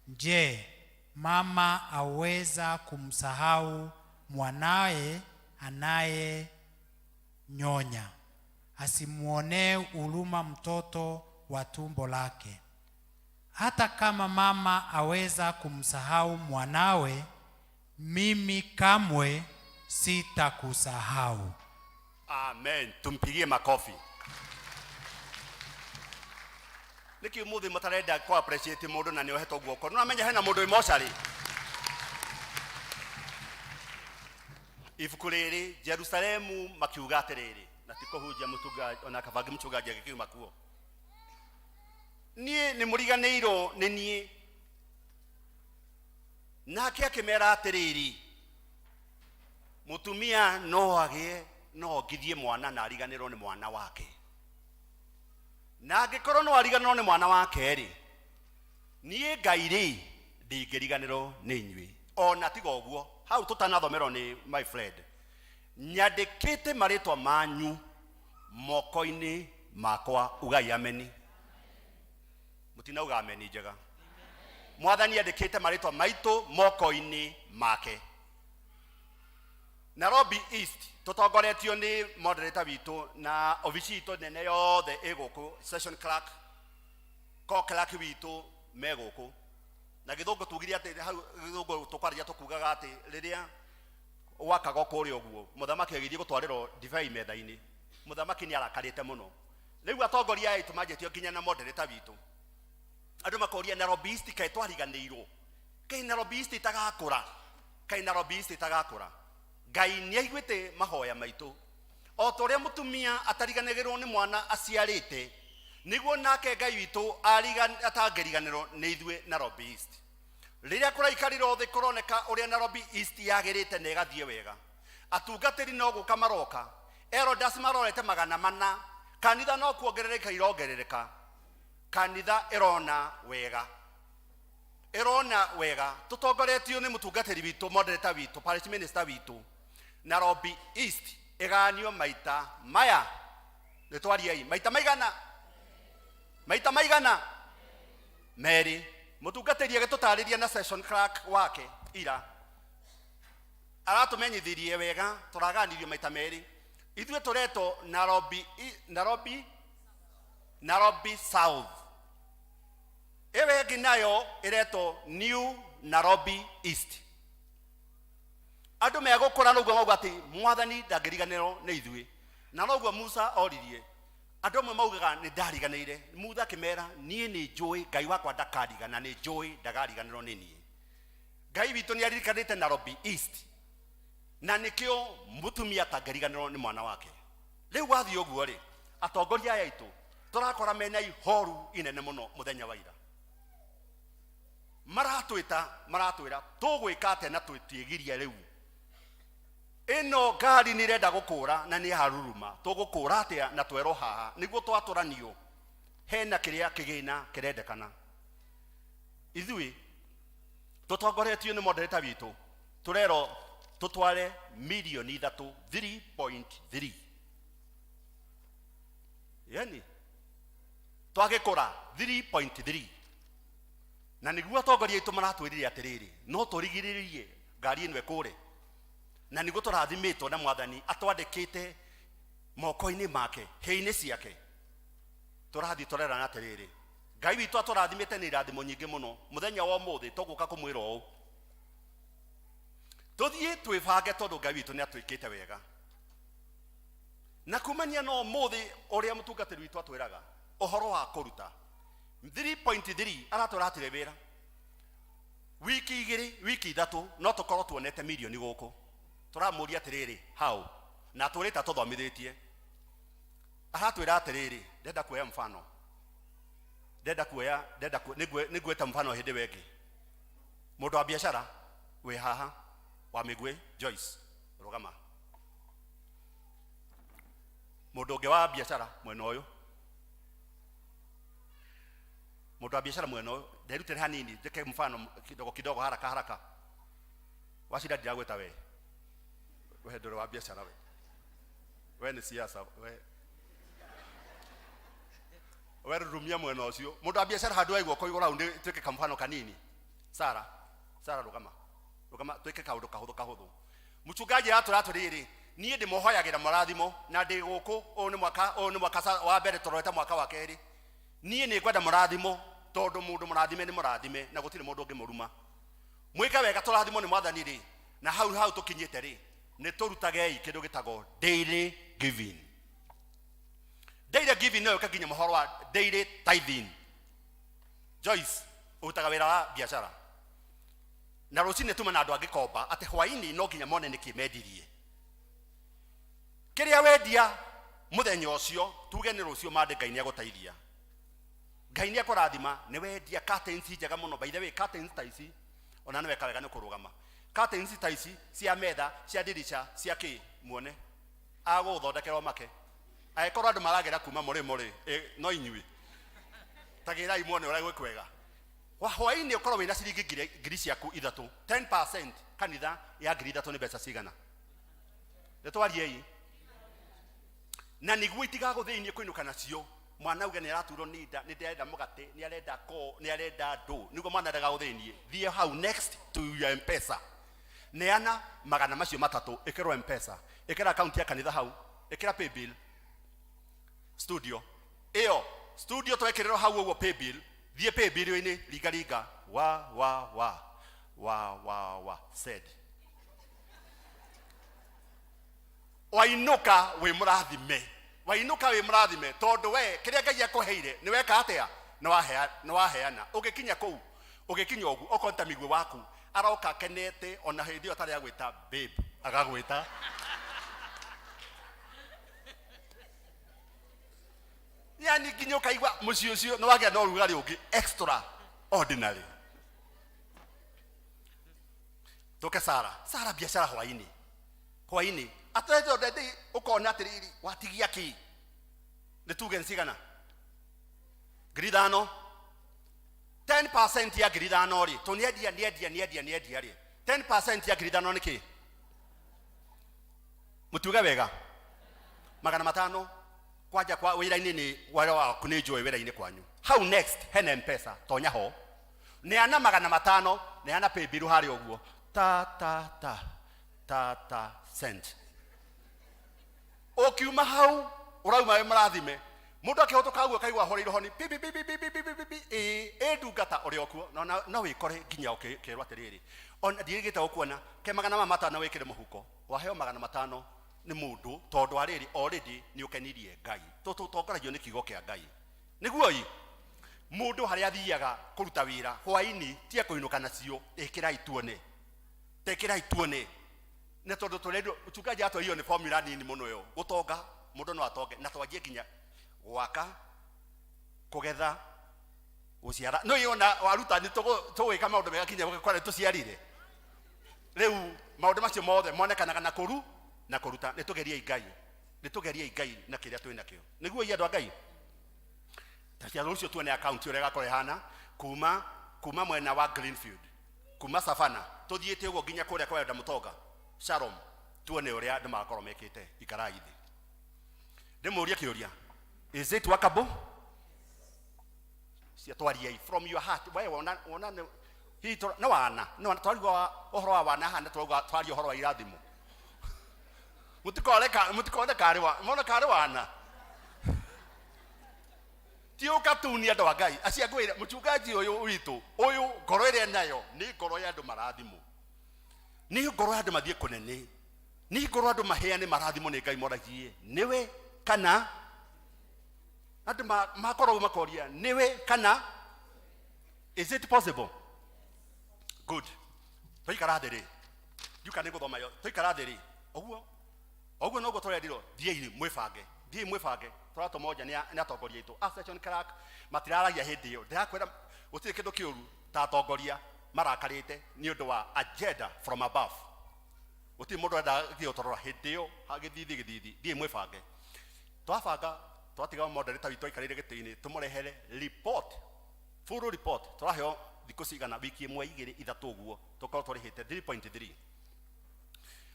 je, mama aweza kumsahau mwanaye anaye nyonya, asimuonee huruma mtoto wa tumbo lake? Hata kama mama aweza kumsahau mwanawe, mimi kamwe sitakusahau. Amen. Tumpigie makofi. Niki umuthi mutarenda ku appreciate mundu na niohetwo guoko. No amenya hena mundu wi mocarĩ. Ibuku rĩrĩ Jerusalemu makiuga atĩrĩrĩ, na ti kũhunjia mũtunga ona kabangi mũchungaji agĩkiuma kuo. Niĩ nĩ mũriganĩirwo nĩ niĩ. Nake akĩmera atĩrĩrĩ, mũtumia no agĩe no ongithie mwana na ariganĩrwo nĩ mwana wake. Na angĩkorwo no ariganĩrwo nĩ mwana wake rĩ, niĩ Ngai rĩ ndingĩriganĩrwo nĩ inyuĩ. Ona tiga ũguo, hau tũtanathomerwo nĩ my friend, nyandĩkĩte marĩtwa manyu moko-inĩ makwa. Ugai ameni. Mũtinauga ameni njega. Mwathani andĩkĩte marĩtwa maitũ moko-inĩ make. Nairobi East tũtongoretio nĩ moderator witũ na obici itũ nene yothe ĩ gũkũ, session clerk, co clerk witũ me gũkũ. Na gĩthũngũ tugire atĩ hau gĩthũngũ tũkwaragia tũkugaga atĩ rĩrĩa gwakagwo kũrĩa ũguo, mũthamaki agĩthiĩ gũtwarĩrwo ndibei metha-inĩ, mũthamaki nĩ arakarĩte mũno. Rĩu atongoria aitũ manjĩtio nginya na moderator witũ, andũ makoria Nairobi East kaĩ twariganĩirwo, kaĩ Nairobi East itagakũra, kaĩ Nairobi East itagakũra. Ngai nĩ aiguĩte mahoya maitũ. O ta ũrĩa mũtumia atariganagĩrwo nĩ mwana aciarĩte, nĩguo nake Ngai witũ atangĩriganĩrwo nĩ ithuĩ Nairobi East. Rĩrĩa kũraikarĩrwo thĩ kũroneka ũrĩa Nairobi East yagĩrĩte na ĩgathiĩ wega. Atungatĩri no gũka maroka, elders marorete 400, kanitha no kuongerereka irongerereka. Kanitha ĩrona wega, ĩrona wega. Tũtongoretio nĩ mũtungatĩri witũ, moderator witũ, parish minister witũ. Nairobi East ĩganio maita maya. Nĩ twariai maita maigana, maita maigana merĩ. Mũtungatĩri agĩtũtarĩria na session clerk wake ira, aratũmenyithirie wega, tũraganirio maita merĩ. Ithuĩ tũretwo Nairobi, Nairobi, Nairobi South. Ĩyo ĩngĩ nayo ĩretwo New Nairobi East. Andũ megũkũra noguo mauga atĩ mwathani ndangĩriganĩrwo nĩ ithuĩ. Na noguo Musa oririe. Andũ amwe maugaga nĩ ndariganĩire. Musa akĩmera niĩ nĩ njũĩ Ngai wakwa ndakarigana, nĩ njũĩ ndagariganĩrwo nĩ niĩ. Ngai witũ nĩ aririkanĩte Nairobi East, na nĩkĩo mũtumia atangĩriganĩrwo nĩ mwana wake. Rĩu wathiĩ ũguo rĩ, atongoria aya aitũ tũrakora mena ihoru inene mũno mũthenya wa ira. Maratwĩta, maratwĩra tũgwĩka atĩa na twĩtiĩgiria rĩu. Ĩno ngari nĩ ĩrenda gũkũra na nĩ haruruma, tũgũkũra atĩa na twerwo haha nĩguo twatũranio hena kĩrĩa kĩgĩna kĩrendekana. Ithuĩ tũtongoretio nĩ moderator witũ tũrerwo tũtware mirioni ithatũ, 3.3. Yani twagĩkũra 3.3. Na nĩguo atongoria aitũ maratwĩrire atĩrĩrĩ, no tũrigĩrĩrie ngari ĩno ĩkũre. Na nĩguo tũrathimĩtwo na mwathani atwandĩkĩte moko-inĩ make, hĩ-inĩ ciake. Tũrathiĩ tũrerana atĩrĩrĩ, Ngai witũ atũrathimĩte nĩ irathimo nyingĩ mũno. Mũthenya wa ũmũthĩ tũgũka kũmwĩra ũũ, tũthiĩ twĩbange tondũ Ngai witũ nĩ atwĩkĩte wega. Na kumania na ũmũthĩ ũrĩa mũtungatĩri witũ atwĩraga ũhoro wa kũruta 3.3, aratwĩra hatirĩ wĩra. Wiki igĩrĩ, wiki ithatũ no tũkorwo tuonete mirioni gũkũ. Tũramũria atĩrĩrĩ, how? Na atwĩrĩte atũthomithĩtie. Aratwĩra atĩrĩrĩ, ndenda kuoya mfano. Ndenda kuoya ndenda nĩnguĩta mfano hĩndĩ ĩyo ĩngĩ. Mũndũ wa biacara wĩ haha wa mĩguĩ Joyce, rũgama. Mũndũ ũngĩ wa biacara mwena ũyũ, mũndũ wa biacara mwena ũyũ, nderutĩre hanini njĩke mfano kidogo kidogo, haraka haraka. Wacira ndiragwĩta we, we ndũrĩ wa biacara, we nĩ siasa, we rurumia mwena ũcio. Mũndũ wa biacara handũ wa guoko igũrũ hau nĩ twĩke kamfano kanini. Sara, Sara, rũgama, rũgama, twĩke kaũndũ kahũthũ kahũthũ. Mchungaji aratwĩra atĩrĩrĩ, niĩ ndĩmũhoyagĩra mũrathimo na ndĩ gũkũ, ũyũ nĩ mwaka, ũyũ nĩ mwaka wa mbere tũrorete mwaka wa kerĩ. Niĩ nĩ ngwenda mũrathimo tondũ mũndũ mũrathime nĩ mũrathime na gũtirĩ mũndũ ũngĩmũruma. Mwĩke wega tũrathimo nĩ mwathani rĩ, na hau hau tũkinyĩte rĩ, nĩ tũrutagei kĩndũ gĩtagwo daily giving. Daily giving no yũke nginya mũhoro wa daily tithing. Joyce, ũrutaga wĩra wa biacara na rũcinĩ tuma na andũ angĩkomba atĩ hwainĩ no nginya mone nĩkĩ mendirie. Kĩrĩa wendia mũthenya ũcio, tuge nĩ rũciũ mande, Ngai nĩ agũteithia, Ngai nĩ akũrathima, nĩ wendia curtains njega mũno. By the way, curtains ta ici ona nĩ weka wega nĩ kũrũgama. Curtains ta ici cia metha, cia dirisha, cia kĩ, muone agũgũthondekerwo make. Angĩkorwo andũ maragĩra kuma mũrĩmo rĩ, no inyuĩ tagĩrai muone ũrĩa gwĩ kwega. Hwainĩ ũkorwo wĩna ciringi ngiri ciaku ithatũ, 10% kanitha ya 3,000 nĩ mbeca cigana? Nĩ twariei na nĩguo itigagũthĩnie kũinũka nacio. Mwana auge nĩ araturwo nĩ nda, nĩ ndĩrenda mũgate, nĩ arenda ko, nĩ arenda ndũ, nĩguo mwana ndagagũthĩnie. Thiĩ hau next to your Mpesa, neana magana macio matatũ, ĩkĩrwo Mpesa, ĩkĩra account ya kanitha hau, ĩkĩra paybill studio ĩyo, studio twekĩrĩrwo hau ũguo paybill. Thiĩ paybill-inĩ, ringa ringa wa wa wa wa wa wa said, wainũka wĩ mũrathime, wainũka wĩ mũrathime, tondũ we kĩrĩa Ngai akũheire nĩ weka atĩa? Nĩ waheana. Ũgĩkinya kũu, ũgĩkinya ũguo, okorwo nĩ ta mĩguĩ waku aroka akenete, ona hĩndĩ ĩyo atarĩ agwĩta babe, agagwĩta yani nginya ũkaigua mũciĩ ũcio nĩ wagĩa na ũrugarĩ ũngĩ extra ordinary. Tũke Sara, Sara biacara hwainĩ, hwainĩ atete ndĩ ũkona atĩrĩrĩ, watigia kĩ? Nĩ tuge nĩ cigana? 5,000. 10% ya 5,000 rĩ, to nĩendia nĩendia nĩendia nĩendia rĩ, 10% ya 5,000 nĩ kĩ? Mũtuge wega, 500. Kwanja kwa wĩra-inĩ nĩ wĩra waku nĩ njũĩ wĩra-inĩ kwanyu hau next hena Mpesa, tonya ho, neana 500, neana paybill harĩa ũguo, ta ta ta ta ta cent. Ũkiuma hau ũrauma wĩ mũrathime. Mũndũ akĩhũtũka ũguo kaigua ahũrĩirwo honi pi pi pi pi pi pi pi pi pi, ĩ ĩ ndungata ũrĩ o kuo. No no wĩkore nginya ũkĩrwo atĩrĩrĩ, ona ndirĩgĩte gũkuona ke magana maya matano wĩkĩre mũhuko. Waheo 500 nĩ mũndũ tondũ arĩrĩ already nĩ ũkenirie Ngai. Tũtongoragio nĩ kiugo kĩa Ngai nĩguo ĩ mũndũ harĩa athiaga kũruta wĩra hwainĩ tia kũinũka nacio. Ĩkĩrai tuone, tekĩrai tuone, na tondũ tũrendwo mchungaji atwĩrio nĩ formula nini mũno ĩyo gũtonga. Mũndũ no atonge na twanjie nginya gwaka, kũgetha, gũciara. No yona warutani tũgwĩka maũndũ mega nginya gũgĩkora tũciarire. Rĩu maũndũ macio mothe monekanaga na kũru na kũruta. Nĩ tũgeriei Ngai, nĩ tũgeriei Ngai na kĩrĩa twĩ nakĩo, nĩguo i andũ a Ngai ta rũciũ tuone akaunti ũrĩa ĩgakorwo ĩhana kuma mwena wa Greenfield, kuma Savana tũthiĩte ũguo nginya kũrĩa kwa Elder Mũtonga Shalom, tuone ũrĩa andũ magakorwo mekĩte. Ikarai thĩ ndĩmũrie kĩũria, is it workable? Cia twariei from your heart. We wona wona nĩ hihi nĩ wana nĩ wana twarigwo ũhoro wa wana haha, nĩ twarigwo twaria ũhoro wa irathimo. Mũtikore mũtikone karĩ wa mona karĩ wana ti ũkatuni. Andũ a Ngai acio ngwĩra, mũchungaji ũyũ witũ ũyũ, ngoro ĩrĩa nayo nĩ ngoro ya andũ marathimwo, nĩ ngoro ya andũ mathiĩ kũnene, nĩ ngoro andũ maheane marathimo nĩ Ngai, moragie nĩwe kana andũ makoragwo makoria nĩwe kana. Is it possible? Good. Twaikara thĩ rĩ, ndiuka nĩ gũthoma yo. Twaikara thĩ rĩ, ũguo ũguo noguo tũrendirwo. Thiĩi mwĩbange. Thiĩ mwĩbange tũratũ moja nĩ atongoria aitũ a session clerk matiraragia hĩndĩ ĩyo. Ndĩrakwĩra gũtirĩ kĩndũ kĩũru ta atongoria marakarĩte nĩ ũndũ wa agenda from above. Gũtirĩ mũndũ ũrenda gĩthiĩ gũtũrora hĩndĩ ĩyo gĩthithi gĩthithi. Thiĩ mwĩbange. Twabanga twatiga moderator witũ aikarĩire gĩtĩ-inĩ tũmũrehere report, full report. Tũraheo thikũ cigana, wiki ĩmwe igĩrĩ ithatũ ũguo tũkorwo tũrĩhĩte 3.3.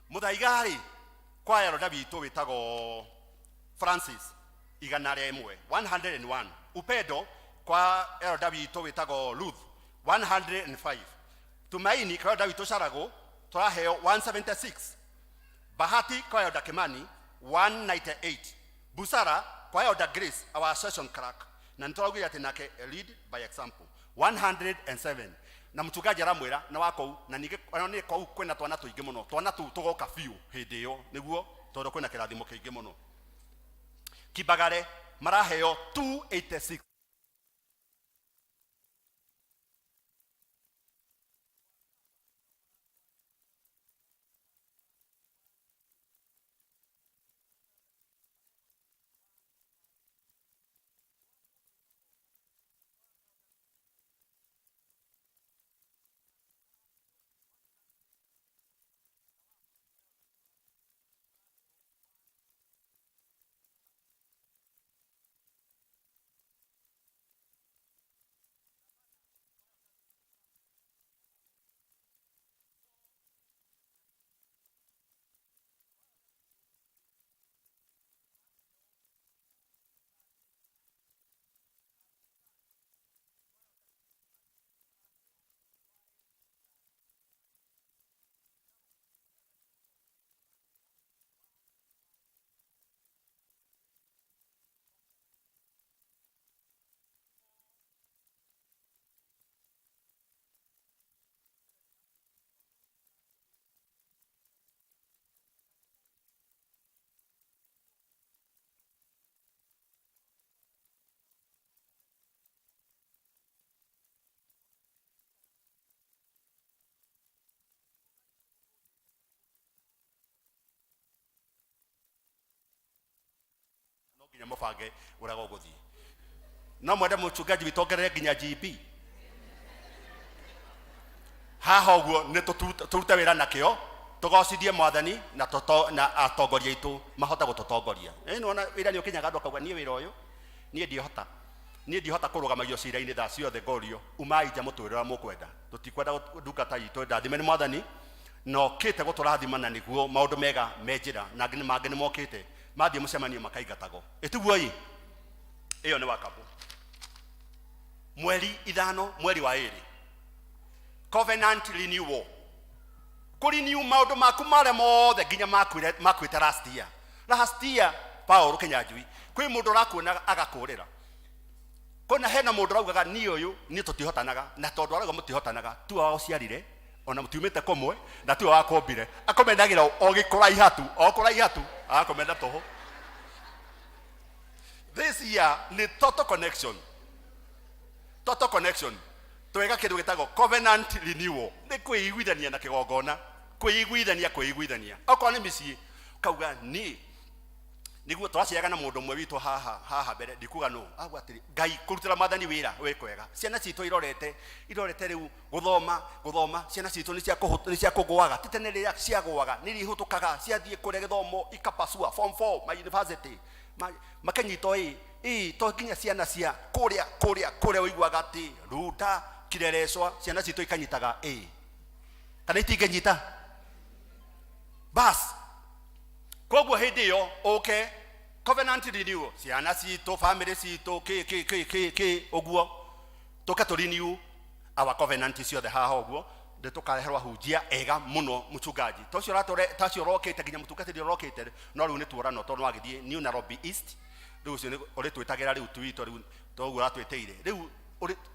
Mũthaiga rĩ kwa elder witũ wĩtagwo Francis 101, 101. Upendo kwa elder witũ wĩtagwo Ruth 105. Tumaini kwa elder witũ Carago tũraheo 176. Bahati kwa elder Kimani 198. Busara kwa elder Grace our session clerk, na nĩtũraugire atĩ nake lead by example 107. Na mchungaji aramwĩra na wa kũu, na ningĩ ona nĩ kũu kwĩna twana tũingĩ mũno, twana tũu tũgoka biũ hĩndĩ ĩyo nĩguo, tondũ kwĩna kĩrathimo kĩingĩ mũno. Kibagare maraheo 286. No nginya mũbange ũrĩa gũgũthiĩ. No mwende mũchungaji witũ ongerere nginya GB haha ũguo, nĩ tũrute wĩra nakĩo, tũgocithie mwathani na na atongoria aitũ mahote gũtũtongoria. Ĩ nĩwona wĩra nĩ ũkinyaga andũ akauga niĩ wĩra ũyũ niĩ ndihota, niĩ ndihota kũrũgamagio cira-inĩ thaa ciothe ngorio umai nja mũtwĩre ũrĩa mũkwenda. Tũtikwenda ndungata itũ ndathime nĩ mwathani na okĩte gũtũrathima, na nĩguo maũndũ mega me njĩra, na angĩ mangĩ nĩ mokĩte mathiĩ mũcemanio makaingatagwo. Ĩtiguo ĩ ĩyo nĩ wakabũ mweri 5 mweri wa 2, covenant renewal, kũrenew maũndũ maku marĩa mothe nginya makuĩte last year. Last year Paul Kinyanjui kwĩ mũndũ ũrakuona agakũrĩra kũna, hena mũndũ ũraugaga niĩ ũyũ niĩ tũtihotanaga, na tondũ arauga mũtihotanaga tiwe wagũciarire ona mũtiumĩte kũmwe na tiwe wakũmbire, akũmenagĩra o gĩkũraiha tu, o kũraiha tu agakũmena tũhũ. This year ni total connection, total connection. Tweka kĩndũ gĩtagwo covenant renewal, nĩ kwĩiguithania na kĩgongona, kwĩiguithania, kwĩiguithania. Okorwo nĩ mĩciĩ kauga niĩ nĩguo tũraciaga na mũndũ ũmwe witũ haha haha mbere, ndikuga nũ, auga atĩrĩ Ngai kũrutĩra mwathani wĩra wĩ kwega, ciana citũ irorete irorete rĩu gũthoma gũthoma, ciana citũ nĩ cia kũgũaga, ti tene rĩrĩa ciagũaga, nĩ ihũtũkaga ciathiĩ kũrĩa gĩthomo ikapasua form 4 ma university makanyitwo ĩ ĩ to nginya ciana cia kũrĩa kũrĩa kũrĩa ũiguaga atĩ Runda Kirerecwa, ciana citũ ikanyitaga ĩ kana itingĩnyita bas. Koguo hĩndĩ ĩyo ũke covenant renewal, ciana citũ, family citũ, kĩ kĩ kĩ kĩ kĩ ũguo tũke tũ renew our covenant ciothe haha ũguo, nĩ tũkareherwo ahunjia ega mũno. Mũchungaji ta ũcio ũratũre, ta ũcio ũrokĩte nginya mũtungatĩri ũrokĩte, no rĩu nĩ tuorano tondũ wagĩthiĩ New Nairobi East, rĩu ũcio nĩ ũrĩtwĩtagĩra rĩu twitũ, rĩu toguo ũratwĩtĩire rĩu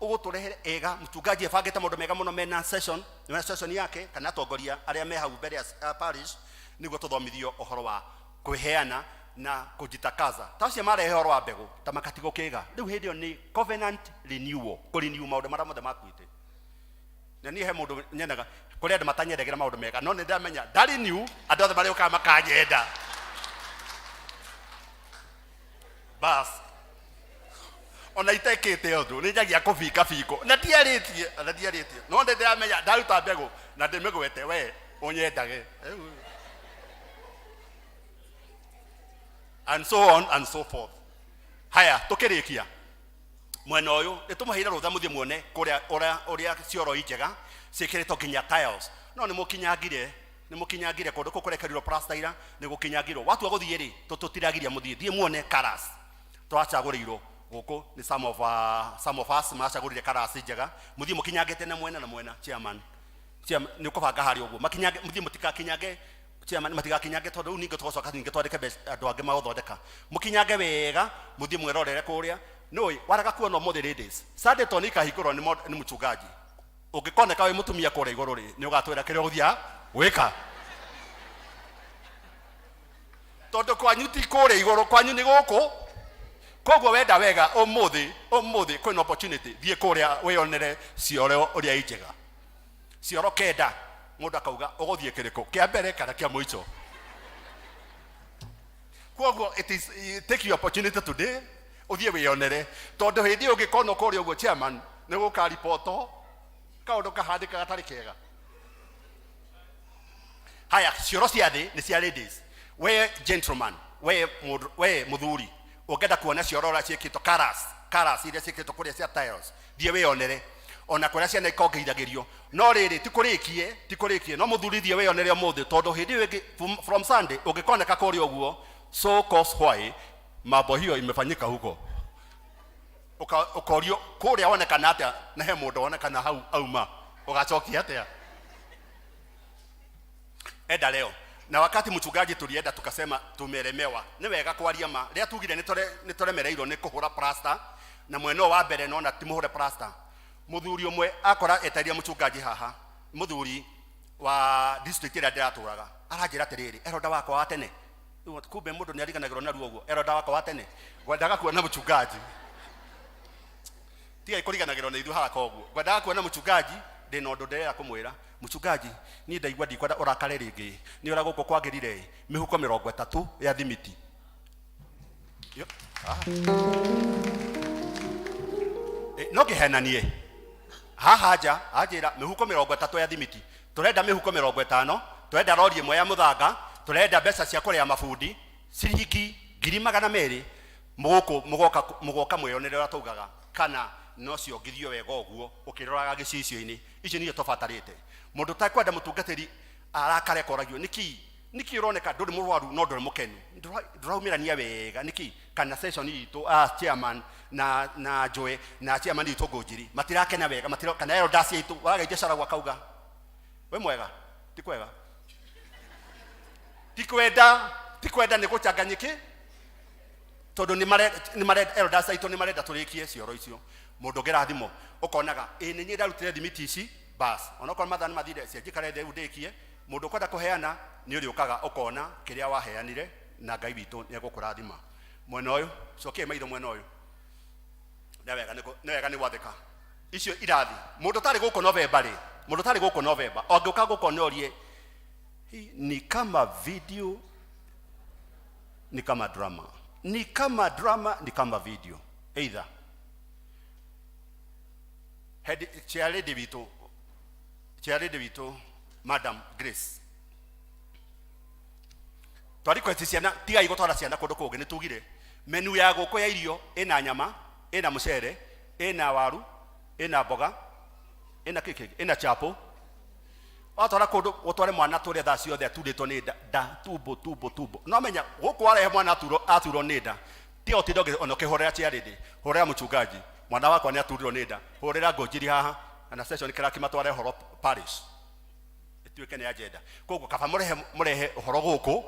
ũgũtũrehere ega. Mũchungaji ebangĩte maũndũ mega mũno mena session, mena session yake kana atongoria arĩa me hau mbere ya parish, nĩguo tũthomithio ũhoro wa kwĩheana na kũjitakaza. Ta acio marehe ũhoro wa mbegũ ta makatigwo kĩga, rĩu hĩndĩ ĩyo nĩ covenant renewal, kũrenew maũndũ marĩa mothe makuĩte. Na niĩ he mũndũ nyendaga, kũrĩ andũ matanyendagĩra maũndũ mega, no nĩ ndamenya ndarenew andũ othe marĩũkaga makanyenda. Bas ona itekĩte ũndũ nĩ njagia kũbinga bingo na ndiarĩtie, ona ndiarĩtie, no nĩ ndĩramenya ndaruta mbegũ na ndĩmĩgwete we ũnyendage, and so on and so forth. Haya, tũkĩrĩkia mwena ũyũ nĩ tũmũheire rũtha mũthiĩ muone kũrĩa ũrĩa ũrĩa cioro njega ciĩkĩrĩtwo nginya tiles. No nĩ mũkinyangire, nĩ mũkinyangire kũndũ kũu kũrekerirwo plaster ira, nĩ gũkinyangirwo. Watua gũthiĩ rĩ, tũtiragiria mũthiĩ, thiĩ muone karas twacagũrĩirwo gũkũ nĩ some of us macagũrire karas njega. Mũthiĩ mũkinyangĩte na mwena na mwena. Chairman, chairman nĩ ũkũbanga harĩa ũguo makinyange, mũthiĩ mũtikakinyange. Chairman, matigakinyange tondũ rĩu ningĩ tũgacoka ningĩ twandĩke mbeca andũ angĩ magũthondeka. Mũkinyange wega, mũthiĩ mwerorere kũrĩa. Nĩũĩ waraga kuona ũmũthĩ ladies Sunday to nĩikahingũrwo nĩ mũchungaji. Ũngĩkoneka wĩ mũtumia kũrĩa igũrũ rĩ, nĩ ũgatwĩra kĩrĩa ũgũthiĩ gwĩka, tondũ kwanyu ti kũrĩa igũrũ, kwanyu nĩ gũkũ. Koguo wenda wega ũmũthĩ, ũmũthĩ kwĩna opportunity, thiĩ kũrĩa wĩyonere cioro ũrĩa i njega, cioro 9. Mũndũ akauga ũgũthiĩ kĩrĩkũ, kĩa mbere kana kĩa mũico? Koguo it is take your opportunity today, ũthiĩ wĩyonere, tondũ hĩndĩ ĩyo ũngĩkonwo kũrĩa ũguo, chairman, nĩ gũkaripoto kaũndũ kahandĩka gatarĩ kega. Haya, cioro cia thĩ nĩ cia ladies. We gentleman, we mũndũ, we mũthuri ũngĩenda kuona cioro ũrĩa ciĩkĩtwo, karas karas iria ciĩkĩtwo kũrĩa cia tiles, thiĩ wĩyonere ona kũrĩa ciana ikongeithagĩrio. No rĩrĩ, ti kũrĩkie, ti kũrĩkie, no mũthuri thiĩ wĩyonere ũmũthĩ, tondũ hĩndĩ ĩyo ĩngĩ from Sunday ũngĩkoneka kũrĩa ũguo, so cause why mambo hiyo imefanyika huko. Ũkorio kũrĩa wonekana atĩa, na he mũndũ wonekana hau auma, ũgacokia atĩa? Enda leo. Na wakati mchungaji tulienda tukasema tumelemewa, nĩ wega kwaria ma rĩrĩa tugire nĩ tũremereirwo nĩ kũhũra plaster na mwena ũyũ wa mbere, nona ti mũhũre plaster. Mũthuri ũmwe akora eteria mũchungaji haha, mũthuri wa district ĩrĩa ndĩratũraga, aranjĩra atĩrĩrĩ, eroda wakwa wa tene. Rĩu kumbe mũndũ nĩ ariganagĩrwo narua ũguo. Eroda wakwa wa tene, ngwendaga kuona mũchungaji, tigai kũriganagĩrwo nĩ ithuĩ haraka ũguo. Ngwendaga kuona mũchungaji, ndĩna ũndũ ndĩrenda kũmwĩra mũchungaji. Niĩ ndaigua ndikwenda ũrakare rĩngĩ nĩ ũrĩa gũkũ kwagĩrire. Mĩhuko 30 ya thimiti. Yo, ah. No ngĩhenanie haha nja, anjĩra mĩhuko 30 ya thimiti, tũrenda mĩhuko 50, tũrenda rori ĩmwe ya mũthanga, tũrenda mbeca cia kũrĩha mabundi ciringi 200,000. Mũgũkũ mũgoka, mũgoka mwĩyonere ũrĩa taugaga kana no ciongithio wega ũguo ũkĩroraga gĩcicio-inĩ. Icio nĩcio tũbatarĩte. Mũndũ ũtekwenda mũtungatĩri arakare akoragio nĩkĩ, nĩkĩ ũroneka ndũrĩ mũrwaru no ndũrĩ mũkenu, ndũraumĩrania wega nĩkĩ? Kana session itũ ah, chairman na Joe na chairman itũ Ngũnjiri matirakena wega, matira, kana elders itũ warageithia Caragwa akauga we mwega, ti kwega, ti kwenda, ti kwenda nĩ gũchanganyĩki, tondũ nĩ marenda elders aitũ nĩ marenda tũrĩkie cioro icio. Mũndũ ũngĩ rathimo ũkonaga ĩ nĩ niĩ ndarutire thimiti ici, bas onokorwo mathaa nĩ mathire, cianjikare thĩ rĩu ndĩkie. Mũndũ ũkwenda kũheana nĩ ũrĩũkaga ũkona kĩrĩa waheanire, na Ngai witũ nĩ egũkũrathima. Mwena ũyũ, cokiai maitho mwena ũyũ. Nĩ wega, nĩ wega nĩ gwathĩka icio irathi. Mũndũ ũtarĩ gũkũ November rĩ, mũndũ ũtarĩ gũkũ November angĩũka gũkũ norie, hii ni kama video, ni kama drama, ni kama drama, ni kama video. Either head chair lady witũ, chair lady witũ Madam Grace, twarikwesti ciana tigai gũtwara ciana kũndũ kũngĩ. Nĩ tugire menu ya gũkũ ya irio ĩna nyama, ĩna mũcere, ĩna waru, ĩna mboga, ĩna kĩ kĩngĩ, ĩna chapo. Watwara kũndũ ũtware mwana tũrĩa thaa ciothe aturĩtwo nĩ nda, nda tumbo tumbo tumbo. No menya gũkũ warehe mwana aturwo, aturwo nĩ nda, tiga ũtinde ona ũkĩhũrĩra chair lady, hũrĩra mũchungaji, mwana wakwa nĩ aturirwo nĩ nda, hũrĩra Ngũnjiri haha na session kĩraki matware ũhoro parish ĩtuĩke nĩ agenda. Koguo kaba mũrehe, mũrehe ũhoro gũkũ,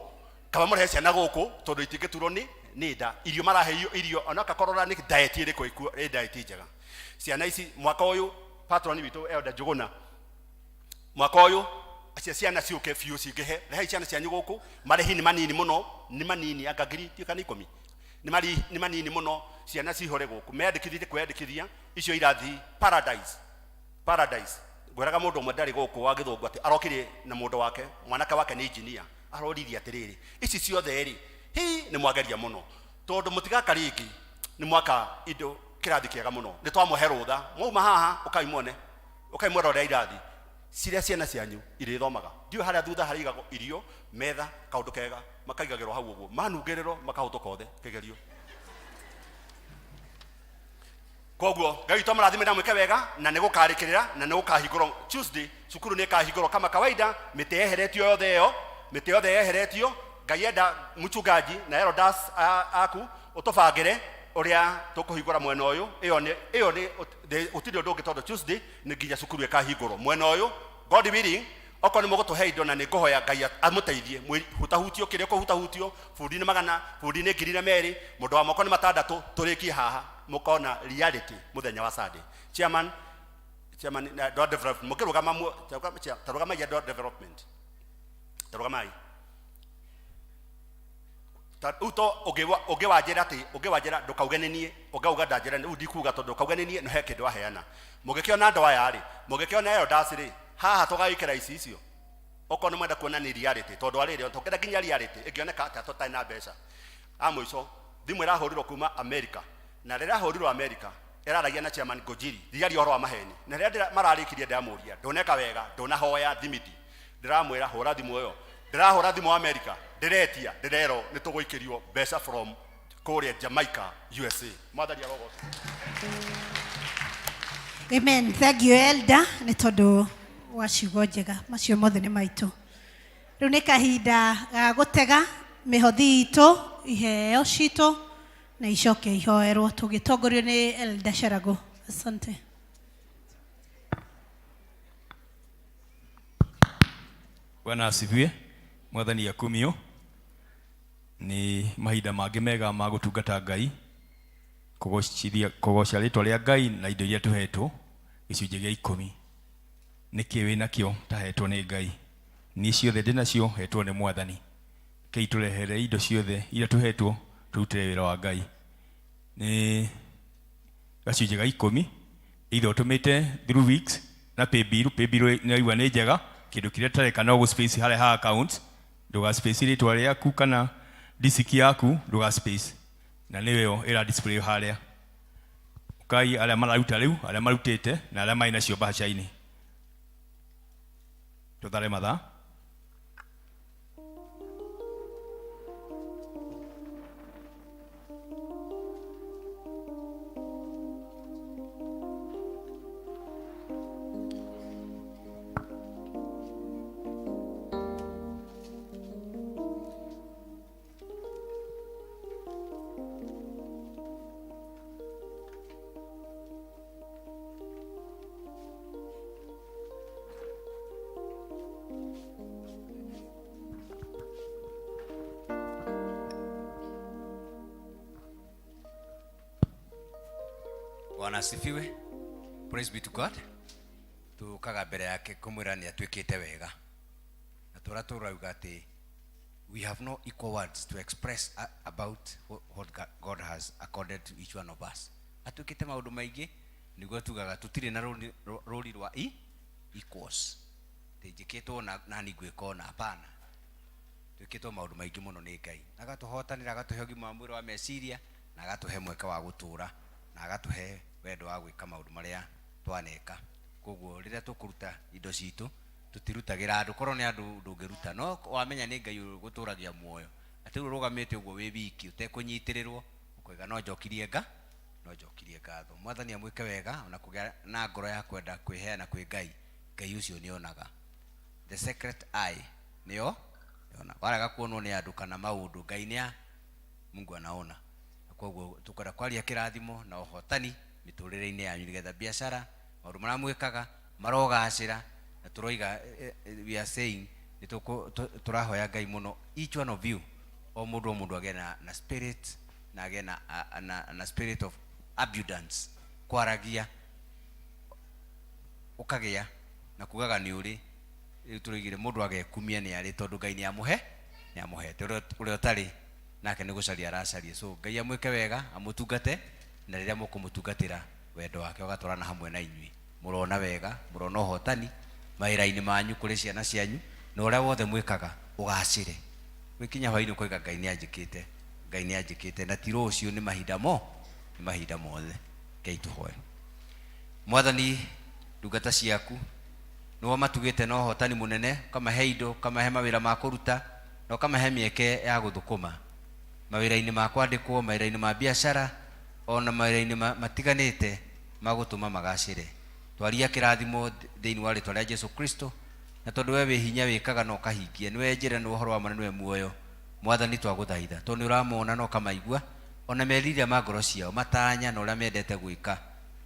kaba mũrehe ciana gũkũ, tondũ itingĩturwo nĩ nda. Irio maraheio irio ona kakorora nĩ diet ĩrĩkũ ĩkuo, ĩ diet njega ciana ici. Mwaka ũyũ patron witũ Elder Njuguna, mwaka ũyũ acio ciana ciũke biũ cingĩhe, rehei ciana cianyu gũkũ. Marĩhi nĩ manini mũno, nĩ manini, anga ngiri ndiũĩ kana 10, nĩ manini mũno. Ciana cihũre gũkũ, meyandĩkithie kwĩyandĩkithia icio irathi paradise, paradise. Ngwĩraga mũndũ ũmwe ndarĩ gũkũ wa gĩthũngũ atĩ arokire na mũndũ wake, mwanake wake nĩ engineer, aroririe atĩrĩrĩ, ici ciothe rĩ, hi nĩ mwageria mũno. Tondu mutigaka ringi ni mwaka indo kirathi kiega muno. Ni twamũhe rũtha. Mwauma haha ukai muone. Ukai mwĩrorere irathi. Ciria ciana cianyu irĩthomaga. Ndiũĩ harĩa thutha harĩigagwo irio, metha, kaũndũ kega, makaigagĩrwo hau ũguo. Manungĩrĩrwo makahũtũka othe kĩgerio. Koguo Ngai witũ amũrathime na mwĩke wega na nĩ gũkarĩkĩrĩra na nĩ gũkahingũrwo Tuesday cukuru nĩ ĩkahingũrwo kama kawaida mĩtĩ yeheretio yothe ĩyo mĩtĩ yothe yeheretio Ngai enda mchungaji na elders aku ũtũbangĩre ũrĩa tũkũhingũra mwena ũyũ ĩyo nĩ ĩyo nĩ gũtirĩ ũndũ ũngĩ tondũ Tuesday nĩ nginya cukuru ĩkahingũrwo mwena ũyũ God willing okorwo nĩ mũgũtũhe indo na nĩ ngũhoya Ngai amũteithie hutahutio kĩrĩa kũhutahutio bundi nĩ magana bundi nĩ ngiri na merĩ mũndũ wa moko nĩ matandatũ tũrĩkie haha mũkona reality mũthenya wa Sunday chairman chairman na Ndwara development mũkĩrũgama tarũgamai andũ a development tarũgamai rĩu to ũngĩwanjĩra atĩ ũngĩwanjĩra ndũkauge nĩ niĩ ũngauga ndanjĩra rĩu ndikuga tondũ ndũkauge nĩ niĩ no he kĩndũ waheana mũngĩkĩona andũ aya rĩ mũngĩkĩona elders rĩ haha tũgagĩkĩra ici icio okorwo nĩ mwenda kuona nĩ reality tondũ arĩrĩ tũngĩenda nginya reality ĩngĩoneka atĩa tũtarĩ na mbeca a mũico thimũ ĩrahũrirwo kuma America na rĩrĩa ĩrahũrirwo America ĩraragia na chairman Ngũnjiri ndiaria ũhoro wa maheni na rĩrĩa mararĩkirie ndĩramũria ndũneka wega ndũnahoya thimiti ndĩramwĩra hũra thimũ ĩyo ndĩrahũra thimũ America ndĩretia ndĩrerwo nĩ tũgũikĩrio mbeca from kũrĩa Jamaica USA mwathani arogocwo. Amen. Thank you elder nĩ tondũ wa ciugo njega macio mothe nĩ maitũ. Rĩu nĩ kahinda ga gũtega mĩhothi itũ iheo citũ na icoke ihoerwo tũgĩtongorio nĩ Elder Sharago. Asante. Bwana asifiwe. Mwathani akumio. Nĩ mahinda mangĩ mega ma gũtungata Ngai, kũgoca rĩtwa rĩa Ngai na indo iria tũhetwo gĩcunjĩ gĩa ikũmi. Nĩkĩ wĩ nakĩo tahetwo nĩ Ngai? Niĩ ciothe ndĩ nacio hetwo nĩ Mwathani. Kei tũrehere indo ciothe iria tũhetwo tũrutĩre wĩra wa Ngai. Nĩ gacunjĩ ga ikũmi, either ũtũmĩte through weeks na paybill, paybill nĩ nĩ njega, kĩndũ kĩrĩa tũtareka no gũ space harĩa ha account, ndũga space rĩtwa rĩaku kana district yaku, ndũga space. Na nĩyo ĩra display harĩa. Ũkai arĩa mararuta rĩu, arĩa marutĩte na arĩa marĩ nacio mbahaca-inĩ. Tũthare mathaa. Bwana asifiwe. Praise be to God. Tukaga mbere yake kumwira ni atwikite wega. Na tura turauga ati we have no equal words to express about what God has accorded to each one of us. Atwikite maundu maingi niguo tugaga tutire na rũri rwa equals. Tinjikitwo na ni ngwika ona hapana. Twikitwo maundu maingi muno ni Ngai. Na agatuhotanira, agatuhe ũgima wa mwĩrĩ wa meciria, na agatuhe mweke wa gũtũra, na agatuhe wendo wa gwĩka maũndũ marĩa twaneka. Koguo rĩrĩa tũkũruta indo citũ tũtirutagĩra andũ, korwo nĩ andũ ndũngĩruta, no wamenya nĩ Ngai ũgũtũragia muoyo, atĩ rĩu ũrũgamĩte ũguo wĩ wiki ũtekũnyitĩrĩrwo, ũkoiga no njokirie no njokirie ngatho. Mwathani amwĩke wega, ona kũgĩa na ngoro ya kwenda kwĩheana kwĩ Ngai, Ngai ũcio nĩonaga. The secret eye nĩyo nĩona. Warega kuonwo nĩ andũ kana maũndũ, Ngai nĩa Mungu anaona. Na koguo tũkwenda kwaria kĩrathimo na ũhotani mĩtũrĩre-inĩ yanyu, nĩgetha biacara maũndũ marĩa mwĩkaga marogacĩra, na tũroiga, we are saying nĩ tũrahoya Ngai mũno, each one of you, o mũndũ o mũndũ agĩe na spirit, na agĩe na spirit of abundance, kwaragia ũkagĩa na kugaga nĩ ũrĩ. Rĩu tũroigire mũndũ agekumia nĩ arĩ, tondũ Ngai nĩ amũhe, nĩ amũhete. Ũrĩa ũtarĩ nake nĩ gũcaria aracaria. So Ngai amwĩke wega, amũtungate, na rĩrĩa mũkũmũtungatĩra wendo wake ũgatwarana hamwe na inyuĩ. Mũrona wega, mũrona ũhotani mawĩra-inĩ manyu, kũrĩ ciana cianyu, na ũrĩa wothe mwĩkaga ũgacĩre. Gwĩkinya hwaĩ-inĩ ũkoiga Ngai nĩ anjĩkĩte Ngai nĩ anjĩkĩte na ti rũciũ nĩ mahinda mo nĩ mahinda mothe. Ngai tũhoe. Mwathani, ndungata ciaku nĩwe matugĩte na ũhotani mũnene, ũkamahe indo, ũkamahe mawĩra ma kũruta na ũkamahe mĩeke ya gũthũkũma mawĩra-inĩ ma kwandĩkwo, mawĩra-inĩ ma biacara ona mawĩra-inĩ matiganĩte ma gũtũma magacĩre. Twaria kĩrathimo thĩinĩ wa rĩtwa rĩa Jesu Kristo, na tondũ we wĩ hinya wĩkaga na ũkahingia, nĩwe njĩra, nĩwe ũhoro wa ma na nĩwe muoyo. Mwathani twagũthaitha tondũ nĩ ũramona na ũkamaigua ona merirĩria ma ngoro ciao, matanya na ũrĩa mendete gwĩka.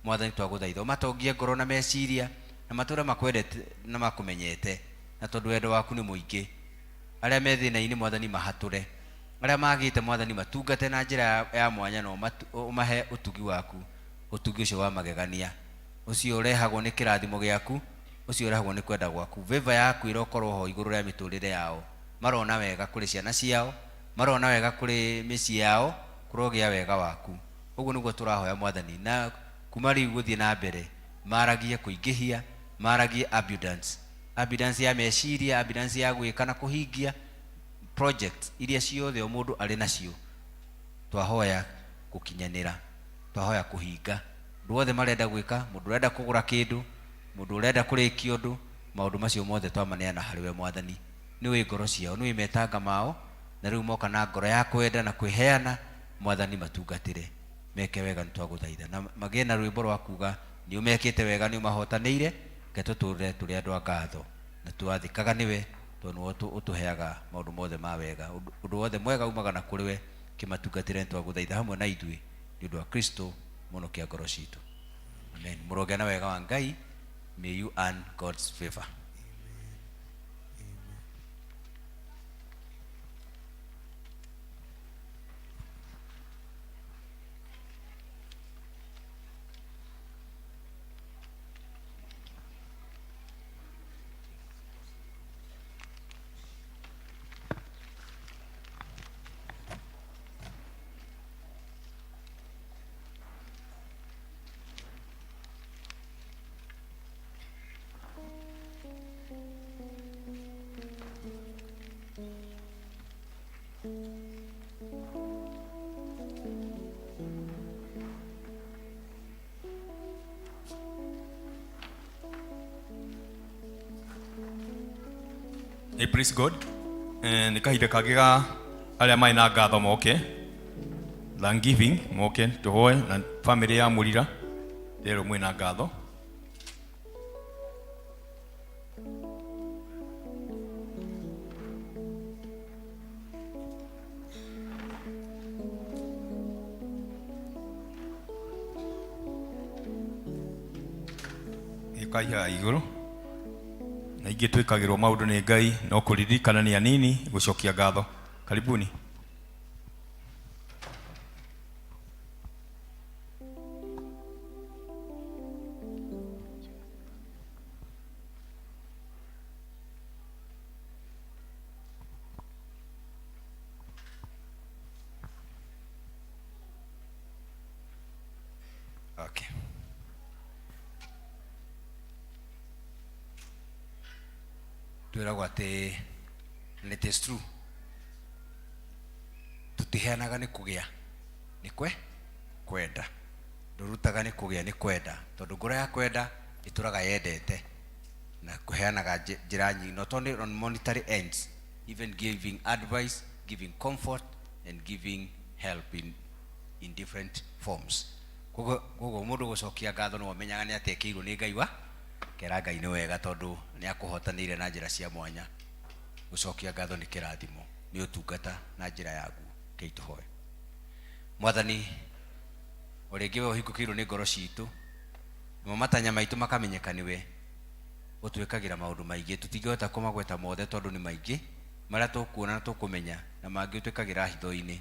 Mwathani twagũthaitha ũmatongie ngoro na meciria na matũre makwendete na makũmenyete, na tondũ wendo waku nĩ mũingĩ. Arĩa me thĩna-inĩ Mwathani mahatũre, arĩa magĩte Mwathani matungate na njĩra ya mwanya na ũmahe ũtugi waku, ũtugi ũcio wa magegania, ũcio ũrehagwo nĩ kĩrathimo gĩaku, ũcio ũrehagwo nĩ kwenda gwaku. Favor yaku ĩrokorwo ho igũrũ rĩa mĩtũrĩre yao, marona wega kũrĩ ciana ciao, marona wega kũrĩ mĩciĩ yao, kũrogĩa wega waku. Ũguo nĩguo tũrahoya Mwathani, na kuma rĩu gũthiĩ na mbere maragie kũingĩhia, maragie abundance, abundance ya meciria, abundance ya gwĩka na kũhingia project iria ciothe o mũndũ arĩ nacio. Twahoya gũkinyanĩra, twahoya kũhinga ũndũ wothe marenda gwĩka, mũndũ ũrenda kũgũra kĩndũ, mũndũ ũrenda kũrĩkia ũndũ, maũndũ macio mothe twamaneana harĩ we Mwathani. Nĩ ũĩ ngoro ciao, nĩ ũĩ metanga mao, na rĩu moka na ngoro ya kwenda na kwĩheana, Mwathani matungatĩre, meke wega, nĩ twagũthaitha, na magĩe na rwĩmbo rwa kuga nĩ ũmekĩte wega, nĩ ũmahotanĩire. Reke tũtũũre tũrĩ andũ a ngatho na twathĩkaga nĩwe, tondũ nĩwe ũtũheaga maũndũ mothe ma wega. Ũndũ wothe mwega umaga na kũrĩ we, kĩmatungatĩre, nĩ twagũthaitha hamwe na ithuĩ nĩ ũndũ wa Kristo mũhonokia ngoro citũ. Amen. Mũrogĩa na wega wa Ngai. May you earn God's favor. Hey, praise God. Nĩ kahinda kangĩ ga arĩa marĩ na ngatho moke, thanksgiving moke tũhoe na family ya Mũrira rĩrĩ mwĩ na ngatho. Gĩkaihaga igũrũ na ingĩ twĩkagĩrwo maũndũ nĩ Ngai no kũririkana nĩ anini gũcokia ngatho. Karibuni. Okay. Twĩragwo atĩ, and it is true, tũtiheanaga nĩ kũgĩa, nĩ kwe kwenda. Ndũrutaga nĩ kũgĩa, nĩ kwenda, tondũ ngoro ya kwenda ĩtũraga yendete na kũheanaga njĩra nyingĩ, not only on monetary ends, even giving advice, giving comfort and giving help in different forms. Koguo mũndũ gũcokia ngatho nĩ wamenyaga nĩ atekĩirwo nĩ Ngai wa kera Ngai nĩ wega, tondũ nĩ akũhotanĩire na njĩra cia mwanya. Gũcokia ngatho nĩ kĩrathimo, nĩ ũtungata na njĩra yaguo. Rekei tũhoe. Mwathani, o rĩngĩ we ũhingũkĩirwo nĩ ngoro citũ, namo matanya maitũ makamenyeka nĩwe. Ũtwĩkagĩra maũndũ maingĩ, tũtingĩhota kũmagweta mothe tondũ nĩ maingĩ, marĩa tũkuona na tũkũmenya, na mangĩ ũtwĩkagĩra hitho-inĩ.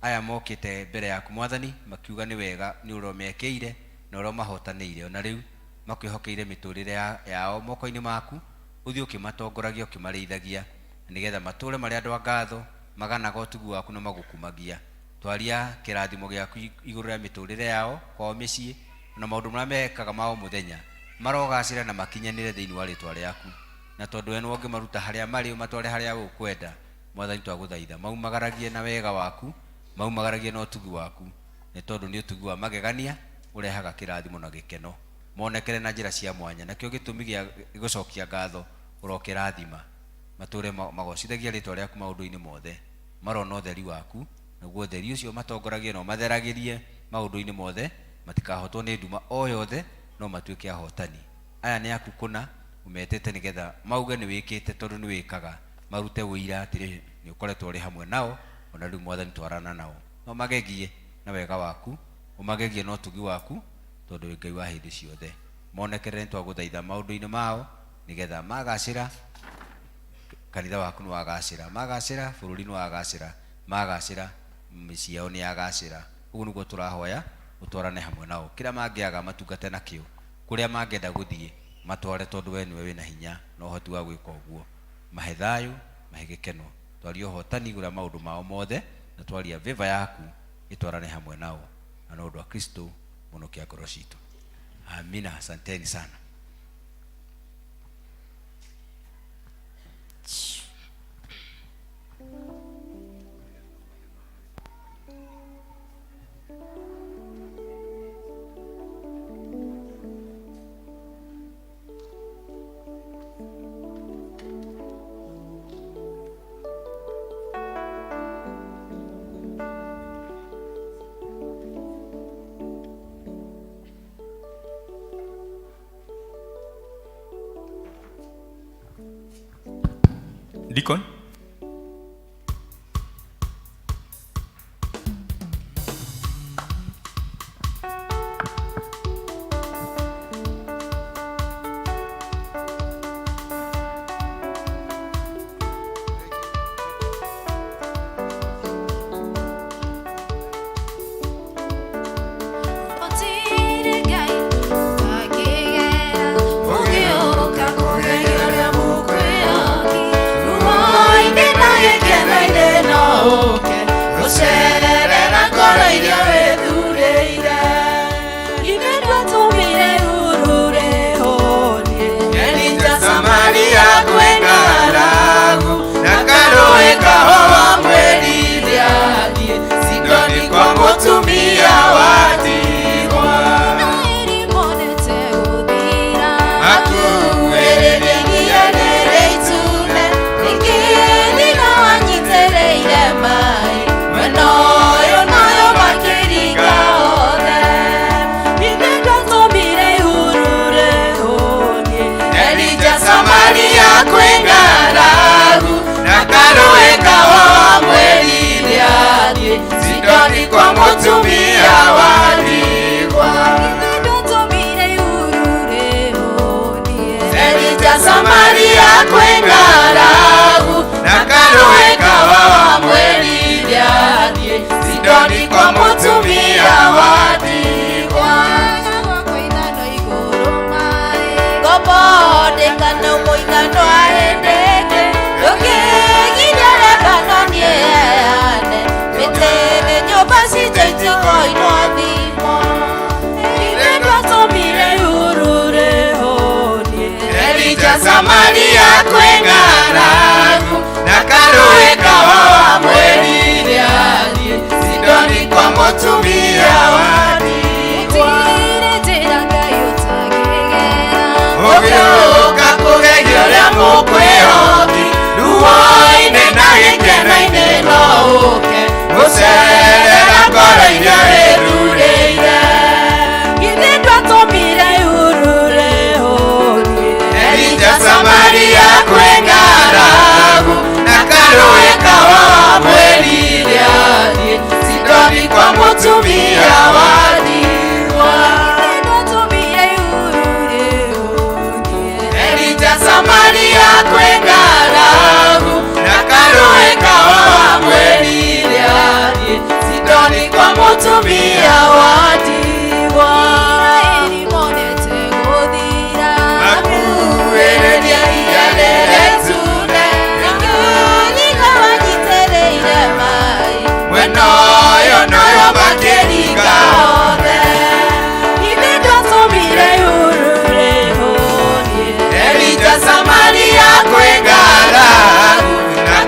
Aya mokĩte mbere yaku Mwathani, makiuga nĩ wega nĩ ũrĩa ũmekĩire na ũrĩa ũmahotanĩire. Ona rĩu makwĩhokeire mĩtũrĩre yao moko-inĩ maku, ũthiĩ ũkĩmatongoragia ũkĩmarĩithagia, na nĩgetha matũre marĩ andũ a ngatho, maganaga ũtugi waku na magũkumagia. Twaria kĩrathimo gĩaku igũrũ rĩa mĩtũrĩre yao kwao mĩciĩ, na maũndũ marĩa mekaga ma o mũthenya, marogacĩra na makinyanĩre thĩinĩ wa rĩtwa rĩaku. Na tondũ we nĩwe ũngĩmaruta harĩa marĩ ũmatware harĩa we ũkwenda, Mwathani twagũthaitha maumagaragie na wega waku, Maumagaragie na ũtugi waku, nĩ tondũ nĩ ũtugi wa magegania ũrehaga kĩrathimo na gĩkeno. Monekere na njĩra cia mwanya, nakĩo gĩtũmi gĩa gũcokia ngatho ũrokĩrathima. Matũre magocithagia rĩtwa rĩaku maũndũ-inĩ mothe, marona ũtheri waku, naguo ũtheri ũcio matongoragie na ũmatheragĩrie maũndũ-inĩ mothe, matikahotwo nĩ nduma o yothe, no matuĩke ahotani. Aya nĩ aku kũna, ũmetĩte nĩgetha mauge nĩ wĩkĩte tondũ nĩ wĩkaga, marute ũira atĩrĩ nĩ ũkoretwo ũrĩ hamwe nao, ona rĩu Mwathani twarana nao. No magegie na wega waku, ũmagegie na ũtugi waku, tondũ wĩ Ngai wa hĩndĩ ciothe. Monekerere nĩ twagũthaitha maũndũ-inĩ mao, nĩgetha magacĩra, kanitha waku nĩ wagacĩra, magacĩra, bũrũri nĩ wagacĩra, magacĩra, mĩciĩ yao nĩ yagacĩra. Ũguo nĩguo tũrahoya ũtwarane hamwe nao. Kĩrĩa mangĩaga matungate nakĩo, kũrĩa mangĩenda gũthiĩ matware, tondũ we nĩwe wĩna hinya na ũhoti wa gwĩka ũguo. Mahe thayũ, mahe gĩkeno, twaria ũhotani igũrũ rĩa maũndũ mao mothe, na twaria favor yaku ĩtwarane hamwe nao, na nĩ ũndũ wa Kristo mũnokia ngoro citũ. Amina. Asanteni sana. Deacon? Samaria kwengara na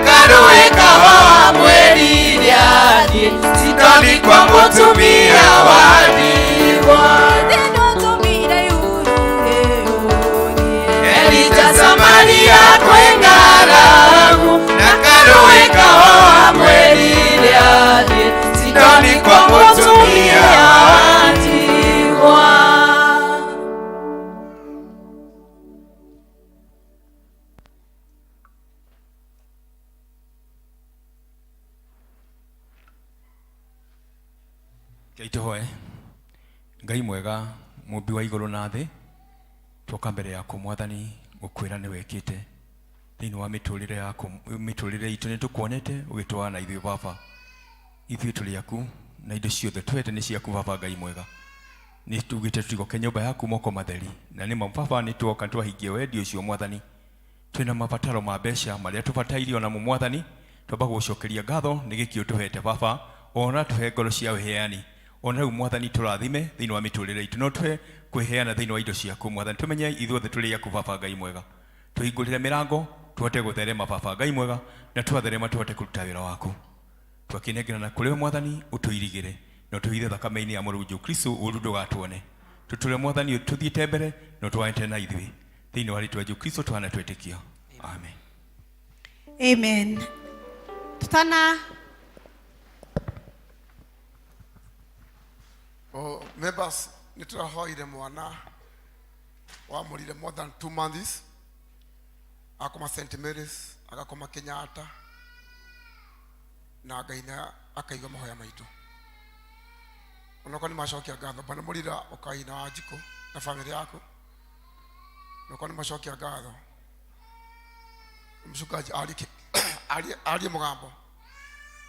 karoe kawa mweri. Ngai tũhoe. Ngai mwega, mũmbi wa igũrũ na thĩ, twoka mbere yaku mwathani gũkwĩra nĩ wĩkĩte thĩinĩ wa mĩtũrĩre yaku, mĩtũrĩre itũ nĩ tũkuonete ũgĩtwara na ithuĩ baba. Ithuĩ tũrĩ aku na indo ciothe twete nĩ ciaku baba Ngai mwega. Nĩ tugĩte tũtigoke nyũmba yaku moko matheri, na nĩ ma baba nĩ tuoka twahingia wendi ũcio mwathani. Twĩna mabataro ma mbeca marĩa tũbataire onamo mwathani, twamba gũgũcokeria ngatho nĩ gĩkĩ ũtũhete baba, ona tũhe ngoro cia ũheani. Ona rĩu mwathani tũrathime thĩinĩ wa mĩtũrĩre itũ, no tũhe kwĩheana thĩinĩ wa indo ciaku mwathani, tũmenye ithuothe tũrĩ aku baba Ngai mwega. Tũhingũrĩre mĩrango tũhote gũtherema baba Ngai mwega, na twatherema tũhote kũruta wĩra waku. Twakĩnengerana kũrĩ we mwathani, ũtũirigĩre na ũtũhithe thakame-inĩ ya mũrũ Jesũ Kristo, ũru ndũgatuone. Tũtũre mwathani tũthiĩte mbere na ũtwarĩte na ithuĩ thĩinĩ wa rĩtwa Jesũ Kristo twana twĩtĩkia, amen. Amen. Tutana Oh, members, nĩ tũrahoire mwana wamũrire more than 2 months, akoma St Mary's, agakoma Kenyatta, na Ngai nĩ akaigua mahoya maitũ. Onokorwo nĩ macokia ngatho, Bwana Mũrira, ũkaina wa Njikũ na family yaku, onokorwo nĩ macokia ngatho, mchungaji arie arie mũgambo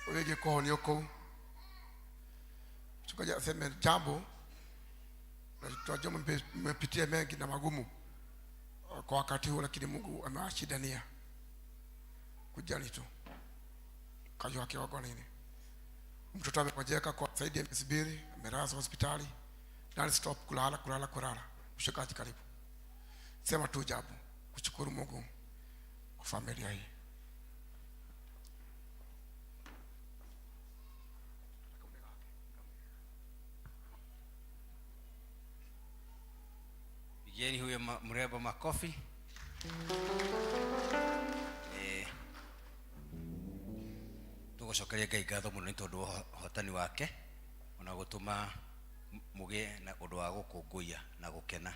wĩgiĩ kũhonio kũu. Mchungaji aseme jambo, na tunajua mmepitia mengi na magumu kwa wakati huu, lakini Mungu amewashindania. Kujali tu kajua kigongona-inĩ. Mtoto amegonjeka kwa zaidi ya miezi 2, amelazwa hospitali non stop, kulala kulala kulala. Mchungaji, karibu, sema tu jambo kushukuru Mungu kwa familia hii. Pigeni huyo mrembo makofi. Tũgũcokeria Ngai ngatho mũno nĩ tondũ wa ũhotani wake, ona gũtũma mũgĩe na ũndũ wa gũkũngũiya na gũkena.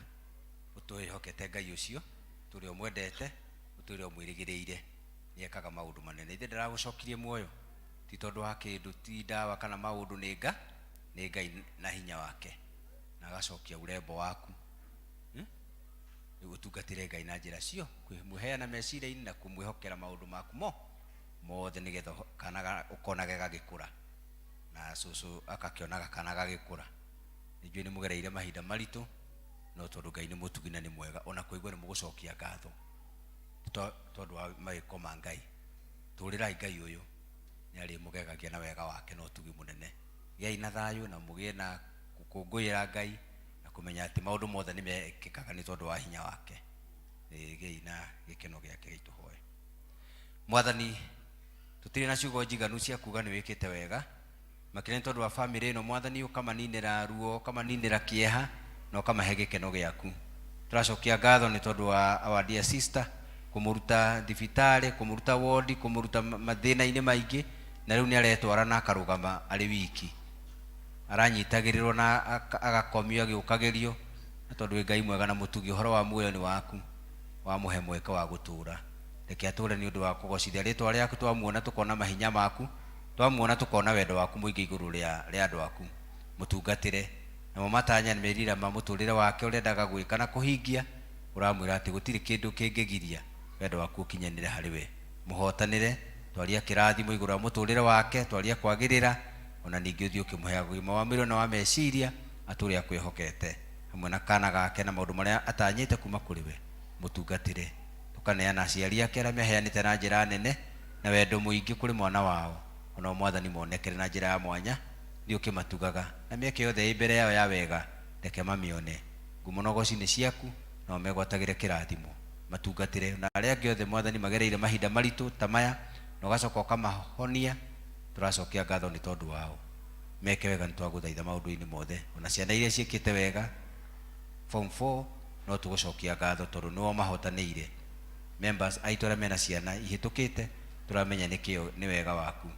Ũtwĩhokete Ngai ũcio, tũrĩ ũmwendete, ũtũire ũmwĩrĩgĩrĩire, nĩ ekaga maũndũ manene. Ithe ndaragũcokirie muoyo ti tondũ wa kĩndũ, ti ndawa kana maũndũ, nĩ nga nĩ Ngai na hinya wake, na agacokia urembo waku. Rĩu ũtungatĩre Ngai na njĩra cio, kwĩmũheana meciria-inĩ na kũmwĩhokera maũndũ maku mo mothe, nĩgetha kana ũkonage gagĩkũra na cũcũ akakĩonaga kana gagĩkũra. Nĩnjũĩ nĩ mũgereire mahinda maritũ, no tondũ Ngai nĩ mũtugi na nĩ mwega, ona kũigua nĩ mũgũcokia ngatho tondũ wa mawĩko ma Ngai. Tũrĩrai Ngai ũyũ, nĩ arĩmũgegagia na wega wake na ũtugi mũnene. Gĩai na thayũ na mũgĩe na gũkũngũĩra Ngai na kũmenya atĩ maũndũ mothe nĩ mekĩkaga nĩ tondũ wa hinya wake. Gĩai na gĩkeno gĩake gĩtũhoe. Mwathani, tũtirĩ na ciugo njiganu cia kuga nĩ wĩkĩte wega, makĩria nĩ tondũ wa famĩlĩ ĩno. Mwathani, ũkamaninĩra ruo, ũkamaninĩra kĩeha na ũkamahe gĩkeno gĩaku. Tũracokia ngatho nĩ tondũ wa our dear sister, kũmũruta thibitarĩ, kũmũruta wodi, kũmũruta mathĩna-inĩ maingĩ, na rĩu nĩ aretwara na akarũgama arĩ wiki, aranyitagĩrĩrwo na agakomio agĩũkagĩrio, na tondũ wĩ Ngai mwega na mũtugi, ũhoro wa muoyo nĩ waku, wamũhe mweke wa gũtũũra. Reke atũũre nĩ ũndũ wa kũgocithia rĩtwa rĩaku. Twamuona tũkona mahinya maku, twamuona tũkona wendo waku mũingĩ igũrũ rĩa andũ aku. Mũtungatĩre namo matanya na merira ma mũtũrĩre wake ũrĩa endaga gwĩka na kũhingia. Ũramwĩra atĩ gũtirĩ kĩndũ kĩngĩgiria wendo waku ũkinyanĩre harĩ we. Mũhotanĩre, twaria kĩrathimo igũrũ rĩa mũtũrĩre wake, twaria kwagĩrĩra, ona ningĩ ũthiĩ ũkĩmũheaga ũgima wa mwĩrĩ na wa meciria, atũre akwĩhokete hamwe na kana gake na maũndũ marĩa atanyĩte kuma kũrĩ we. Mũtungatĩre. Tũkaneana aciari ake arĩa meheanĩte na njĩra nene na wendo mũingĩ kũrĩ mwana wao, onao mwathani monekere na njĩra ya mwanya. Thiĩ ũkĩmatugaga na mĩeke yothe ĩ mbere yao ya wega, reke mamĩone. Ngumo na ũgoci nĩ ciaku, nao megwatagĩre kĩrathimo. Matungatĩre na arĩa angĩ othe mwathani magereire mahinda maritũ ta maya, na ũgacoka ũkamahonia. Tũracokia ngatho nĩ tondũ wao. Meke wega, nĩ twagũthaitha maũndũ-inĩ mothe, ona ciana iria ciĩkĩte wega form 4, no tũgũcokia ngatho tondũ nĩo mahotanĩire. Members aitũ arĩa mena ciana ihĩtũkĩte, tũramenya nĩkĩo nĩ wega waku,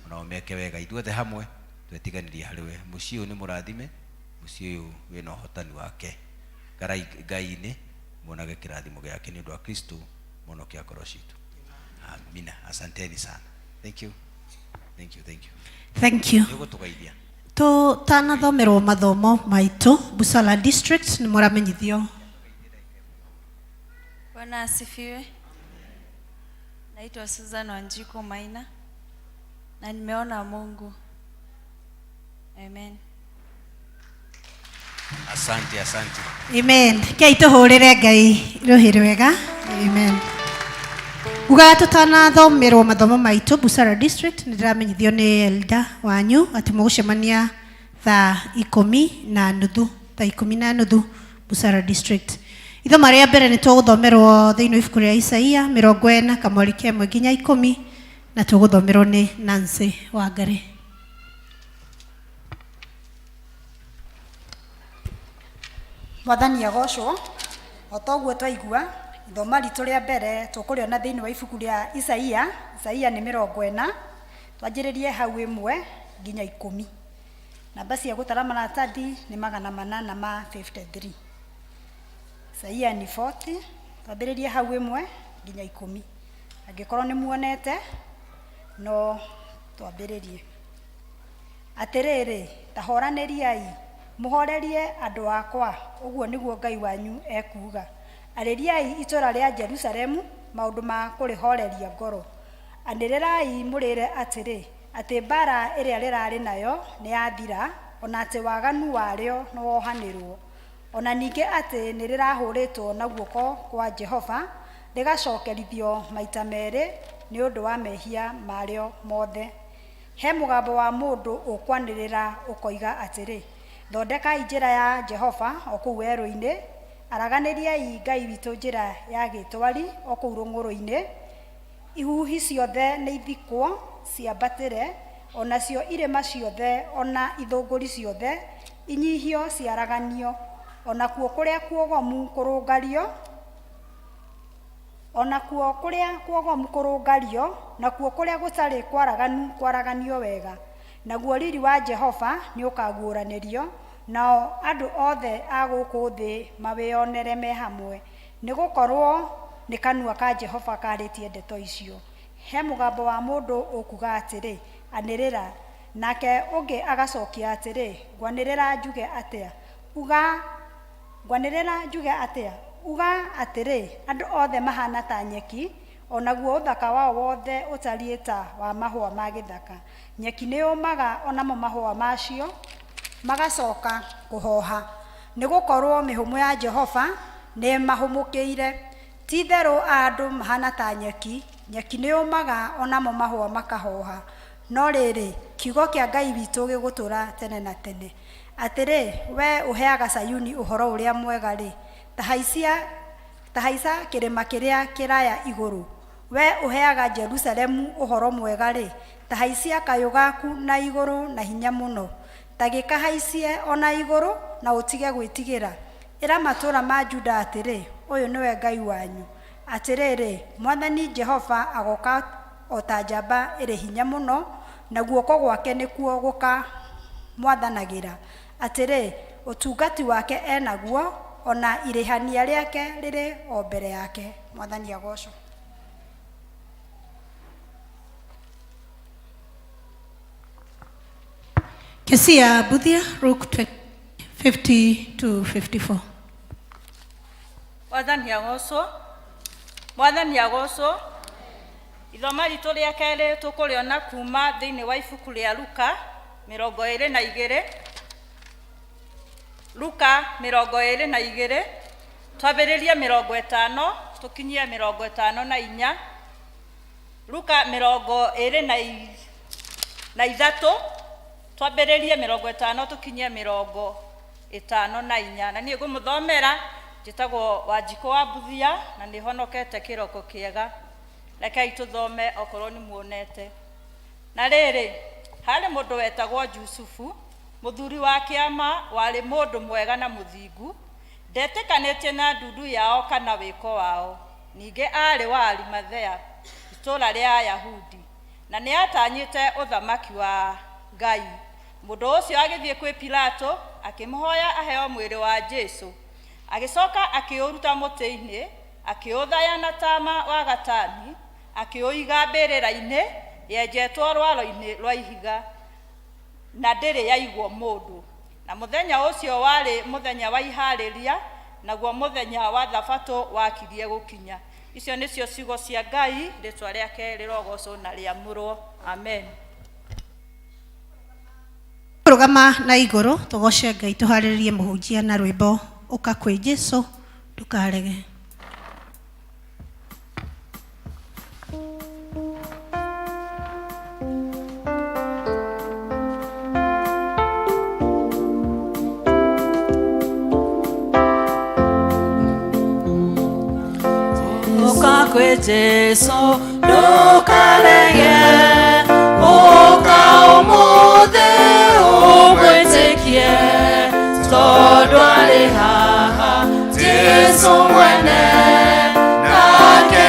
onao meke wega. Ithuothe hamwe twetiganĩria harĩ we. Mũciĩ ũyũ nĩ mũrathime, mũciĩ ũyũ wĩna ũhotani wake. Ngarai Ngai-inĩ, muonage kĩrathimo gĩake nĩ ũndũ wa Kristo mũhonokia ngoro citũ. Amina. Asanteni sana. Thank you, thank you, thank you. Thank you. Nĩ ũgũtũgeithia. Tũtanathomerwo mathomo maitũ, Busala District nĩ mũramenyithio. Bwana asifiwe. Naitwa Susan Wanjiku Maina na nimeona Mungu. Amen. Asante, asante. Amen. Kei tũhũrĩre Ngai rũhĩ rwega. Amen. Ugaga tũtanathomerwo mathomo maitũ Busara District nĩ ndĩramenyithio nĩ elder wanyu atĩ mũgũcemania thaa 10:30, thaa 10:30 Busara District. Ithomo rĩa mbere nĩ tũgũthomerwo thĩinĩ wa ibuku rĩa Isaia 40 kamweri kemwe nginya 10, na tũgũthomerwo nĩ Nancy Wangari. Mwathani agocwo. O toguo twaigua ithoma ritũ rĩa mbere tũkũrĩona thĩinĩ wa ibuku rĩa Isaia. Isaia nĩ 40, twanjĩrĩrie hau 1 nginya 10. Namba cia gũtara maratathi nĩ 853. Isaia nĩ 40, twambĩrĩrie hau 1 nginya 10. Angĩkorwo nĩ muonete no twambĩrĩrie. Atĩrĩrĩ, ta horanĩriai, mũhorerie andũ akwa, ũguo nĩguo Ngai wanyu ekuuga. Arĩriai itũũra rĩa Jerusalemu maũndũ ma kũrĩhoreria ngoro. Anĩrĩrai mũrĩre atĩrĩ, atĩ mbaara ĩrĩa rĩrarĩ nayo nĩ yathira, ona atĩ waganu warĩo nĩwohanĩrwo. Ona ningĩ atĩ nĩ rĩrahũrĩtwo na guoko kwa Jehova, rĩgacokerithio maita merĩ nĩ ũndũ wa mehia marĩo mothe. He mũgambo wa mũndũ ũkwanĩrĩra ũkoiga atĩrĩ, thondekai njĩra ya Jehova o kũu werũ-inĩ, araganĩriai Ngai witũ njĩra ya gĩtwari o kũu rũng'ũrũ-inĩ. Ihuhi ciothe nĩ ithikwo ciambatĩre, onacio irĩma ciothe ona ithũngũri ciothe inyihio ciaraganio, onakuo kũrĩa kuogomu kũrũngario, onakuo kũrĩa kuogomu kũrũngario, nakuo kũrĩa gũtarĩ kwaraganu kwaraganio wega. Naguo riri wa Jehova nĩũkaguũranĩrio, nao andũ othe a gũkũ thĩ mawĩonere me hamwe, nĩgũkorwo nĩ kanua ka Jehova karĩtie ndeto icio. He mũgambo wa mũndũ ũkuga atĩrĩ, anĩrĩra, nake ũngĩ agacokia atĩrĩ, ngwanĩrĩra njuge atĩa? Uga, ngwanĩrĩra njuge atĩa? Uga atĩrĩ, andũ othe mahana ta nyeki, onaguo ũthaka wao wothe ũtariĩ ta wa mahũa ma gĩthaka. Nyeki nĩyũmaga onamo mahũa macio magacoka kũhoha, nĩgũkorwo mĩhũmũ ya Jehova nĩĩmahũmũkĩire. Ti-itherũ andũ mahana ta nyeki, nyeki nĩyũmaga onamo mahũa makahoha. No rĩrĩ, kiugo kĩa Ngai witũ gĩgũtũũra tene na tene. Atĩrĩ, we ũheaga Sayuni ũhoro ũrĩa mwega-rĩ, ta haica kĩrĩma kĩrĩa kĩraya igũrũ. We ũheaga Jerusalemu ũhoro mwega-rĩ, ta haicia kayũ gaku na igũrũ na hinya mũno. Ta gĩkahaicie o na igũrũ na ũtige gwĩtigĩra. Ĩra matũũra ma Juda atĩrĩ, ũyũ nĩwe Ngai wanyu. Atĩrĩrĩ, Mwathani Jehova agoka o ta njamba ĩrĩ hinya mũno, na guoko gwake nĩkuo gũkamwathanagĩra. Atĩrĩ, ũtungati wake enaguo, ona irĩhania rĩake rĩrĩ o mbere yake. Mwathani agocwo. Kesia Buthia, Luke 50 to 54. Mwathani agocwo. Mwathani agocwo. Ithoma ritũ rĩa kerĩ tũkũrĩona kuma thĩinĩ wa ibuku rĩa Luka 22. Luka 22, twambĩrĩrie 50 tũkinyie 54. Luka 23, twambĩrĩrie 50 tũkinyie 54. Na niĩ ngũmũthomera, njĩtagwo Wanjikũ wa Mbuthia na nĩ honokete kĩroko kĩega. Rekei tũthome okorwo nĩ muonete. Na rĩrĩ, harĩ mũndũ wetagwo Jusufu, mũthuri wa kĩama, warĩ mũndũ mwega na mũthingu, ndetĩkanĩtie na ndundu yao kana wĩko wao. Ningĩ aarĩ wa Arimathea, itũũra rĩa Ayahudi, na nĩatanyĩte ũthamaki wa Ngai. Mũndũ ũcio agĩthiĩ kwĩ Pilato, akĩmũhoya aheo mwĩrĩ wa Jesũ. Agĩcoka akĩũruta mũtĩ-inĩ, akĩũthaya na tama wa gatani, akĩũiga mbĩrĩra-inĩ yenjetwo rwaro-inĩ rwa ihiga, Na ndĩrĩ yaigwo mũndũ. Na mũthenya ũcio warĩ mũthenya wa iharĩria, naguo mũthenya wa thabatũ wakirie gũkinya. Icio nĩcio ciugo cia Ngai, rĩtwa rĩake rĩrogocwo na rĩamũrwo. Amen. Rũgama na igũrũ tũgoce Ngai, tũharĩrĩrie mũhunjia na rwĩmbo ũka kwĩ Jesu ndũkarege. Ũka kwĩ Jesu ndũkarege, ũka ũmũthĩ ũmwĩtĩkie, tondũ arĩ haha Jesu mwene, nake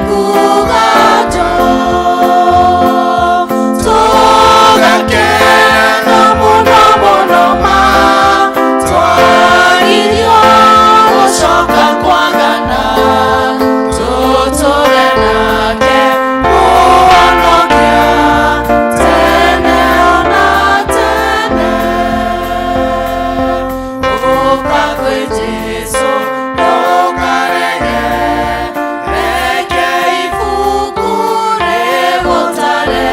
kuga njoo. Tũgakena mũno mũno ma, twaririo gũcoka kwagana, tũtũre nake Mũhonokia tene ona tene. Ũka kwĩ Jesu ndũkarege, reke ibuku rĩgũtare,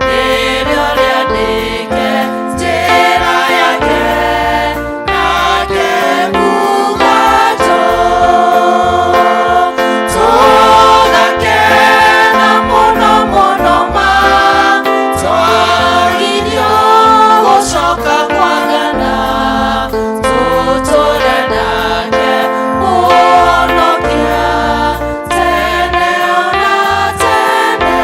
nĩrĩo rĩandĩke njĩra yake, nake kuga njoo. Tũgakena mũno mũno ma, twaririo gũcoka kwagana, tũtũre nake Mũhonokia tene ona tene.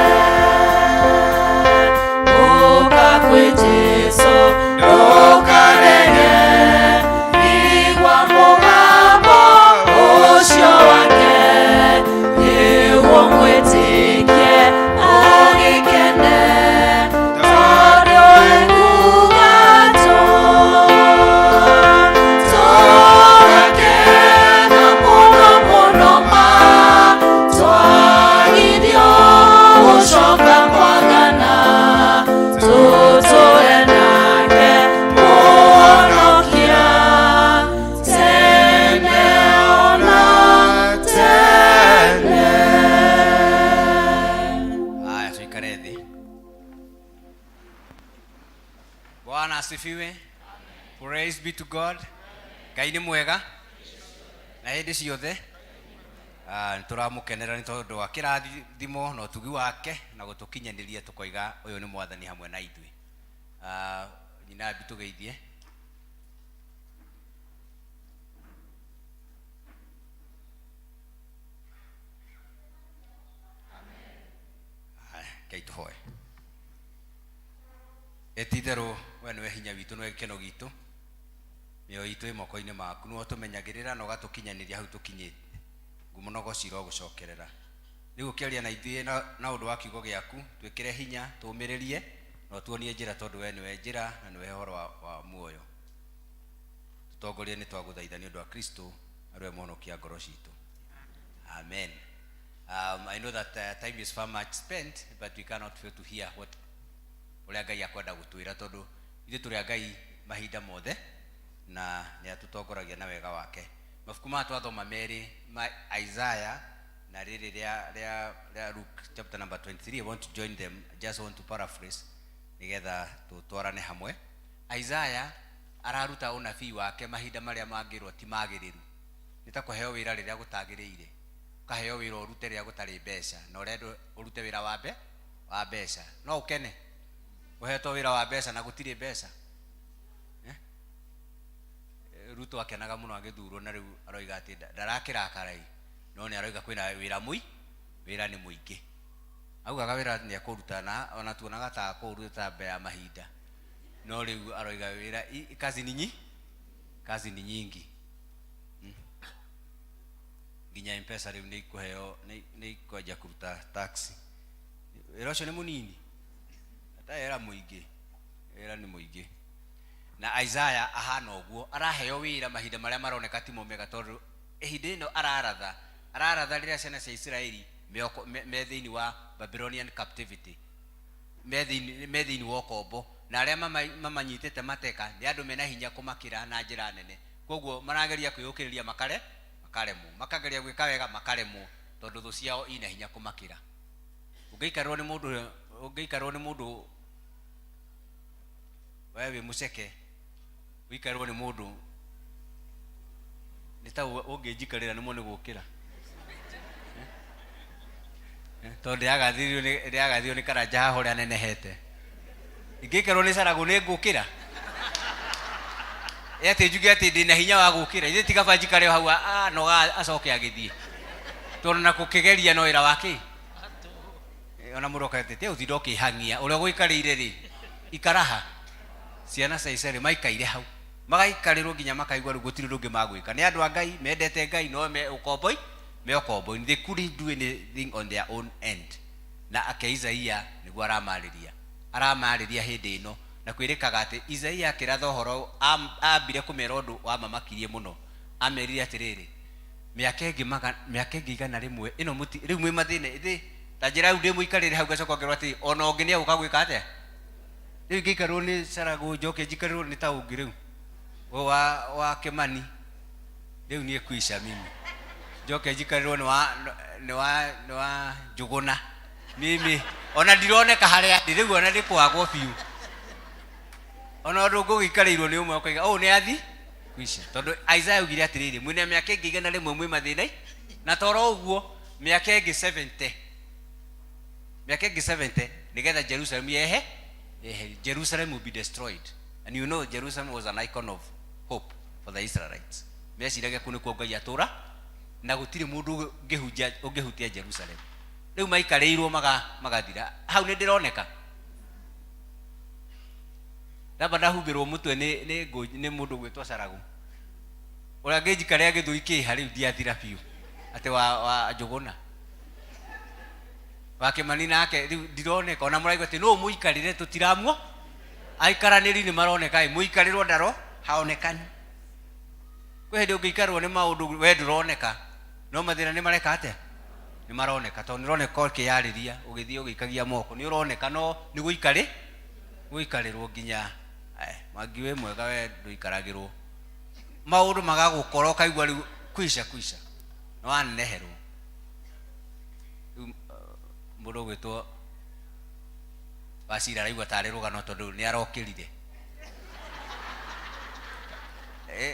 Ũka kwĩ Jesu ndũkarege, igua mũgambo ũcio wake, nĩguo mwĩtĩkie ũgĩkene, tondũ ekuuga njoo. Tũgakena mũno mũno ma, twaririo gũcoka kwagana, tũtũre nake Mũhonokia tene ona tene. Haya, tuikare thĩ. Bwana asifiwe. Praise be to God. Ngai nĩ mwega na hĩndĩ ciothe. Nĩ tũramũkenera nĩ tondũ wa kĩrathimo na ũtugi wake na gũtũkinyanĩria tũkoiga ũyũ nĩ mwathani hamwe na ithuĩ. Nyina ambi tũgeithie. Haya, Ngai tũhoe. Ĩti-itherũ we nĩwe hinya witũ, nĩwe gĩkeno gitũ, mĩoyo itũ ĩ moko-inĩ maku, nĩwe ũtũmenyagĩrĩra na ũgatũkinyanĩria hau tũkinyĩte. Ngumo na ũgoci irogũcokerera. Rĩu ũkĩaria na ithuĩ na ũndũ wa kiugo gĩaku, twĩkĩre hinya, tũũmĩrĩrie na ũtuonie njĩra, tondũ we nĩwe njĩra na nĩwe ũhoro wa muoyo. Tũtongorie nĩ twagũthaitha nĩ ũndũ wa Kristo arĩ we mũhonokia ngoro citũ. Amen. I know that time is far much spent, but we cannot fail to hear what ũrĩa Ngai akwenda gũtwĩra, tondũ ithuĩ tũrĩ a Ngai mahinda mothe na nĩ atũtongoragia na wega wake. Mabuku maya twathoma merĩ ma Isaiah na rĩrĩ rĩa Luke chapter number 23, I want to join them, I just want to paraphrase nĩgetha tũtwarane hamwe. Isaiah araruta ũnabii wake mahinda marĩa mangĩrwo ti magĩrĩru. Nĩ ta kũheo wĩra rĩrĩa gũtagĩrĩire, ũkaheo wĩra ũrute rĩrĩa gũtarĩ mbeca, na ũrendwo ũrute wĩra wa mbeca. No ũkene ũhetwo wĩra wa mbeca na gũtirĩ mbeca? Ruto akenaga mũno agĩthurwo, na rĩu aroiga atĩ ndarakĩrakara ĩ, no nĩ aroiga kwĩna wĩra wĩra nĩ mũingĩ. Augaga wĩra nĩ ekũruta, na ona tuonaga ta akũũruta mbere ya mahinda, no rĩu aroiga wĩra kazi ni kazi ni nyingi. Nginya M-Pesa rĩu nĩ ikũheo, nĩ ikwanjia kũruta tax. Wĩra ũcio nĩ mũnini, ata wĩra mũingĩ, wĩra nĩ mũingĩ. Na Isaiah ahana ũguo, araheo wĩra mahinda marĩa maroneka timo mega, tondũ ihinda ĩno araratha rĩrĩa ciana cia Isiraeli me thĩinĩ wa Babylonian captivity, me thĩinĩ wa ũkombo, Na arĩa mamanyitĩte mateka nĩ andũ mena hinya kũmakĩra na njĩra nene. Koguo marageria kwĩyũkĩrĩria makare makaremwo, makageria gwĩka wega makaremwo, tondũ thũ ciao ina hinya kũmakĩra. Ũngĩikarwo nĩ mũndũ, ũngĩikarwo nĩ mũndũ we wĩ mũceke, ũikarwo nĩ mũndũ nĩ ta ũngĩnjikarĩra nĩmo nĩ gũkĩra. Tondũ ndĩragathĩrĩirio nĩ Karanja haha ũrĩa anenehete. Ingĩikarwo nĩ Caragũ nĩ ngũkĩra? Ĩ atĩ njuge atĩ ndĩna hinya wa gũkĩra, ithe ti kaba njikare o hau anoga acoke agĩthiĩ. Tondũ na gũkĩgeria no wĩra wa kĩ? Ona mũndũ akauga atĩ te ũtinda ũkĩhang'ia ũrĩa ũgũikarĩire rĩ, ikara ha. Ciana cia Isiraeli maikaire hau, magaikarĩrwo nginya makaigua rĩu gũtirĩ ũndũ ũngĩ magwĩka. Nĩ andũ a Ngai, mendete Ngai, no me ũkomboi, me ũkombo-inĩ. They couldn't do anything on their own end. Na ake Isaia nĩguo aramarĩria. Aramarĩria hĩndĩ ĩno, na kwĩrĩkaga atĩ Isaia akĩratha ũhoro ambire kũmera ũndũ wamamakirie mũno. Amerire atĩrĩrĩ, mĩaka ĩngĩ maga, mĩaka ĩngĩ 100 ĩno mũti, rĩu mwĩ mathĩna, ithĩ, ta njĩra rĩu ndĩmũikarĩre hau ngacoka ngerwo atĩ ona ũngĩ nĩ egũka gwĩka atĩa? Rĩu ingĩikarwo nĩ Caragũ njoke njikarĩrwo nĩ ta ũngĩ rĩu ũyũ wa Kĩmani, rĩu niĩ kwisha mimi. Njoke njikarĩrwo nĩ wa Njũgũna. Mimi ona ndironeka harĩa ndĩ rĩu, ona nĩ kwagwo biũ. Ona ũndũ ũngĩgĩikarĩirwo nĩ ũmwe ũkoiga ũũ nĩ athi kwisha. Tondũ Isaiah augire atĩrĩrĩ, mwĩna mĩaka ĩngĩ 100 mwĩ mathĩna-inĩ, na toro ũguo mĩaka ĩngĩ 70, mĩaka ĩngĩ 70 nĩgetha Jerusalem yehe, yehe. Jerusalem will be destroyed. And you know Jerusalem was an icon of hope for the Israelites. Meciragia kũu nĩkuo Ngai atũra, na gũtirĩ mũndũ ũngĩhutia Jerusalem. Rĩu maikarĩirwo magathira. Hau nĩ ndĩroneka. Ndamba ndahumbĩrwo mũtwe nĩ mũndũ ũgwĩtwo Caragũ. Ũrĩa angĩnjikarĩra gĩthũri kĩha rĩu ndiathira biũ. Atĩ wa Njũgũna. Wa Kĩmani nake rĩu ndironeka. Ona mũraigua atĩ nũũ mũikarĩre tũtiramuo. Aikaranĩri nĩ maroneka ĩ, mũikarĩrwo ndaro haonekani. Kwĩ hĩndĩ ũngĩikarwo nĩ maũndũ we ndũroneka, no mathĩna nĩ mareka atĩa? Nĩ maroneka, tondũ nĩ ũroneka ũkĩyarĩria, ũgĩthiĩ ũgĩikagia moko, nĩ ũroneka, no nĩ gũikarĩrwo nginya, Mwangi wĩ mwega we ndũikaragĩrwo. Maũndũ magagũkora ũkaigua rĩu kwisha kwisha, nĩ waneneherwo. Rĩu mũndũ ũgwĩtwo Wacira araigua tarĩ rũgano tondũ nĩ arokĩrire.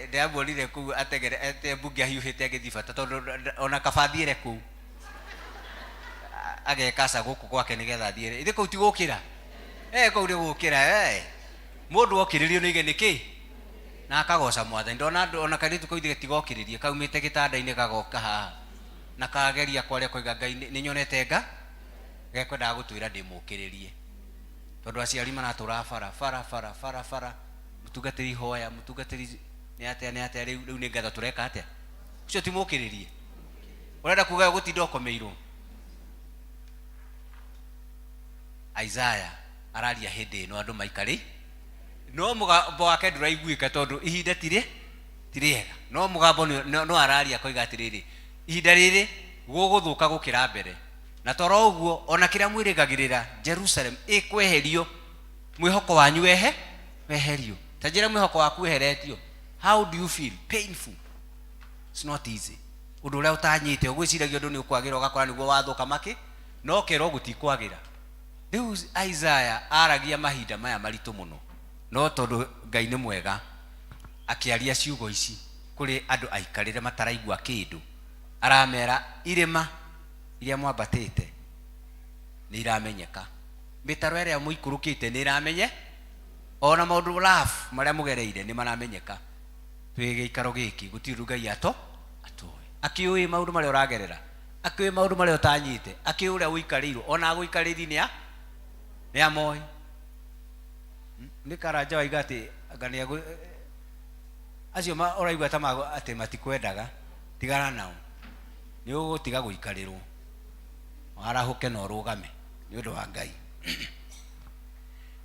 Ndĩramuonire kũu ategere, ete mbunge ahiũhĩte agĩthiĩ bata tondũ ona kaba athiĩre kũu. Agekaca gũkũ gwake nĩgetha athiĩre. Ithe kũu ti gũkĩra? Kũu nĩ gũkĩra. Mũndũ okĩrĩrio nĩ oige nĩkĩ? Na akagoca Mwathani. Ndona andũ ona kairĩtu kau ithe tigokĩrĩrie, kaumĩte gĩtanda-inĩ gagoka haha. Na kageria kwaria koiga Ngai nĩ nyonete nga gekwendaga gũtwĩra ndĩmũkĩrĩrie. Tondũ aciari maratũraga bara, bara, bara, bara, bara. Mũtungatĩri hoya, mũtungatĩri nĩ atĩa, nĩ atĩa, rĩu nĩ ngatho tũreka atĩa? Ũcio ti mũkĩrĩrie. Ũrenda kuga gũtinda ũkomeirwo? Isaiah araria hĩndĩ ĩno andũ maikarĩ, no mũgambo wake ndũraiguĩka tondũ ihinda ti rĩega. No mũgambo no araria akoiga atĩrĩrĩ, ihinda rĩrĩ gũgũthũka gũkĩra mbere. Na toro ũguo ona kĩrĩa mwĩrĩgagĩrĩra Jerusalem ĩkweherio, mwĩhoko wanyu weherio. Ta njĩra mwĩhoko waku weheretio. How do you feel? Painful. It's not easy. Ũndũ ũrĩa ũtanyĩte, ũgwĩciragia ũndũ nĩ ũkwagĩra, ũgakora nĩguo wathũka makĩ, no ũkerwo gũtikwagĩra. Rĩu Isaiah aragia mahinda maya maritũ mũno, no tondũ Ngai nĩ mwega, akĩaria ciugo ici kũrĩ andũ aikarĩre mataraigua kĩndũ, aramera irĩma iria mwambatĩte nĩ iramenyeka, mĩtaro ĩrĩa mũikũrũkĩte nĩ ĩramenye, ona maũndũ rough marĩa mũgereire nĩ maramenyeka. Twĩ gĩikaro gĩkĩ gũtirĩ ũndũ Ngai atoĩ. Akĩũĩ maũndũ marĩa ũragerera, akĩũĩ maũndũ marĩa ũtanyĩte, akĩũĩ ũrĩa ũikarĩirwo, ona agũikarĩri nĩ amoĩ. Nĩ Karanja waiga atĩ anga nĩ acio ũraigua ta atĩ matikwendaga, tigana nao. Nĩ ũgũtiga gũikarĩrwo, warahũke na ũrũgame nĩ ũndũ wa Ngai.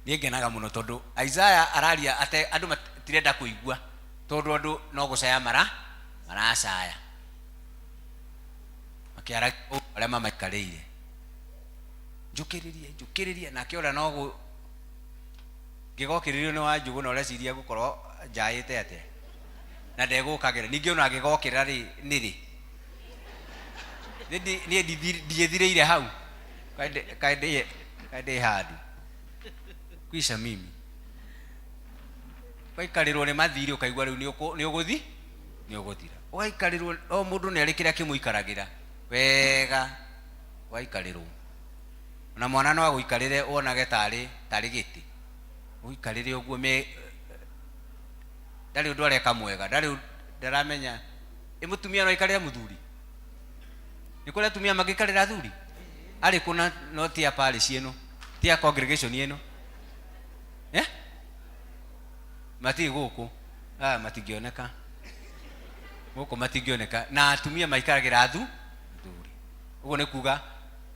Niĩ ngenaga mũno tondũ Isaiah araria ate andũ matirenda kũigua, tondũ andũ no gũcaya maracaya. Makĩaragia ũũ arĩa mamaikarĩire. Njũkĩrĩrie, njũkĩrĩrie, nake ũrĩa no Ngĩgokĩrĩrio nĩ Wanjũgũ na ũreciria ngũkorwo njaĩte atĩa na ndegũkagĩra ningĩ ona angĩgokĩra rĩ nĩ rĩ niĩ ndiĩthirĩire hau kaĩ ndĩ handũ kwisha mimi ũgaikarĩrwo nĩ mathirĩ ũkaigua rĩu nĩ ũgũthi nĩ ũgũthira ũgaikarĩrwo o mũndũ nĩ arĩ kĩrĩa kĩmũikaragĩra wega ũgaikarĩrwo na mwana no agũikarĩre wonage tarĩ tarĩ gĩtĩ ũikarĩre ũguo me ndarĩ ũndũ areka mwega ndarĩ ndaramenya ĩ mũtumia no aikarĩre mũthuri nĩ kũrĩ atumia mangĩikarĩra athuri arĩ kũna no ti a parish ĩno ti a congregation ĩno eh? Matirĩ gũkũ aya matingĩoneka gũkũ matingĩoneka na atumia maikaragĩra athuri ũguo nĩ kuga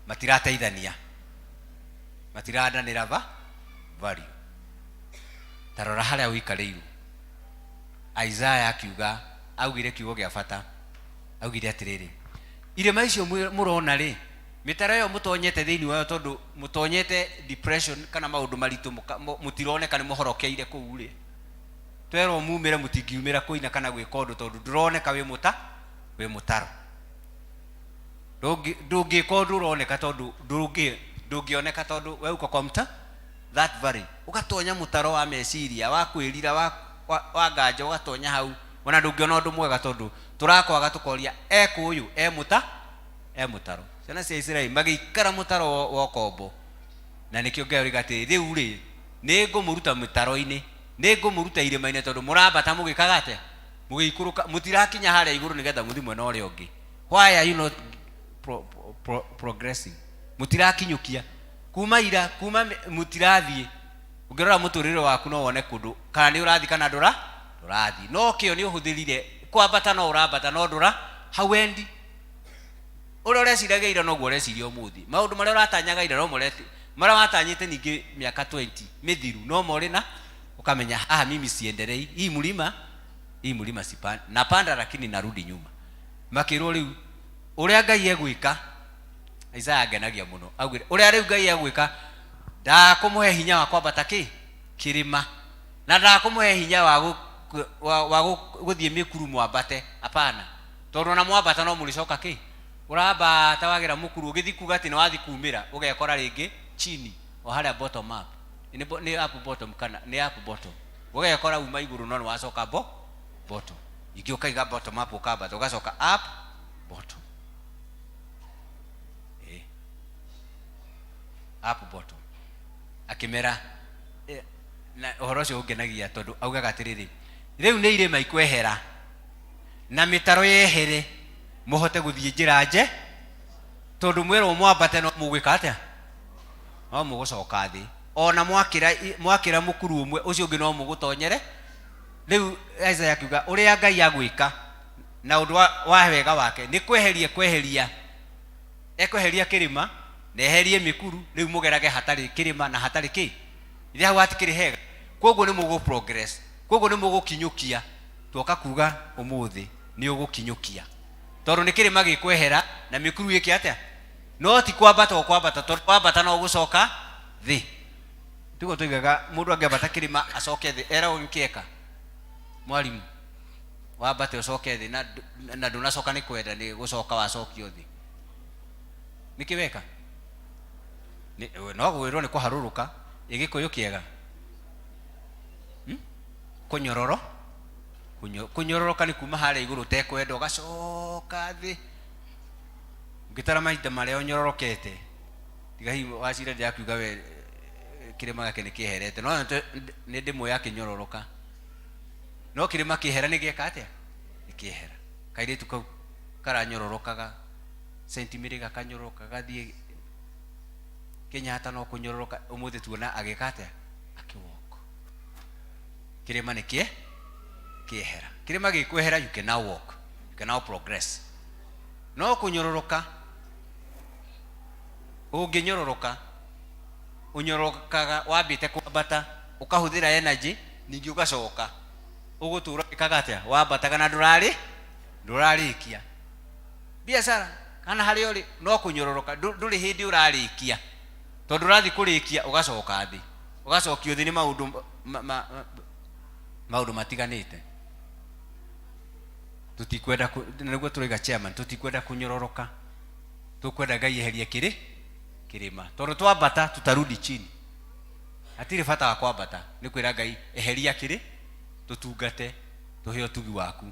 matirateithania matirandanĩra va value ta rora harĩa ũikarĩirwo Isaiah akiuga augire kiugo gĩa bata augire atĩrĩrĩ irĩma icio mũrona rĩ mĩtaro ĩyo mũtonyete thĩinĩ wayo tondũ mũtonyete depression kana maũndũ maritũ mũtironeka nĩ mũhorokeire kũu rĩ twerwo mumĩre mũtingiumĩra kũina kana gwĩka ũndũ tondũ ndũroneka wĩ mũta wĩ mũtaro ndũngĩka ũndũ ũroneka tondũ ndũngĩoneka tondũ we uko kwa mta that valley ũgatonya mũtaro wa meciria wa kwĩrira wa nganja ũgatonya hau ona ndũngĩona ũndũ mwega tondũ tũrakwaga tũkoria ekũ ũyũ e mũta e mũtaro ciana cia Isiraeli magĩikara mũtaro wa ũkombo na nĩkĩo Ngai oiga atĩ rĩu rĩ nĩ ngũmũruta mĩtaro-inĩ nĩ ngũmũruta irĩma-inĩ tondũ mũrambata mũgĩkaga atĩa mũgĩikũrũka mũtirakinya harĩa igũrũ nĩgetha mũthiĩ mwena ũrĩa ũngĩ why are you not progressing mũtirakinyũkia kuma ira kuma mũtirathiĩ ũngĩrora mũtũrĩre waku no wone kũndũ kana nĩ ũrathiĩ kana ndũrathiĩ no kĩo nĩ ũhũthĩrire kwambata no ũrambata no ndũra hauendi ũrĩa ũreciragia ira noguo ũreciria ũmũthĩ maũndũ marĩa ũratanyaga ira no moreti marĩa watanyĩte ningĩ mĩaka 20 mĩthiru no morĩ na ũkamenya haha mimi siendelei hii mlima sipanda napanda lakini narudi nyuma makĩrwo rĩu ũrĩa Ngai egwĩka Isaiah angenagia mũno augire ũrĩa rĩu Ngai egwĩka ndakũmũhe hinya wa kwambata kĩ kĩrĩma na ndakũmũhe hinya wa gũthiĩ mĩkuru mwambate hapana tondũ ona mwambata no mũrĩcoka kĩ ũrambata wagera mũkuru ũgĩthiĩ kuga atĩ nĩ wathiĩ kumĩra ũgekora rĩngĩ chini o harĩa bottom up nĩ up bottom kana nĩ up bottom ũgekora uma igũrũ no nĩ wacoka bottom ingĩ ũkaiga bottom up ũkambata ũgacoka up bottom up bottom akĩmera na ũhoro ũcio ũngenagia tondũ augaga atĩrĩrĩ rĩu nĩ irĩma ikwehera na mĩtaro yehere mũhote gũthiĩ njĩra nje tondũ mwerwo mwambate no mũgwĩka atĩa no mũgũcoka thĩ ona mwakĩra mũkuru ũmwe ũcio ũngĩ no mũgũtonyere rĩu Isaiah akiuga ũrĩa Ngai agwĩka na ũndũ wa wega wake nĩ kweheria kweheria ekweheria kĩrĩma na eherie mĩkuru rĩu mũgerage hatarĩ kĩrĩma na hatarĩ kĩ ithe hau hatikĩrĩ hega koguo nĩ mũgũ progress koguo nĩ mũgũkinyũkia twoka kuga ũmũthĩ nĩ ũgũkinyũkia tondũ nĩ kĩrĩma gĩkwehera na mĩkuru ĩke atĩa no ti kwambata ũkwambata tondũ wambata no ũgũcoka thĩ tiguo tuigaga mũndũ angĩambata kĩrĩma acoke thĩ eragwo nĩkĩeka mwarimu wambate ũcoke thĩ na ndũnacoka nĩ kwenda nĩ gũcoka wacokio thĩ nĩkĩ weka no gwĩrwo nĩ kũharũrũka ĩ gĩkũyũ kĩega kũnyororo kũnyororoka nĩ kuma harĩa igũrũ ũtekwenda ũgacoka thĩ ũngĩtara mahinda marĩa ũnyororokete tiga hihi wacira ndĩrakiuga we kĩrĩma gĩake nĩ kĩeherete no nĩ ndĩmwe akĩnyororoka no kĩrĩma kĩehera nĩ gĩeka atĩa nĩ kĩehera kairĩtu kau karanyororokaga sentimiri gakanyororoka gathiĩ Kenyatta no kũnyororoka ũmũthĩ tuona agĩka atĩa akĩwalk kĩrĩma nĩ kĩehera kĩrĩma gĩkwehera you can now walk you can now progress no kũnyororoka ũngĩnyororoka ũnyororokaga wambĩte kwambata ũkahũthĩra energy ningĩ ũgacoka ũgũtũra wĩkaga atĩa wambataga na ndũrarĩkia biacara kana harĩa ũrĩ no kũnyororoka ndũrĩ hĩndĩ ũrarĩkia tondũ ũrathiĩ kũrĩkia ũgacoka thĩ Ũgacokio thĩ nĩ maũndũ maũndũ matiganĩte. Tũtikwenda na nĩguo tũroiga chairman, tũtikwenda kũnyororoka. Tũkwenda Ngai eherie kĩrĩ kĩrĩma. Tondũ twambata tutarudi chini. Hatirĩ bata wa kwambata, nĩ kwĩra Ngai eheria kĩrĩ tũtungate, tũhe ũtugi waku.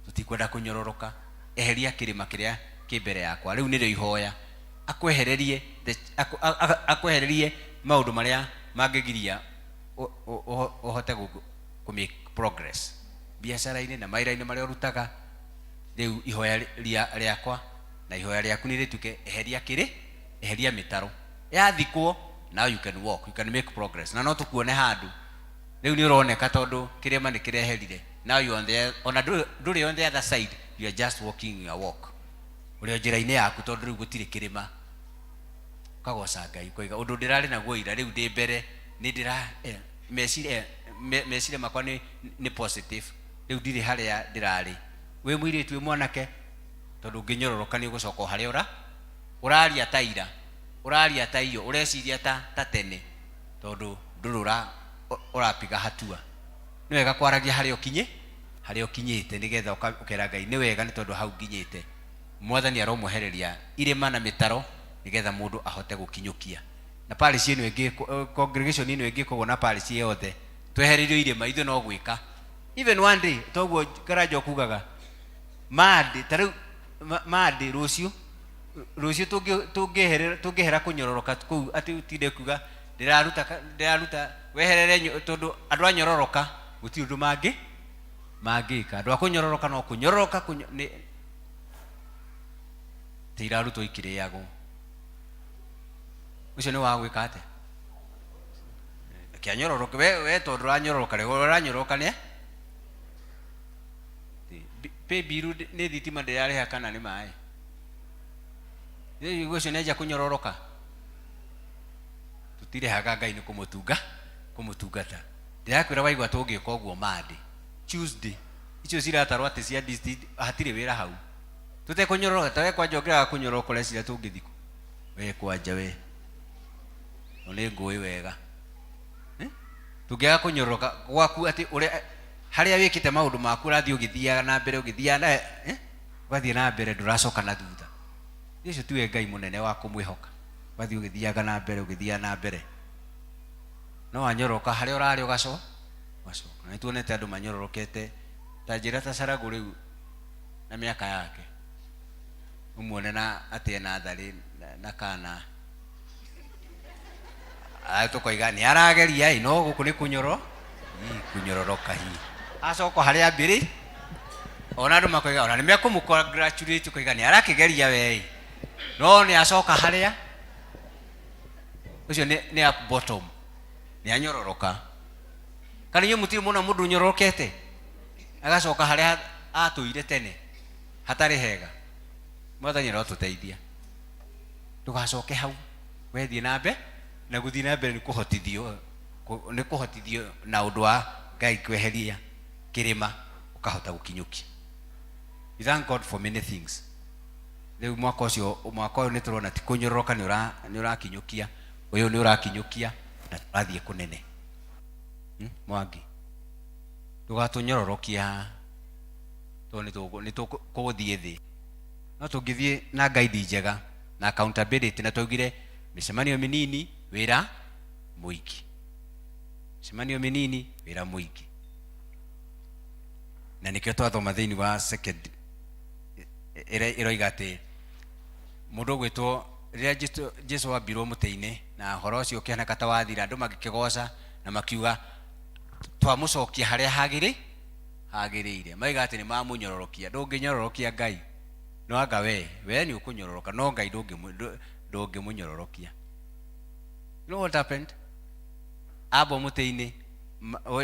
Tũtikwenda kũnyororoka. Eheria kĩrĩma kĩrĩa kĩ mbere yakwa. Rĩu nĩrĩo ihoya. Akwehererie akwehererie maũndũ marĩa mangĩgiria ũhote kũ make progress biacara-inĩ na mawĩra-inĩ marĩa ũrutaga. Rĩu ihoya rĩakwa na ihoya rĩaku nĩ rĩtuĩke eheria kĩrĩ, eheria mĩtaro. Yathikwo, now you can walk, you can make progress. Na no tũkuone handũ. Rĩu nĩ ũroneka tondũ kĩrĩma nĩ kĩreherire. Now you on the, ona ndũrĩ on the other side, you are just walking your walk. Ũrĩ o njĩra-inĩ yaku tondũ rĩu gũtirĩ kĩrĩma. Ũkagoca Ngai, ũkoiga ũndũ ndĩrarĩ naguo ira rĩu ndĩ mbere, nĩ ndĩra, meciria, meciria makwa nĩ positive. Rĩu ndirĩ harĩa ndĩrarĩ. Wĩ mũirĩtu, wĩ mwanake, tondũ ũngĩnyororoka nĩ ũgũcoka o harĩa ũraria ta ira, ũraria ta iyo, ũreciria ta tene, tondũ ndũrĩ ũrapiga hatua. Nĩ wega kwaragia harĩa ũkinyĩ, harĩa ũkinyĩte, nĩgetha ũkera Ngai nĩ wega nĩ tondũ hau nginyĩte. Mwathani aromwehereria irĩma na mĩtaro nĩgetha mũndũ ahote gũkinyũkia. Na parish ĩno ĩngĩ, congregation ĩno ĩngĩ koguo na parish yothe, twehererio irĩma ithuĩ no gwĩka. Even one day, toguo Karanja okugaga, Monday, ta rĩu, Monday, rũciũ, rũciũ tũngĩehera kũnyororoka kũu atĩ ũtinde kuga ndĩraruta ndĩraruta weherere tondũ andũ a nyororoka gũtirĩ ũndũ mangĩka. Andũ a kũnyororoka no kũnyororoka nĩ ti irarutwo ikĩrĩagwo. Ũcio nĩ wa gwĩka atĩa? Reke anyororoke, we tondũ ũranyororoka rĩ, ũranyororoka nĩ pay bill nĩ thitima ndĩrarĩha kana nĩ maĩ? Rĩu ũcio nĩ anjia kũnyororoka. Tũtirĩhaga Ngai nĩ kũmũtungata. Ndĩrakwĩra waigua tũngĩka ũguo Monday, Tuesday, icio ciratarwo atĩ cia district, hatirĩ wĩra hau. Tũtekũnyororoka, ta we kwanja ũngĩaga kũnyororoka ũreciria tũngĩthiĩ kũ? We kwanja we. No nĩ ngũĩ wega. Tũngĩaga kũnyororoka gwaku atĩ ũrĩa harĩa wĩkĩte maũndũ maku ũrathiĩ ũgĩthiaga na mbere, ũgĩthiaga na, Ũgathiĩ na mbere ndũracoka na thutha. Ũcio tiwe Ngai mũnene wa kũmwĩhoka. Ũgathiĩ ũgĩthiaga na mbere, ũgĩthiaga na mbere. No wanyororoka harĩa ũrarĩ ũgacoka. Na nĩtuonete andũ manyororokete ta njĩra ta Caragu rĩu na mĩaka yake. Ũmuone na atĩ ena tharĩ na kana. Tũkoiga nĩ arageria ĩ, no gũkũ nĩ kũnyororoka hihi. Acoka harĩa ambĩrĩ, ona andũ makoiga ona nĩ mekũmũ congratulate ũkoiga nĩ arakĩgeria we ĩ. No nĩ acoka harĩa, ũcio nĩ up bottom, nĩ anyororoka. Kana inyuĩ mũtirĩ mũna mũndũ ũnyororokete? Agacoka harĩa atũire tene, hatarĩ hega. Mwathani arotũteithia. Ndũgacoke hau, wethiĩ na mbere, na gũthiĩ na mbere nĩ kũhotithio, nĩ kũhotithio na ũndũ wa Ngai kweheria kĩrĩma ũkahota gũkinyũkia. We thank God for many things. Rĩu mwaka ũcio, mwaka ũyũ nĩ tũrona ti kũnyororoka nĩ ũrakinyũkia, ũyũ nĩ ũrakinyũkia na tũrathiĩ kũnene. Mwangi, ndũgatũnyororokie haha tondũ nĩ tũgũthiĩ thĩ. No tũngĩthiĩ na guide njega na accountability, na twaugire mĩcemanio mĩnini wĩra mũingĩ, mĩcemanio mĩnini wĩra mũingĩ. Na nĩkĩo twathoma thĩinĩ wa second ĩrĩa ĩroiga atĩ mũndũ ũgwĩtwo rĩrĩa Jesu ambirwo mũtĩ-inĩ na ũhoro ũcio ũkĩhanĩka ta wathira, andũ magĩkĩgoca na makiuga twamũcokia harĩa hagĩrĩire. Maiga atĩ nĩ mamũnyororokia. Ndũngĩnyororokia Ngai, no anga we nĩ ũkũnyororoka, no Ngai ndũngĩmũnyororokia. You know what happened? Ambwo mũtĩ-inĩ,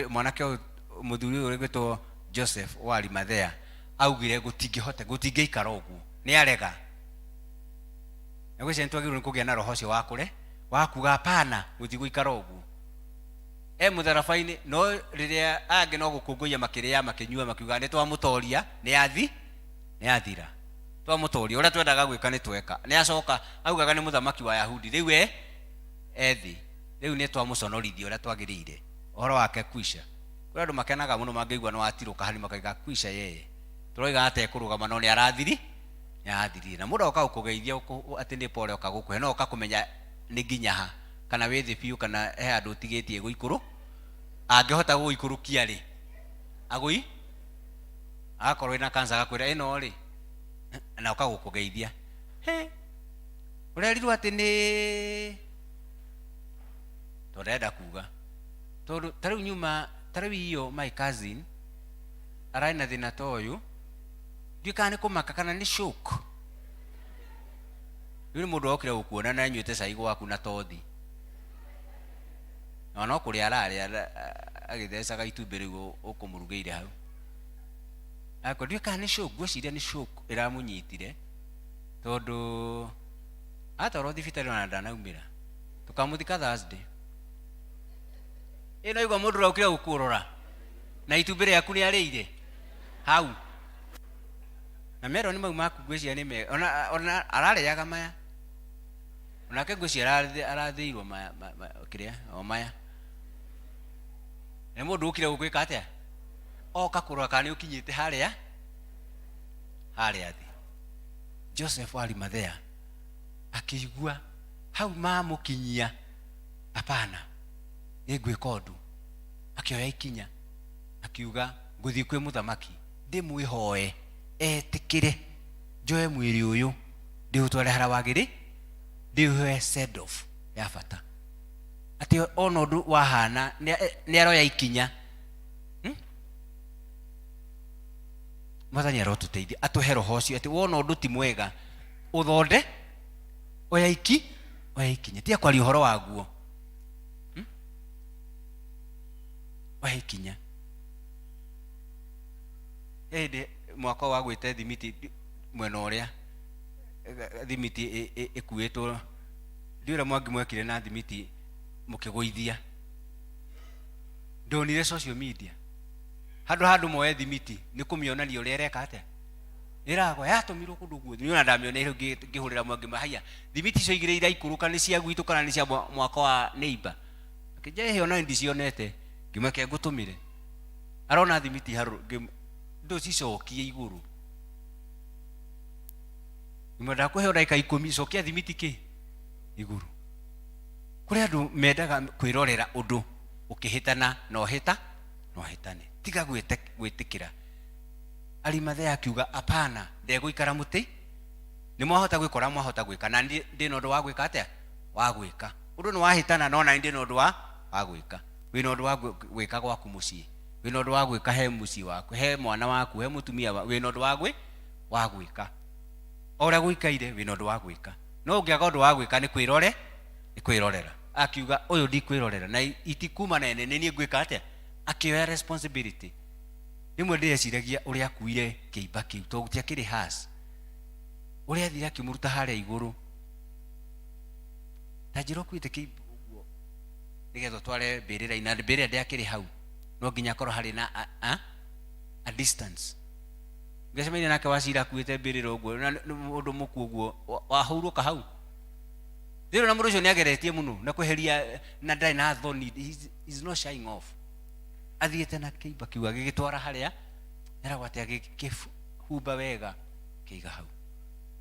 mwanake ũyũ, mũthuri ũyũ ũgwĩtwo Joseph wa Arimathea augire gũtingĩhota, gũtingĩikara ũguo, nĩ arega. Na gwĩciria nĩ twagĩrĩirwo nĩ kũgĩa na roho ũcio wa kũre, wa kuga hapana, gũtigũikara ũguo. E mũtharaba-inĩ, no rĩrĩa angĩ no gũkũngũiya makĩrĩa, makĩnyua, makiuga nĩ twamũtoria, nĩ athi, nĩ athira. Twamũtoria, ũrĩa twendaga gwĩka nĩ tweka. Nĩ acoka, augaga nĩ mũthamaki wa Ayahudi, rĩu e thĩ. Rĩu nĩ twamũconorithia ũrĩa twagĩrĩire. Ũhoro wake kwisha. Kũrĩ andũ makenaga mũno mangĩigua nĩ watirũka hanini makaiga kwisha yeye. Tũroiga atekũrũgama no nĩ arathiri, nĩ arathirire. Na mũndũ oka gũkũgeithia atĩ nĩ pole oka gũkũhe no oka kũmenya nĩ nginya ha kana wĩ thĩ biũ kana he handũ ũtigĩtie gũikũrũ. Angĩhota gũgũikũrũkia rĩ, agũi agakorwo ĩna cancer agakwĩra ĩno rĩ, na oka gũkũgeithia. He, ũrerirwo atĩ nĩ tondũ ndĩrenda kuga tondũ ta rĩu nyuma ta rĩu iyo my cousin ararĩ na thĩna ta ũyũ, ndiũĩ kana nĩ kũmaka kana nĩ shock. Rĩu nĩ mũndũ wokire gũkuona na anyuĩte cai gwaku na tothi, na no kũrĩa ararĩa agĩthecaga itumbĩ rĩu ũkũmũrugĩire hau. Akwa ndiũĩ kana nĩ shock, ngwĩciria nĩ shock ĩramũnyitire tondũ atwarwo thibitarĩ ona ndanaumĩra. Tũkamũthika Thursday. Ĩ no igua mũndũ ũraukire gũkũrora na itumbĩ rĩaku nĩ arĩire hau. Na meroni mau maku ngwĩciria nĩ mega, ona ararĩaga maya. Onake ngwĩciria arathĩirwo maya, kĩrĩa, o maya. Nĩ mũndũ ũkire gũkwĩka atĩa? Oka kũrora kana nĩ ũkinyĩte harĩa thĩ. Joseph wa Arimathea akĩigua hau mamũkinyia, hapana, nĩ ngwĩka ũndũ. Akĩoya ikinya, akiuga ngũthiĩ kwĩ mũthamaki ndĩmwĩhoe etĩkĩre njoe mwĩrĩ ũyũ ndĩũtware harĩa wagĩrĩ, ndĩũhe send off ya bata. Atĩ ona ũndũ wahana nĩ aroya ikinya. Mwathani arotũteithia atũhe roho ũcio atĩ wona ũndũ ti mwega ũthonde, oya iki, oya ikinya, tiga kwaria ũhoro waguo. Oya ikinya. He hĩndĩ mwaka wa gwĩte thimiti mwena ũrĩa thimiti ĩkuĩtwo, ndiũĩ ũrĩa Mwangi mwekire na thimiti mũkĩgũithia. Ndonire social media handũ handũ moe thimiti nĩ kũmĩonania ũrĩa ĩreka atĩa, ĩragwa yatũmirwo kũndũ guothe. Niĩ ona ndamĩoneire ngĩhũrĩra Mwangi mahaiya, thimiti icio igĩrĩ iraikũrũka nĩ cia gwitũ kana nĩ cia mwako wa neighbor. Akĩnjĩra ĩhĩ ona ndicionete, ngĩmwĩra ngũtũmĩre. Arona thimiti harũ, ndũcicokie igũrũ. Ngĩmwĩra ndakũhe ndagĩka 10 cokia thimiti kĩ igũrũ. Kũrĩ andũ mendaga kwĩrorera ũndũ ũkĩhĩtana na ũhĩta na ũhĩtane, tiga gwĩtĩkĩra. Arimathea akiuga hapana, ndegũikara mũtĩ, nĩ mwahota gwĩkora, mwahota gwĩka, na niĩ ndĩna ũndũ wa gwĩka atĩa, wa gwĩka ũndũ nĩ wahĩtana, no na niĩ ndĩna ũndũ wa gwĩka. Wĩna ũndũ wa gwĩka gwaku mũciĩ, wĩna ũndũ wa gwĩka he mũciĩ waku, he mwana waku, he mũtumia waku, wĩna ũndũ wa gwĩka. O ũrĩa gũikaire wĩna ũndũ wa gwĩka, no ũngĩaga ũndũ wa gwĩka nĩ kwĩrore, nĩ kwĩrorera. Akiuga ũyũ ndikwĩrorera na itikuma nene, nĩ niĩ ngwĩka atĩa. Akĩoya responsibility. Rĩmwe ndĩreciragia ũrĩa akuire kĩimba kĩu tondũ gũtiakĩrĩ has, ũrĩa athire akĩmũruta harĩa igũrũ, ta njĩra ũkuĩte kĩimba ũguo nĩgetha ũtware mbĩrĩra-inĩ, na mbĩrĩra ndĩakĩrĩ hau, no nginya akorwo harĩ na a distance. Ngĩcemania nake Wacira akuĩte mbĩrĩra ũguo, na nĩ mũndũ mũkuũ ũguo, wahurũka hau. Rĩu na mũndũ ũcio nĩageretie mũno na kweheria, na ndarĩ na thoni, he's not shying off. Athiĩte na kĩimba kĩu agĩgĩtwara harĩa eragwo atĩ agĩkĩhumba wega kĩiga hau,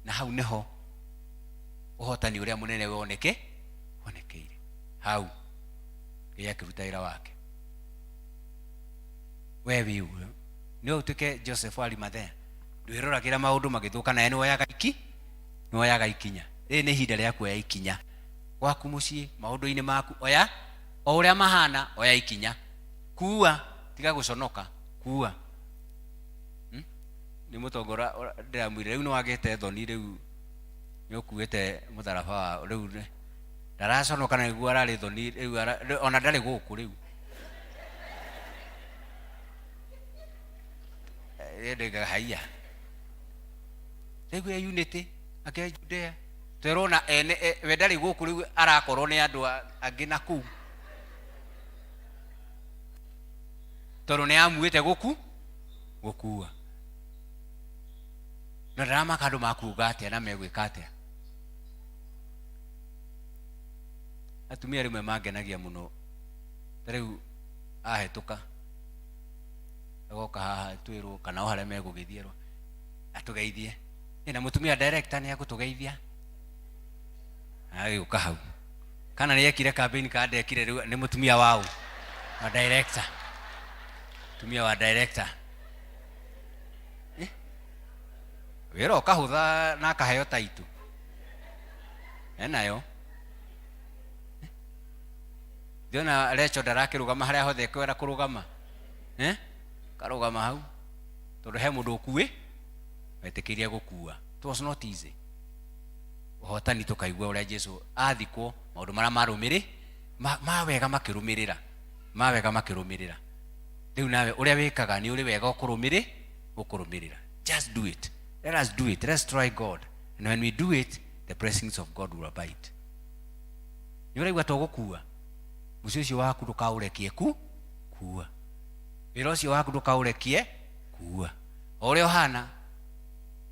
na hau nĩho ũhotani ũrĩa mũnene wonekeire. Hau Ngai akĩruta wĩra wake. We wĩ ũguo nĩwe ũtuĩke Joseph wa Arimathea, ndwĩroragĩra maũndũ magĩthũka, nawe nĩwoyaga iki, nĩwoyaga ikinya. Rĩrĩ nĩ ihinda rĩa kuoya ikinya gwaku mũciĩ, maũndũ-inĩ maku, oya o ũrĩa mahana, oya ikinya, kuua, tiga gũconoka, kuua. Nĩ mũtongoria ndĩramwĩra rĩu nĩwagĩte thoni, rĩu nĩũkuĩte mũtharaba wa rĩu ndaraconoka na nĩguo ararĩ thoni rĩu, ona ndarĩ gũkũ rĩu. Ndoigaga haiya rĩu ya unity akĩoya Judea twerwo na ene we ndarĩ gũkũ rĩu, arakorwo nĩ andũ angĩ na kũu tondũ nĩ amuĩte gũku gũkua, na ndaramaka andũ makuga atĩa na megwĩka atĩa. Atumia rĩmwe mangenagia mũno. Ta rĩu ahĩtũka agoka haha twĩrwo kana o harĩa megũgĩthiĩrwo atũgeithie. Ĩ, na mũtumia director nĩ egũtũgeithia agĩũka hau kana nĩ ekire campaign kana ndekire rĩu nĩ mũtumia waũ wa director mũtumia wa director. Eh, wĩra ũkahũtha na akaheo taitũ enayo. Ndiona Recho ndarakĩrũgama harĩa hothe ekwenda kũrũgama, eh? Karũgama hau tondũ he mũndũ ũkuĩ wetĩkĩirie gũkua. It was not easy. Ũhotani tũkaigua ũrĩa Jesu athikwo, maũndũ marĩa marũmĩrĩ ma wega makĩrũmĩrĩra, ma wega makĩrũmĩrĩra. Rĩu nawe ũrĩa wĩkaga nĩ ũrĩ wega ũkũrũmĩrĩ ũkũrũmĩrĩra. Just do it. Let us do it. Let's try God, and when we do it, the blessings of God will abide. Nĩ ũraigua to gũkua mũciĩ ũcio waku ndũkaũrekie ku kua wĩra ũcio waku ndũkaũrekie kua o ũrĩa ũhana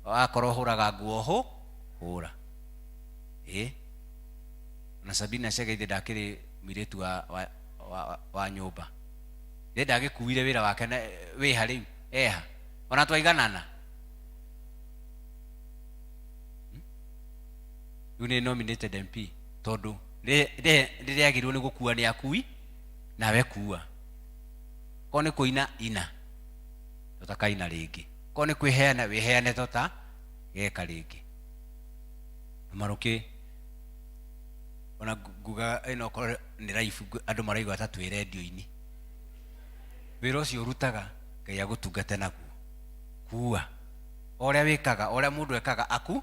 wakorwo ũhũraga nguo hũ hũra ĩ na Sabina Chege ithe ndakĩrĩ mũirĩtu wa, wa, wa, wa nyũmba nĩ ndagĩkuire wĩra wake na wĩha rĩu eha ona twaiganana rĩu nĩ nominated MP tondũ rĩrĩa agĩrĩirwo nĩ gũkua nĩ akui nawe kua korwo nĩ kũina ina tũtakaina rĩngĩ korwo nĩ kwĩheana wĩheane tota geka rĩngĩ marũkĩ ona nguga ĩno okorwo nĩ live andũ maraigua ta twĩ rendio-inĩ wĩra ũcio ũrutaga Ngai agũtungate naguo kua o ũrĩa wĩkaga o ũrĩa mũndũ ekaga aku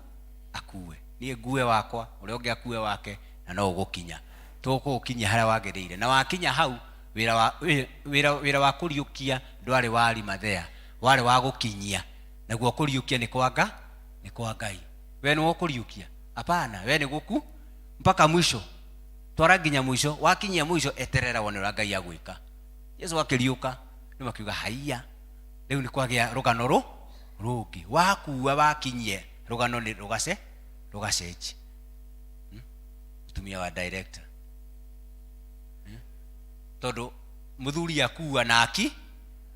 akue niĩ ngue wakwa ũrĩa ũngĩ akue wake na no ũgũkinya tũgũgũkinyia harĩa wagĩrĩire na wakinya hau wĩra wa wĩra wĩra wa kũriũkia ndwarĩ wa Arimathea warĩ wa gũkinyia naguo kũriũkia nĩ kwa nga nĩ kwa Ngai we nĩwe ũkũriũkia hapana we nĩ gũku mpaka mwisho twara nginya mwisho wakinyia mwisho eterera wone ũrĩa Ngai agwĩka Jesu akĩriũka nĩ makiuga haiya rĩu nĩ kwagĩa rũgano rũ rũngĩ wakua wakinyie rũgano nĩ rũgace rũgacenjia. Mũtumia wa director, Tondũ mũthuri akua na aki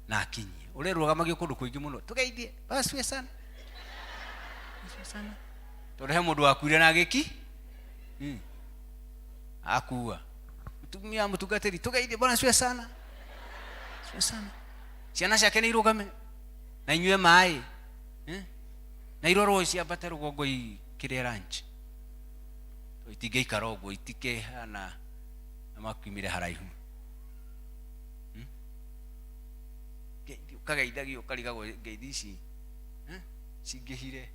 na akinyie ũrĩa rũgamagio kũndũ kũingĩ mũno tũgeithie basiwe sana basiwe sana tondũ he mũndũ wakuire na agĩki akua mũtumia wa mũtungatĩri tũgeithie bwana siwe sana siwe sana ciana ciake nĩ irũgame na inyue maĩ, eh? Na irorwo ciambate rũgongo ikĩrĩe lunch itingĩikara ũguo itikĩhana na makiumire haraihu. Ngeithi ũkageithagio ũkarigagwo ngeithi ici, eh? Cingĩhire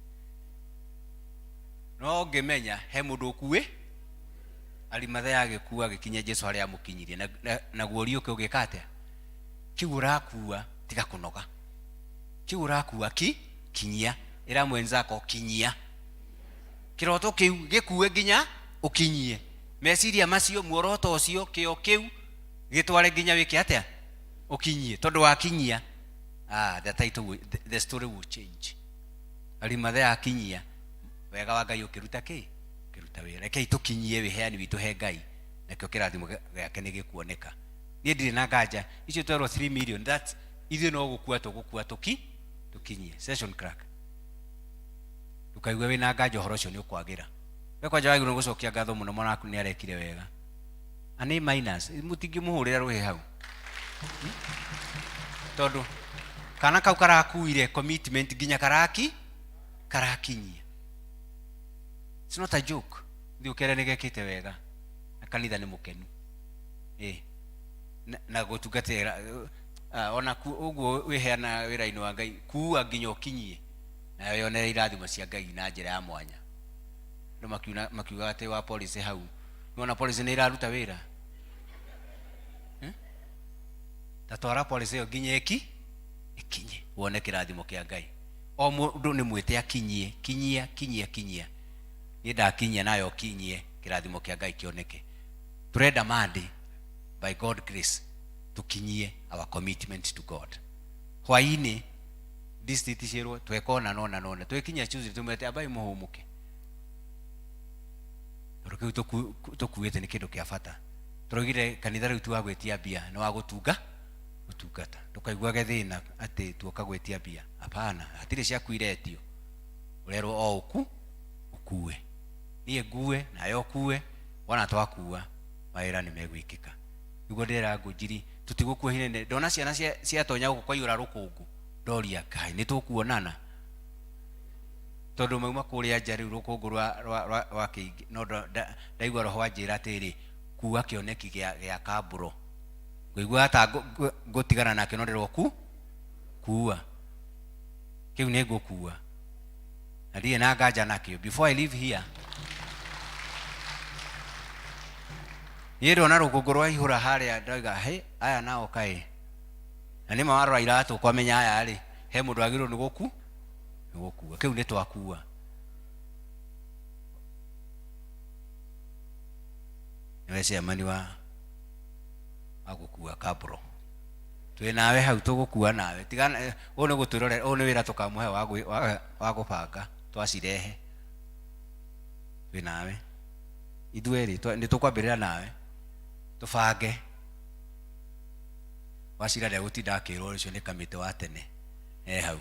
no ngĩmenya he mũndũ ũkuĩ Arimathea agĩkua agĩkinya Jesu harĩa amũkinyirie naguo ũriũke ũgĩka atĩa kĩu ũrakua tiga kũnoga kĩu ũrakua ki kinyia ĩra mwenzako kinyia kĩroto kĩu gĩkue nginya ũkinyie meciria macio muoroto ũcio kĩo kĩu gĩtware nginya wĩke atĩa ũkinyie tondũ wakinyia the title will, the story will change. Arimathea akinyia wega wa Ngai ũkĩruta kĩ ũkĩruta wĩra rekei tũkinyie wĩheani witũ he Ngai nakĩo kĩrathimo gĩake nĩ gĩkuoneka niĩ ndirĩ na nganja icio twerwo 3 million that ithuĩ no gũkua tũgũkua tũki tũkinyie session crack ndũkaigue wĩna nganja ũhoro ũcio nĩ ũkwagĩra we kwanja wagĩrĩirwo nĩ gũcokia ngatho mũno mwana waku nĩ arekire wega an A minus mũtingĩmũhũrĩra rũhĩ hau. Tondũ kana kau karakuire commitment nginya karaki karakinyia it's not a joke thiĩ ũkere nĩ gekĩte wega na kanitha nĩ mũkenu ĩ na gũtungatĩra ona ũguo wĩheana wĩra-inĩ wa Ngai kuua nginya ũkinyie na wĩyonere irathimo cia Ngai na njĩra ya mwanya andũ makiuga atĩ wa policy hau nĩwona policy nĩ iraruta wĩra. Ta twara policy ĩyo nginya ĩki ĩkinye wone kĩrathimo kĩa Ngai o mũndũ nĩ mwĩte akinyie kinyia kinyia kinyia niĩ ndakinyia nayo ũkinyie kĩrathimo kĩa Ngai kĩoneke tũrenda Monday by God grace tukinyie our commitment to God hwainĩ district ciĩrwo tweka ona nona nona twĩkinyia Tuesday tumete ambai mũhũmũke Tondũ kĩu tũkuĩte nĩ kĩndũ kĩa bata. Tũraugire kanitha rĩu ti wa gwĩtia mbia, nĩ wa gũtunga gũtungata. Ndũkaiguage thĩna atĩ tuoka gwĩtia mbia. Hapana, hatirĩ ciaku iretio. Ũrerwo o ũku ũkue. Niĩ ngue nawe ũkue, wona twakua mawĩra nĩ megwĩkĩka. Nĩguo ndĩrera Ngũnjiri tũtigũkua inene. Ndona ciana ciatonya gũkũ kwaiyũra rũkũngũ, ndoria Ngai nĩ tũkuonana, tondũ mauma kũrĩa nja rĩu rũkũngũ rwa kĩingĩ. No ndaigua roho anjĩra atĩrĩ, kua kĩoneki gĩa kambũro. Ngũigua ta ngũtigana nakĩo no ndĩrwo kuua. Kĩu nĩ ngũkua na ndirĩ na nganja nakĩo. Before I leave here, niĩ ndona rũkũngũ rwaihũra harĩa ndoiga he aya nao kaĩ, na nĩma warora iratũ ũkamenya aya rĩ he mũndũ wagĩrĩirwo nĩ gũkua. Kĩu nĩ twakua. Nĩwe chairman wa gũkua kambũro. Twĩ nawe hau tũgũkua nawe. Tigana, ũyũ nĩ gũtwĩrorera, ũyũ nĩ wĩra tũkamũhe wa gũbanga twacirehe. Twĩ nawe ithuerĩ, nĩ tũkwambĩrĩra nawe tũbange. Wacira ndegũtinda akĩrwo ũcio nĩ kamĩtĩ wa tene e hau.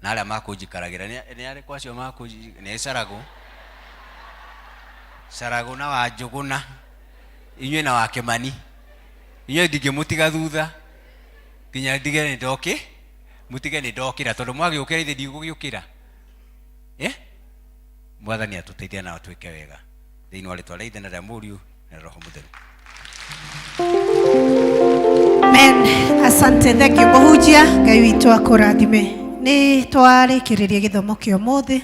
Na arĩa makũnjikaragĩra nĩ arĩkũ acio nĩ Caragũ, Caragũ na Wanjũgũna, inyuĩ na wa Kĩmani, inyuĩ ndingĩmũtiga thutha nginya ndige nĩ ndoki, mũtige nĩ ndokĩra, tondũ mwagĩũkĩra ithe ndigũgĩũkĩra. Mwathani atũteithie na atwĩke wega thĩinĩ wa rĩtwa rĩa Ithe na rĩa Mũriũ na rĩa Roho Mũtheru. Amen. Asante, thank you mũhunjia. Ngai witũ akũrathime. Nĩ twarĩkĩrĩria gĩthomo kĩa ũmũthĩ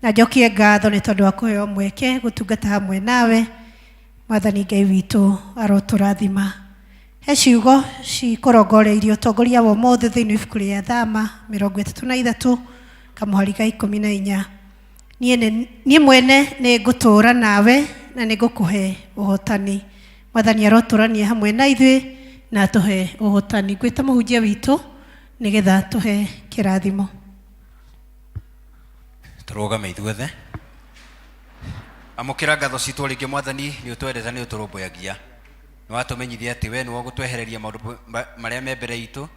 na njokie ngatho nĩ tondũ wa kũheo mweke gũtungata hamwe nawe. Mwathani Ngai witũ arotũrathima. He ciugo cikũrongoreirio ũtongoria wa ũmũthĩ thĩinĩ wa ibuku rĩa Thama 33 kamũhari ga 14. Niĩ mwene nĩ ngũtũũra nawe na nĩ ngũkũhe ũhotani. Mwathani arotũrania hamwe na ithuĩ na atũhe ũhotani. Ngwĩta mũhunjia witũ nĩgetha atũhe kĩrathimo. Tũrũgame ithuothe. Amũkĩra ngatho citũ rĩngĩ Mwathani, nĩ ũtwendete, nĩ ũtũrũmbũyagia. Nĩ watũmenyithia atĩ we nĩwe ũgũtwehereria maũndũ marĩa me mbere itũ,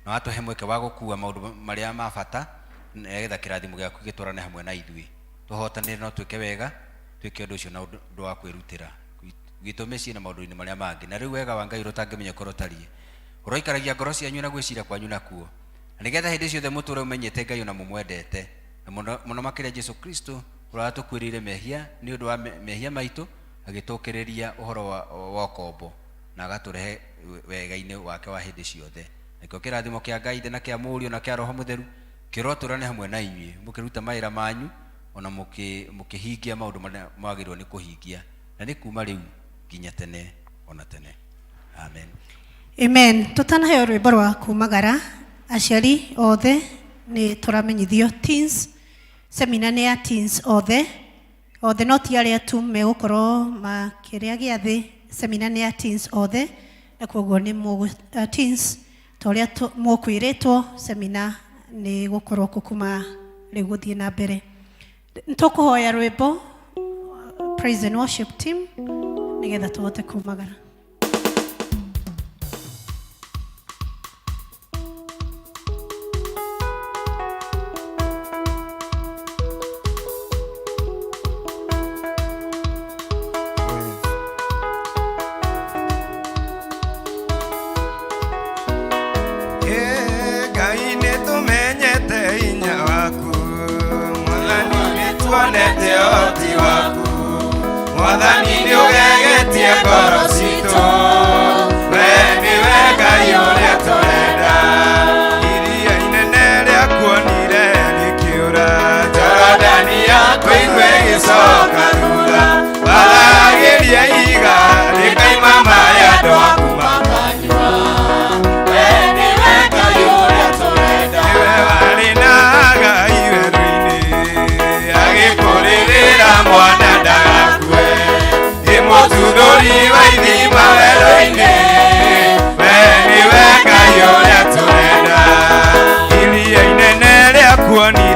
na watũhe mweke wa gũkua maũndũ marĩa ma bata, nĩgetha kĩrathimo gĩaku gĩtwarane hamwe na ithuĩ. Tũhotanĩre no twĩke wega, twĩke ũndũ ũcio na ũndũ wa kwĩrutĩra gwitũ mĩciĩ na maũndũ-inĩ marĩa mangĩ. Na rĩu wega wa Ngai ũrĩa ũtangĩmenyeka ũrĩa ũtariĩ, ũroikaragia ngoro cianyu na gwĩciria kwanyu nakuo, na nĩgetha hĩndĩ ciothe mũtũũre mũmenyete Ngai ona mũmwendete, na mũno mũno makĩria Jesu Kristo ũrĩa watũkuĩrĩire mehia nĩ ũndũ wa mehia maitũ, agĩtũkĩrĩria ũhoro wa ũkombo na agatũrehe wega-inĩ wake wa hĩndĩ ciothe. Nakĩo kĩrathimo kĩa Ngai Ithe na kĩa Mũriũ na kĩa Roho Mũtheru kĩrotũrane hamwe na inyuĩ mũkĩruta mawĩra manyu ona mũkĩhingia maũndũ marĩa mwagĩrĩirwo nĩ kũhingia, na nĩ kuma rĩu nginya tene ona tene. Amen. Amen. Tũtanaheo rwĩmbo rwa kumagara, aciari othe nĩ tũramenyithio teens seminar nĩ ya teens othe othe, no ti arĩa tu megũkorwo makĩrĩa gĩathĩ. Seminar nĩ ya teens othe, na koguo nĩ teens ta ũrĩa mũkwĩrĩtwo, seminar nĩ gũkorwo kũ kuma rĩu gũthiĩ na mbere. Nĩ tũkũhoya rwĩmbo praise and worship team nĩgetha tũhote kumagara. Ngai nĩ tũmenyete hinya waku, Mwathani nĩ tuonete ũhoti waku, Mwathani nĩ ũgegetie ngoro citũ, we nĩwe Ngai ũrĩa tũrenda. Iria inene rĩakuonire rĩkĩũra, Jorodani yakũigua ĩgĩcoka thutha, waragĩria ihiga rĩkaima maĩ andũ aku makanyua. We nĩwe Ngai ũrĩa tũrenda. Nĩwe warĩ na Ngai werũ-inĩ, agĩkũrĩrĩra mwana ndagakue, ĩ mũtuthũri wa ithima werũ-inĩ, we nĩwe Ngai ũrĩa tũrenda. Iria inene rĩakuonire